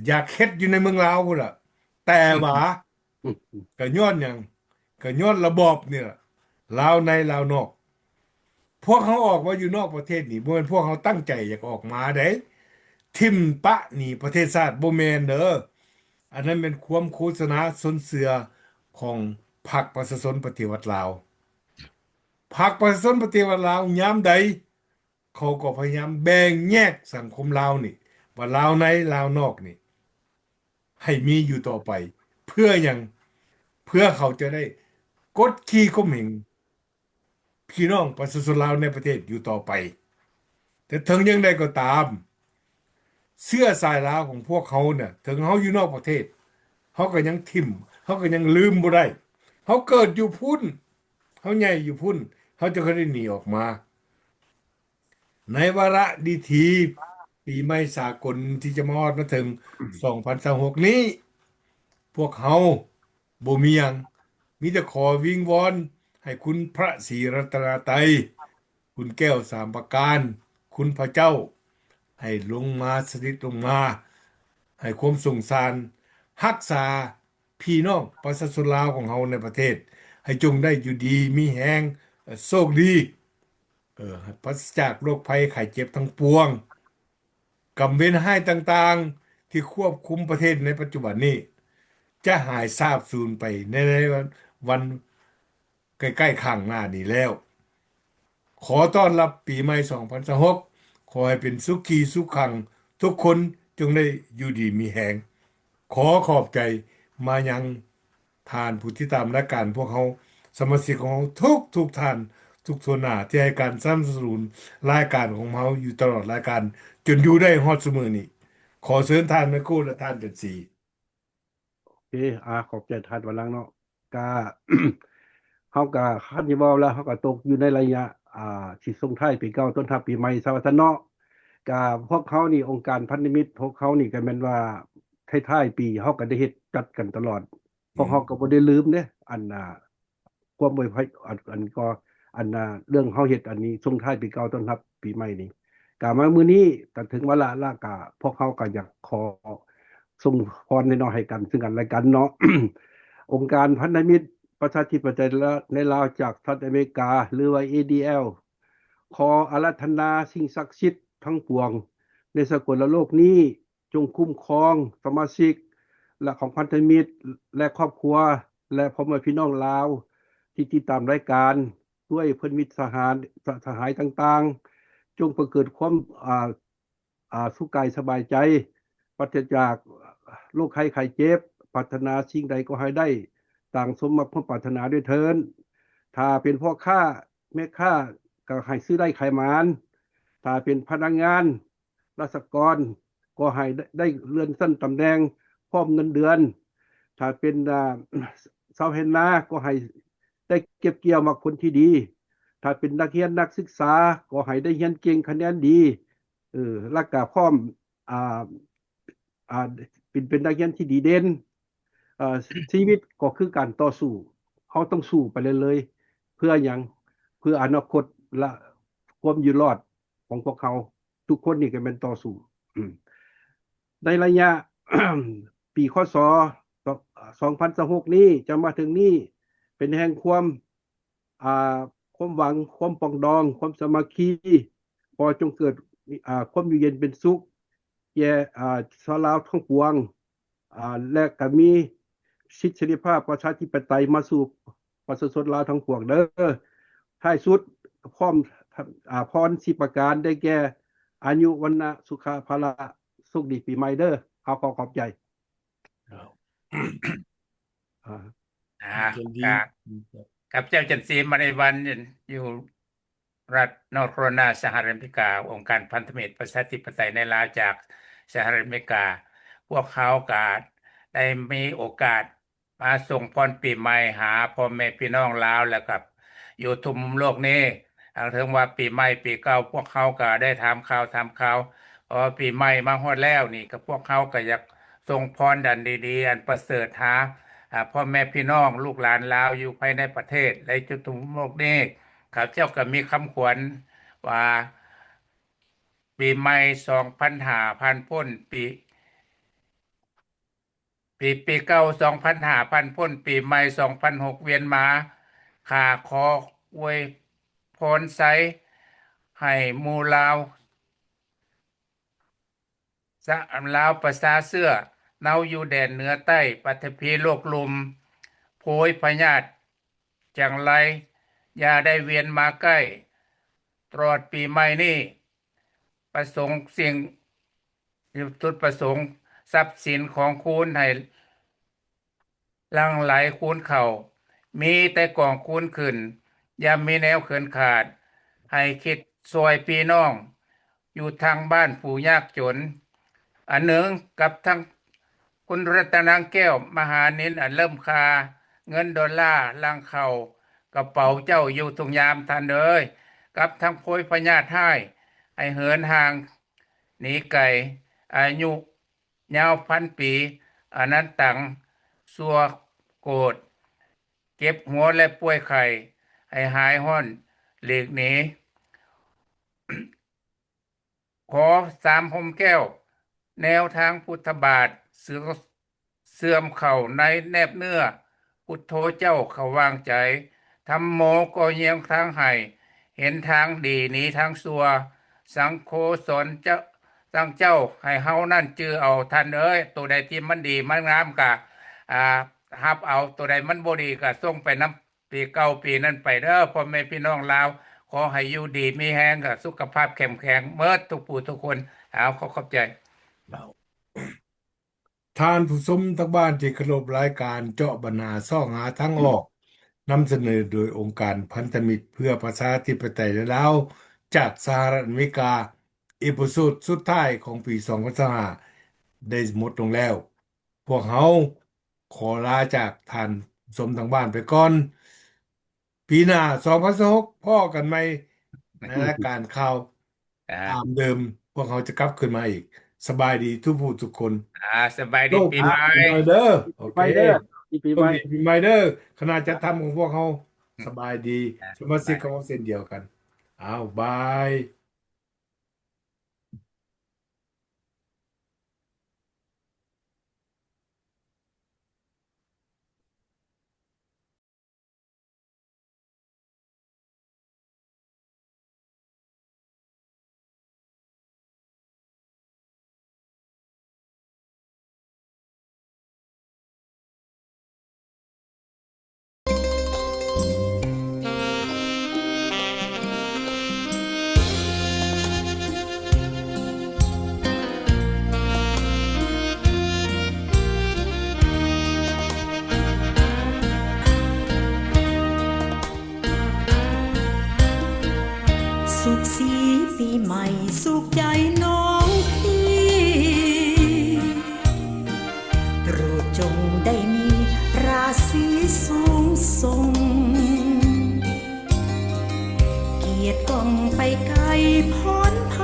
ຢາກເຮັດຢູ່ໃນເມືອງລາວພຸ້ນລະ ແຕ່ວ່າ ກະຍ້ອນຫຍັງ? ກະຍ້ອນລະບອບນີ້ລະ ລາວໃນລາວນອກ. ພວກເຮົາອອກມາຢູ່ນອກປະເທດນີ້ ບໍ່ແມ່ນພວກເຮົາຕັ້ງໃຈຢາກອອກມາໃດ ຖິ້ມປະໜີປະເທດຊາດ ບໍ່ແມ່ນເດີ. ອັນນັ້ນແມ່ນຄວາມໂຄສະນາຊົນເຊື່ອຂອງພັກປະຊາຊົນປະຕິວັດລາວ. ພັກປະຊາຊົນປະຕິວັດລາວຍາມໃດ ເຂົາກໍພະຍາຍາມແບ່ງແຍກສັງຄົມລາວນີ້ ວ່າລາວໃນລາວນອກນີ້ ໃຫ້ມີຢູ່ຕໍ່ໄປ. ເພື່ອຫຍັງ? ເພື່ອເຂົາຈະໄດ້ກົດຂີ່ຂົ່ມເຫງ ພີ່ນ້ອງປະຊາຊົນລາວໃນປະເທດຢູ່ຕໍ່ໄປ. ແຕ່ເຖິງຢ່າງໃດກໍຕາມ ເຊື້ອສາຍລາວຂອງພວກເຮົານະ ເຖິງເຮົາຢູ່ນອກປະເທດ ເຮົາກໍຍັງຖິ້ມ ເຮົາກໍຍັງລືມບໍ່ໄດ້. ເຮົາເກີດຢູ່ພຸ້ນ ເຮົາໃຫຍ່ຢູ່ພຸ້ນ ເຮົາຈຶ່ງຄ່ອຍໄດ້ໜີອອກມາ. ໃນວາລະດີທີປີໃໝ່ສາກົນທີ່ຈະມາຮອດມາເຖິງສອງພັນຊາວຫົກນີ້ ພວກເຮົາບໍ່ມີຫຍັງ ມີແຕ່ຂໍວິງວອນໃຫ້ຄຸນພະສີລັດຕະນະໄຕ ຄຸນແກ້ວສາມປະການ ຄຸນພະເຈົ້າ ໃຫ້ລົງມາສະຖິດລົງມາ ໃຫ້ຄວາມສົງສານ ຮັກສາພີ່ນ້ອງປະຊາຊົນລາວຂອງເຮົາໃນປະເທດ ໃຫ້ຈົ່ງໄດ້ຢູ່ດີມີແຮງ ໂຊກດີ ເອີ ປາສະຈາກໂລກໄພໄຂ້ເຈັບທັງປວງ. ກຳເວັນຮ້າຍຕ່າງໆ ທີ່ຄວບຄຸມປະເທດໃນປັດຈຸບັນນີ້ ຈະຫາຍສາບສູນໄປໃນ ໃນວັນ ໃກ້ໆຂ້າງໜ້ານີ້ແລ້ວ. ຂໍຕ້ອນຮັບປີໃໝ່ສອງພັນຊາວຫົກ ຂໍໃຫ້ເປັນສຸຂີສຸຂັງ ທຸກຄົນຈົ່ງໄດ້ຢູ່ດີມີແຮງ. ຂໍຂອບໃຈມາຍັງທ່ານຜູ້ຕິດຕາມລາຍການພວກເຮົາ ສະມາຊິກຂອງເຮົາທຸກໆທ່ານ ທຸກທົ່ວໜ້າ ທີ່ໃຫ້ການສະໜັບສະໜູນລາຍການຂອງເຮົາຢູ່ຕະຫຼອດລາຍການ ຈົນຢູ່ໄດ້ຮອດຊຸມື້ນີ້. ຂໍເຊີນທ່ານໄມໂຄ ແລະ ທ່ານຈັນສີ. ໂອເຄ ອາ ຂອບໃຈທ່ານວາລັງເນາະ. ກະ ເຮົາກະ ຄັນຊິເວົ້າແລ້ວ ເຮົາກະຕົກຢູ່ໃນໄລຍະ ອ່າ ທີ່ສົ່ງທ້າຍປີເກົ່າ ຕ້ອນຮັບປີໃໝ່ ຊະວ່າຊັ້ນເນາະ. ກະພວກເຮົານີ້ ອົງການພັນທະມິດ ພວກເຮົານີ້ກະແມ່ນວ່າ ທ້າຍໆປີ ເຮົາກະໄດ້ເຮັດຈັດກັນຕະຫຼອດ. ພວກເຮົາກະບໍ່ໄດ້ລືມເດ້ ອັນ ອ່າ ຄວາມໄວ້ໄວ້ ອັນ ອັນກໍ ອັນ ອ່າ ເລື່ອງເຮົາເຮັດອັນນີ້ ສົ່ງທ້າຍປີເກົ່າ ຕ້ອນຮັບປີໃໝ່ນີ້ ກະມາມື້ນີ້ກະເຖິງວາລະລະ ກະພວກເຮົາກະຢາກຂໍສົ່ງພອນນ້ອຍໆໃຫ້ກັນ ຊຶ່ງກັນແລະກັນເນາະ. ອົງການພັນທະມິດປະຊາທິປະໄຕໃນລາວ ຈາກສະຫະລັດອາເມລິກາ ຫຼືວ່າ ເອດີແອລ ຂໍອາລາທະນາສິ່ງສັກສິດທັງປວງໃນສາກົນລະໂລກນີ້ ຈົ່ງຄຸ້ມຄອງສະມາຊິກ ແລະ ຂອງພັນທະມິດ ແລະ ຄອບຄົວ ແລະ ພໍ່ແມ່ພີ່ນ້ອງລາວ ທີ່ຕິດຕາມລາຍການ ດ້ວຍເພື່ອນມິດສະຫາຍ ສະ ສະຫາຍຕ່າງໆ, ຈົ່ງປະເກີດຄວາມ ອ່າ ອ່າ ສຸກາຍສະບາຍໃຈ ປາສະຈາກໂລກໄຂ້ໄຂ້ເຈັບ, ປາດຖະໜາສິ່ງໃດກໍໃຫ້ໄດ້ຕາມສົມຫວັງຄວາມປາດຖະໜາດ້ວຍເທີ້ນ. ຖ້າເປັນພໍ່ຄ້າແມ່ຄ້າ ກໍໃຫ້ຊື້ໄດ້ຂາຍໝານ, ຖ້າເປັນພະນັກງານ ລາຊະກອນ ກໍໃຫ້ໄດ້ ໄດ້ເລື່ອນຊັ້ນຕຳແໜ່ງ ພ້ອມເງິນເດືອນ, ຖ້າເປັນ ອ່າ ຊາວໄຮ່ນາ ກໍໃຫ້ໄດ້ເກັບກ່ຽວໝາກຜົນທີ່ດີ, ຖ້າເປັນນັກຮຽນນັກສຶກສາ ກໍໃຫ້ໄດ້ຮຽນເກັ່ງຄະແນນດີ ເອີ ແລ້ວກະພ້ອມ ອ່າ ອ່າ ເປັນ ເປັນນັກຮຽນທີ່ດີເດັ່ນ. ເອີ ຊີວິດກໍຄືການຕໍ່ສູ້, ເຮົາຕ້ອງສູ້ໄປເລື້ອຍໆ. ເພື່ອຫຍັງ? ເພື່ອອະນາຄົດ ແລະ ຄວາມຢູ່ລອດຂອງພວກເຮົາ. ທຸກຄົນນີ້ກໍແມ່ນຕໍ່ສູ້. ໃນໄລຍະ ປີ ຄ.ສ. ສອງພັນຊາວຫົກນີ້ ຈະມາເຖິງນີ້ ເປັນແຫ່ງຄວາມ ອ່າ ຄວາມຫວັງ, ຄວາມປອງດອງ, ຄວາມສາມັກຄີ, ຂໍຈົ່ງເກີດ ອ່າ ຄວາມຢູ່ເຢັນເປັນສຸກແກ່ ອ່າ ຊາວລາວທັງປວງ. ອ່າ ແລະ ກະມີສິດເສລີພາບປະຊາທິປະໄຕມາສູ່ປະຊາຊົນລາວທັງປວງເດີ. ທ້າຍສຸດ ພ້ອມ ອ່າ ພອນສິບປະການ ໄດ້ແກ່ ອາຍຸ ວັນນະ ສຸຂະ ພະລະ. ໂຊກດີປີໃໝ່ເດີ. ເຮົາຂໍຂອບໃຈ. ອ່າ ອ່າ ເປັນດີ ກັບ ກັບເຈົ້າຈັນສີມະນີວັນ ຢູ່ ລັດນອດໂຄໂຣໄລນາ ສະຫະລັດອາເມລິກາ, ອົງການພັນທະມິດປະຊາທິປະໄຕໃນລາວຈາກສະຫະລັດອາເມລິກາ. ພວກເຮົາກໍໄດ້ມີໂອກາດມາສົ່ງພອນປີໃໝ່ຫາພໍ່ແມ່ພີ່ນ້ອງລາວ ແລະ ກັບຢູ່ທົ່ວໂລກນີ້. ເຖິງວ່າປີໃໝ່ປີເກົ່າ ພວກເຮົາກໍໄດ້ຖາມຂ່າວ ຖາມຂ່າວ. ພໍປີໃໝ່ມາຮອດແລ້ວນີ້ ກໍພວກເຮົາກໍຢາກສົ່ງພອນອັນດີໆ ອັນປະເສີດຫາ ອາ ພໍ່ແມ່ພີ່ນ້ອງລູກຫຼານລາວຢູ່ພາຍໃນປະເທດ ແລະ ຢູ່ທົ່ວໂລກນີ້. ຂ້າພະເຈົ້າກໍມີຄຳຂວັນວ່າ ປີໃໝ່ສອງພັນຫ້າຜ່ານພົ້ນ, ປີ ປີ ປີເກົ່າສອງພັນຫ້າຜ່ານພົ້ນ, ປີໃໝ່ສອງພັນຫົກວຽນມາ. ຂ້າຂໍອວຍພອນໄຊໃຫ້ໝູ່ລາວ ຊະ ລາວປະຊາເຊື້ອເນົາຢູ່ແດນເໜືອໃຕ້ ປະຖະພີໂລກລຸ່ມ, ໂພຍພະຍາດຈັງໄລຢ່າໄດ້ວຽນມາໃກ້. ຕະຫຼອດປີໃໝ່ນີ້ ປະສົງສິ່ງ ຈຸດປະສົງ ຊັບສິນຂອງຄູນໃຫ້ຫຼັ່ງໄຫຼຄູນເຂົ້າ, ມີແຕ່ກອງຄູນຂຶ້ນ, ຢ່າມີແນວເຂີນຂາດ, ໃຫ້ຄິດຊ່ວຍພີ່ນ້ອງຢູ່ທາງບ້ານຜູ້ຍາກຈົນ. ອັນໜຶ່ງ, ກັບທັງ ຄຸນລັດຕະນາແກ້ວມະຫານິນ ອັນເລີ່ມຄ່າເງິນໂດລາຫຼັ່ງເຂົ້າກະເປົາເຈົ້າຢູ່ທຸກຍາມ, ທ່ານເອີຍ, ກັບທັງໂພຍພະຍາດຮ້າຍ ໃຫ້ເຫີນຫ່າງໜີໄກ, ອາຍຸຍາວພັນປີ, ອະນັນຕັງຊົ່ວໂກດ, ເຈັບຫົວ ແລະ ປ່ວຍໄຂ້ ໃຫ້ຫາຍຮ້ອນຫຼີກໜີ. ຂໍສາມຮົ່ມແກ້ວ ແນວທາງພຸດທະບາດ ເຊື່ອມເຂົ້າໃນແນບເນື້ອ, ພຸດໂທເຈົ້າເຂົ້າຫວ່າງໃຈ, ທຳໂມກໍຍຽງທາງໃຫ້, ເຫັນທາງດີໜີທາງຊົ່ວ, ສັງໂຄສອນເຈົ້າ, ສັງເຈົ້າໃຫ້ເຮົານັ້ນຈື່ເອົາ, ທ່ານເອີຍ. ໂຕໃດທີ່ມັນດີມັນງາມກະ ອາ ຮັບເອົາ, ໂຕໃດມັນບໍ່ດີກະສົ່ງໄປນຳ ປີເກົ່າປີນັ້ນໄປເດີ ພໍ່ແມ່ພີ່ນ້ອງລາວ. ຂໍໃຫ້ຢູ່ດີມີແຮງ ສຸຂະພາບເຂັ້ມແຂງເໝິດທຸກຜູ້ທຸກຄົນ. ເອົາ ຂໍຂອບໃຈ. ທ່ານຜູ້ຊົມທາງບ້ານທີ່ເຄົາລົບ, ລາຍການເຈາະບັນຫາຊອກຫາທາງອອກ ນຳສະເໜີໂດຍອົງການພັນທະມິດເພື່ອປະຊາທິປະໄຕໃນລາວ ຈາກສະຫະລັດອາເມລິກາ, ເອພິໂສດສຸດທ້າຍຂອງປີສອງພັນຊາວຫ້າ ໄດ້ໝົດລົງແລ້ວ. ພວກເຮົາຂໍລາຈາກທ່ານຜູ້ຊົມທາງບ້ານໄປກ່ອນ. ປີໜ້າ ສອງພັນຊາວຫົກ ພໍ້ກັນໃໝ່ໃນລາຍການຂ່າວ ອ່າ ຕາມເດີມ. ພວກເຮົາຈະກັບຄືນມາອີກ. ສະບາຍດີທຸກຜູ້ທຸກຄົນ. ອ່າ ສະບາຍດີປີໃໝ່ເດີ. ໂອເຄ ປີໃໝ່ເດີ. ໂຊກດີປີໃໝ່ເດີ. ຄະນະຈັດທຳຂອງພວກເຮົາ ສະບາຍດີ. ອ່າ ສະມາຊິກຂອງເຮົາເຊັ່ນດຽວກັນ. ອ້າວ ບາຍ. ສຸກສີປີໃໝ່ ສຸກໃຈນ້ອງພີ່ ໂປດຈົ່ງໄດ້ມີລາສີສູງສົ່ງ ກຽດກ້ອງໄປໄກ ພອນໄພ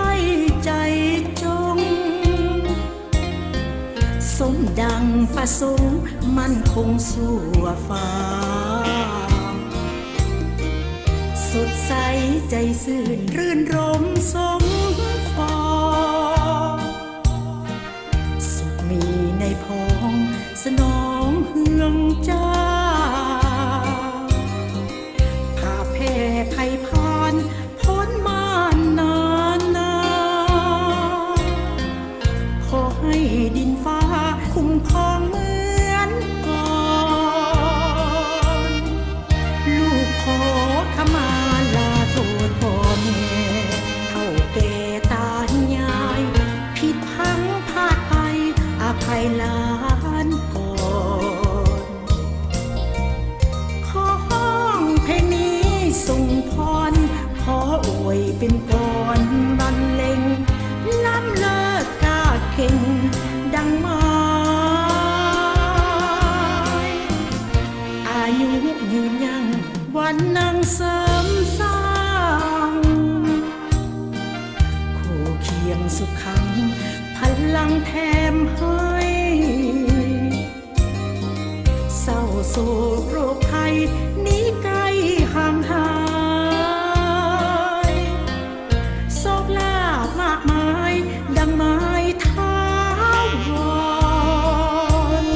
ໃຈຈົ່ງ ສົມດັ່ງປະສົງ ໝັ້ນຄົງຊົ່ວຟ້າ ສົດໃສໃຈຊື່ນ ລື່ນລົມສົມຟອງ ສຸກມີໃນພອງ ສະໜອງເຮືອງຈ້າ ພາແຜ່ໄພຜ່ານ ພົ້ນມານນານາ ຂໍໃຫ້ດິນຟ້າຄຸ້ມຄອງເໝືອນກ່ອນ ລູກຂໍຂະມາລາໂທດພໍ່ແມ່ ເຖົ້າແກ່ຕາຍາຍ ຜິດພັງພາດໄພ ອະໄພຫຼານກ່ອນ ເປັນກອນບັນເລງ ລ້ຳເລີດກາເກັ່ງດັ່ງໝາຍ ອາຍຸຍືນຍັງ ວັນນະເສີມສ້າງ ຄູ່ຄຽງສຸຂັງ ພະລັງແຖມໃຫ້ ເສົ້າໂສກໂລກໄພ ໜີໄກຫ່າງຫາຍ ໂຊກລາບມາກມາຍ ດັ່ງໄມ້ຖາວອນ.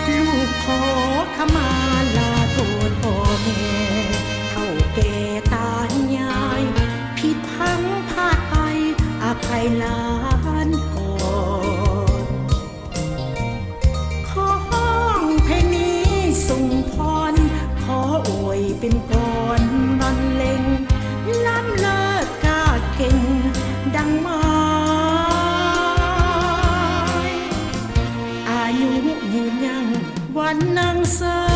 ລູກຂໍຂະມາລາໂທດພໍ່ແມ່ ເຖົ້າແກ່ຕາຍາຍ ຜິດພັງພາດໄພ ອະໄພລ້ານກອນ. ຂໍຮ້ອງເພງນີ້ສົ່ງພອນ ຂໍອວຍເປັນກອນບັນເລງ ລ້ຳເລີດກາເກັ່ງດັ່ງໝາຍ ອາຍຸຍືນຍັງ ວັນນະເສີ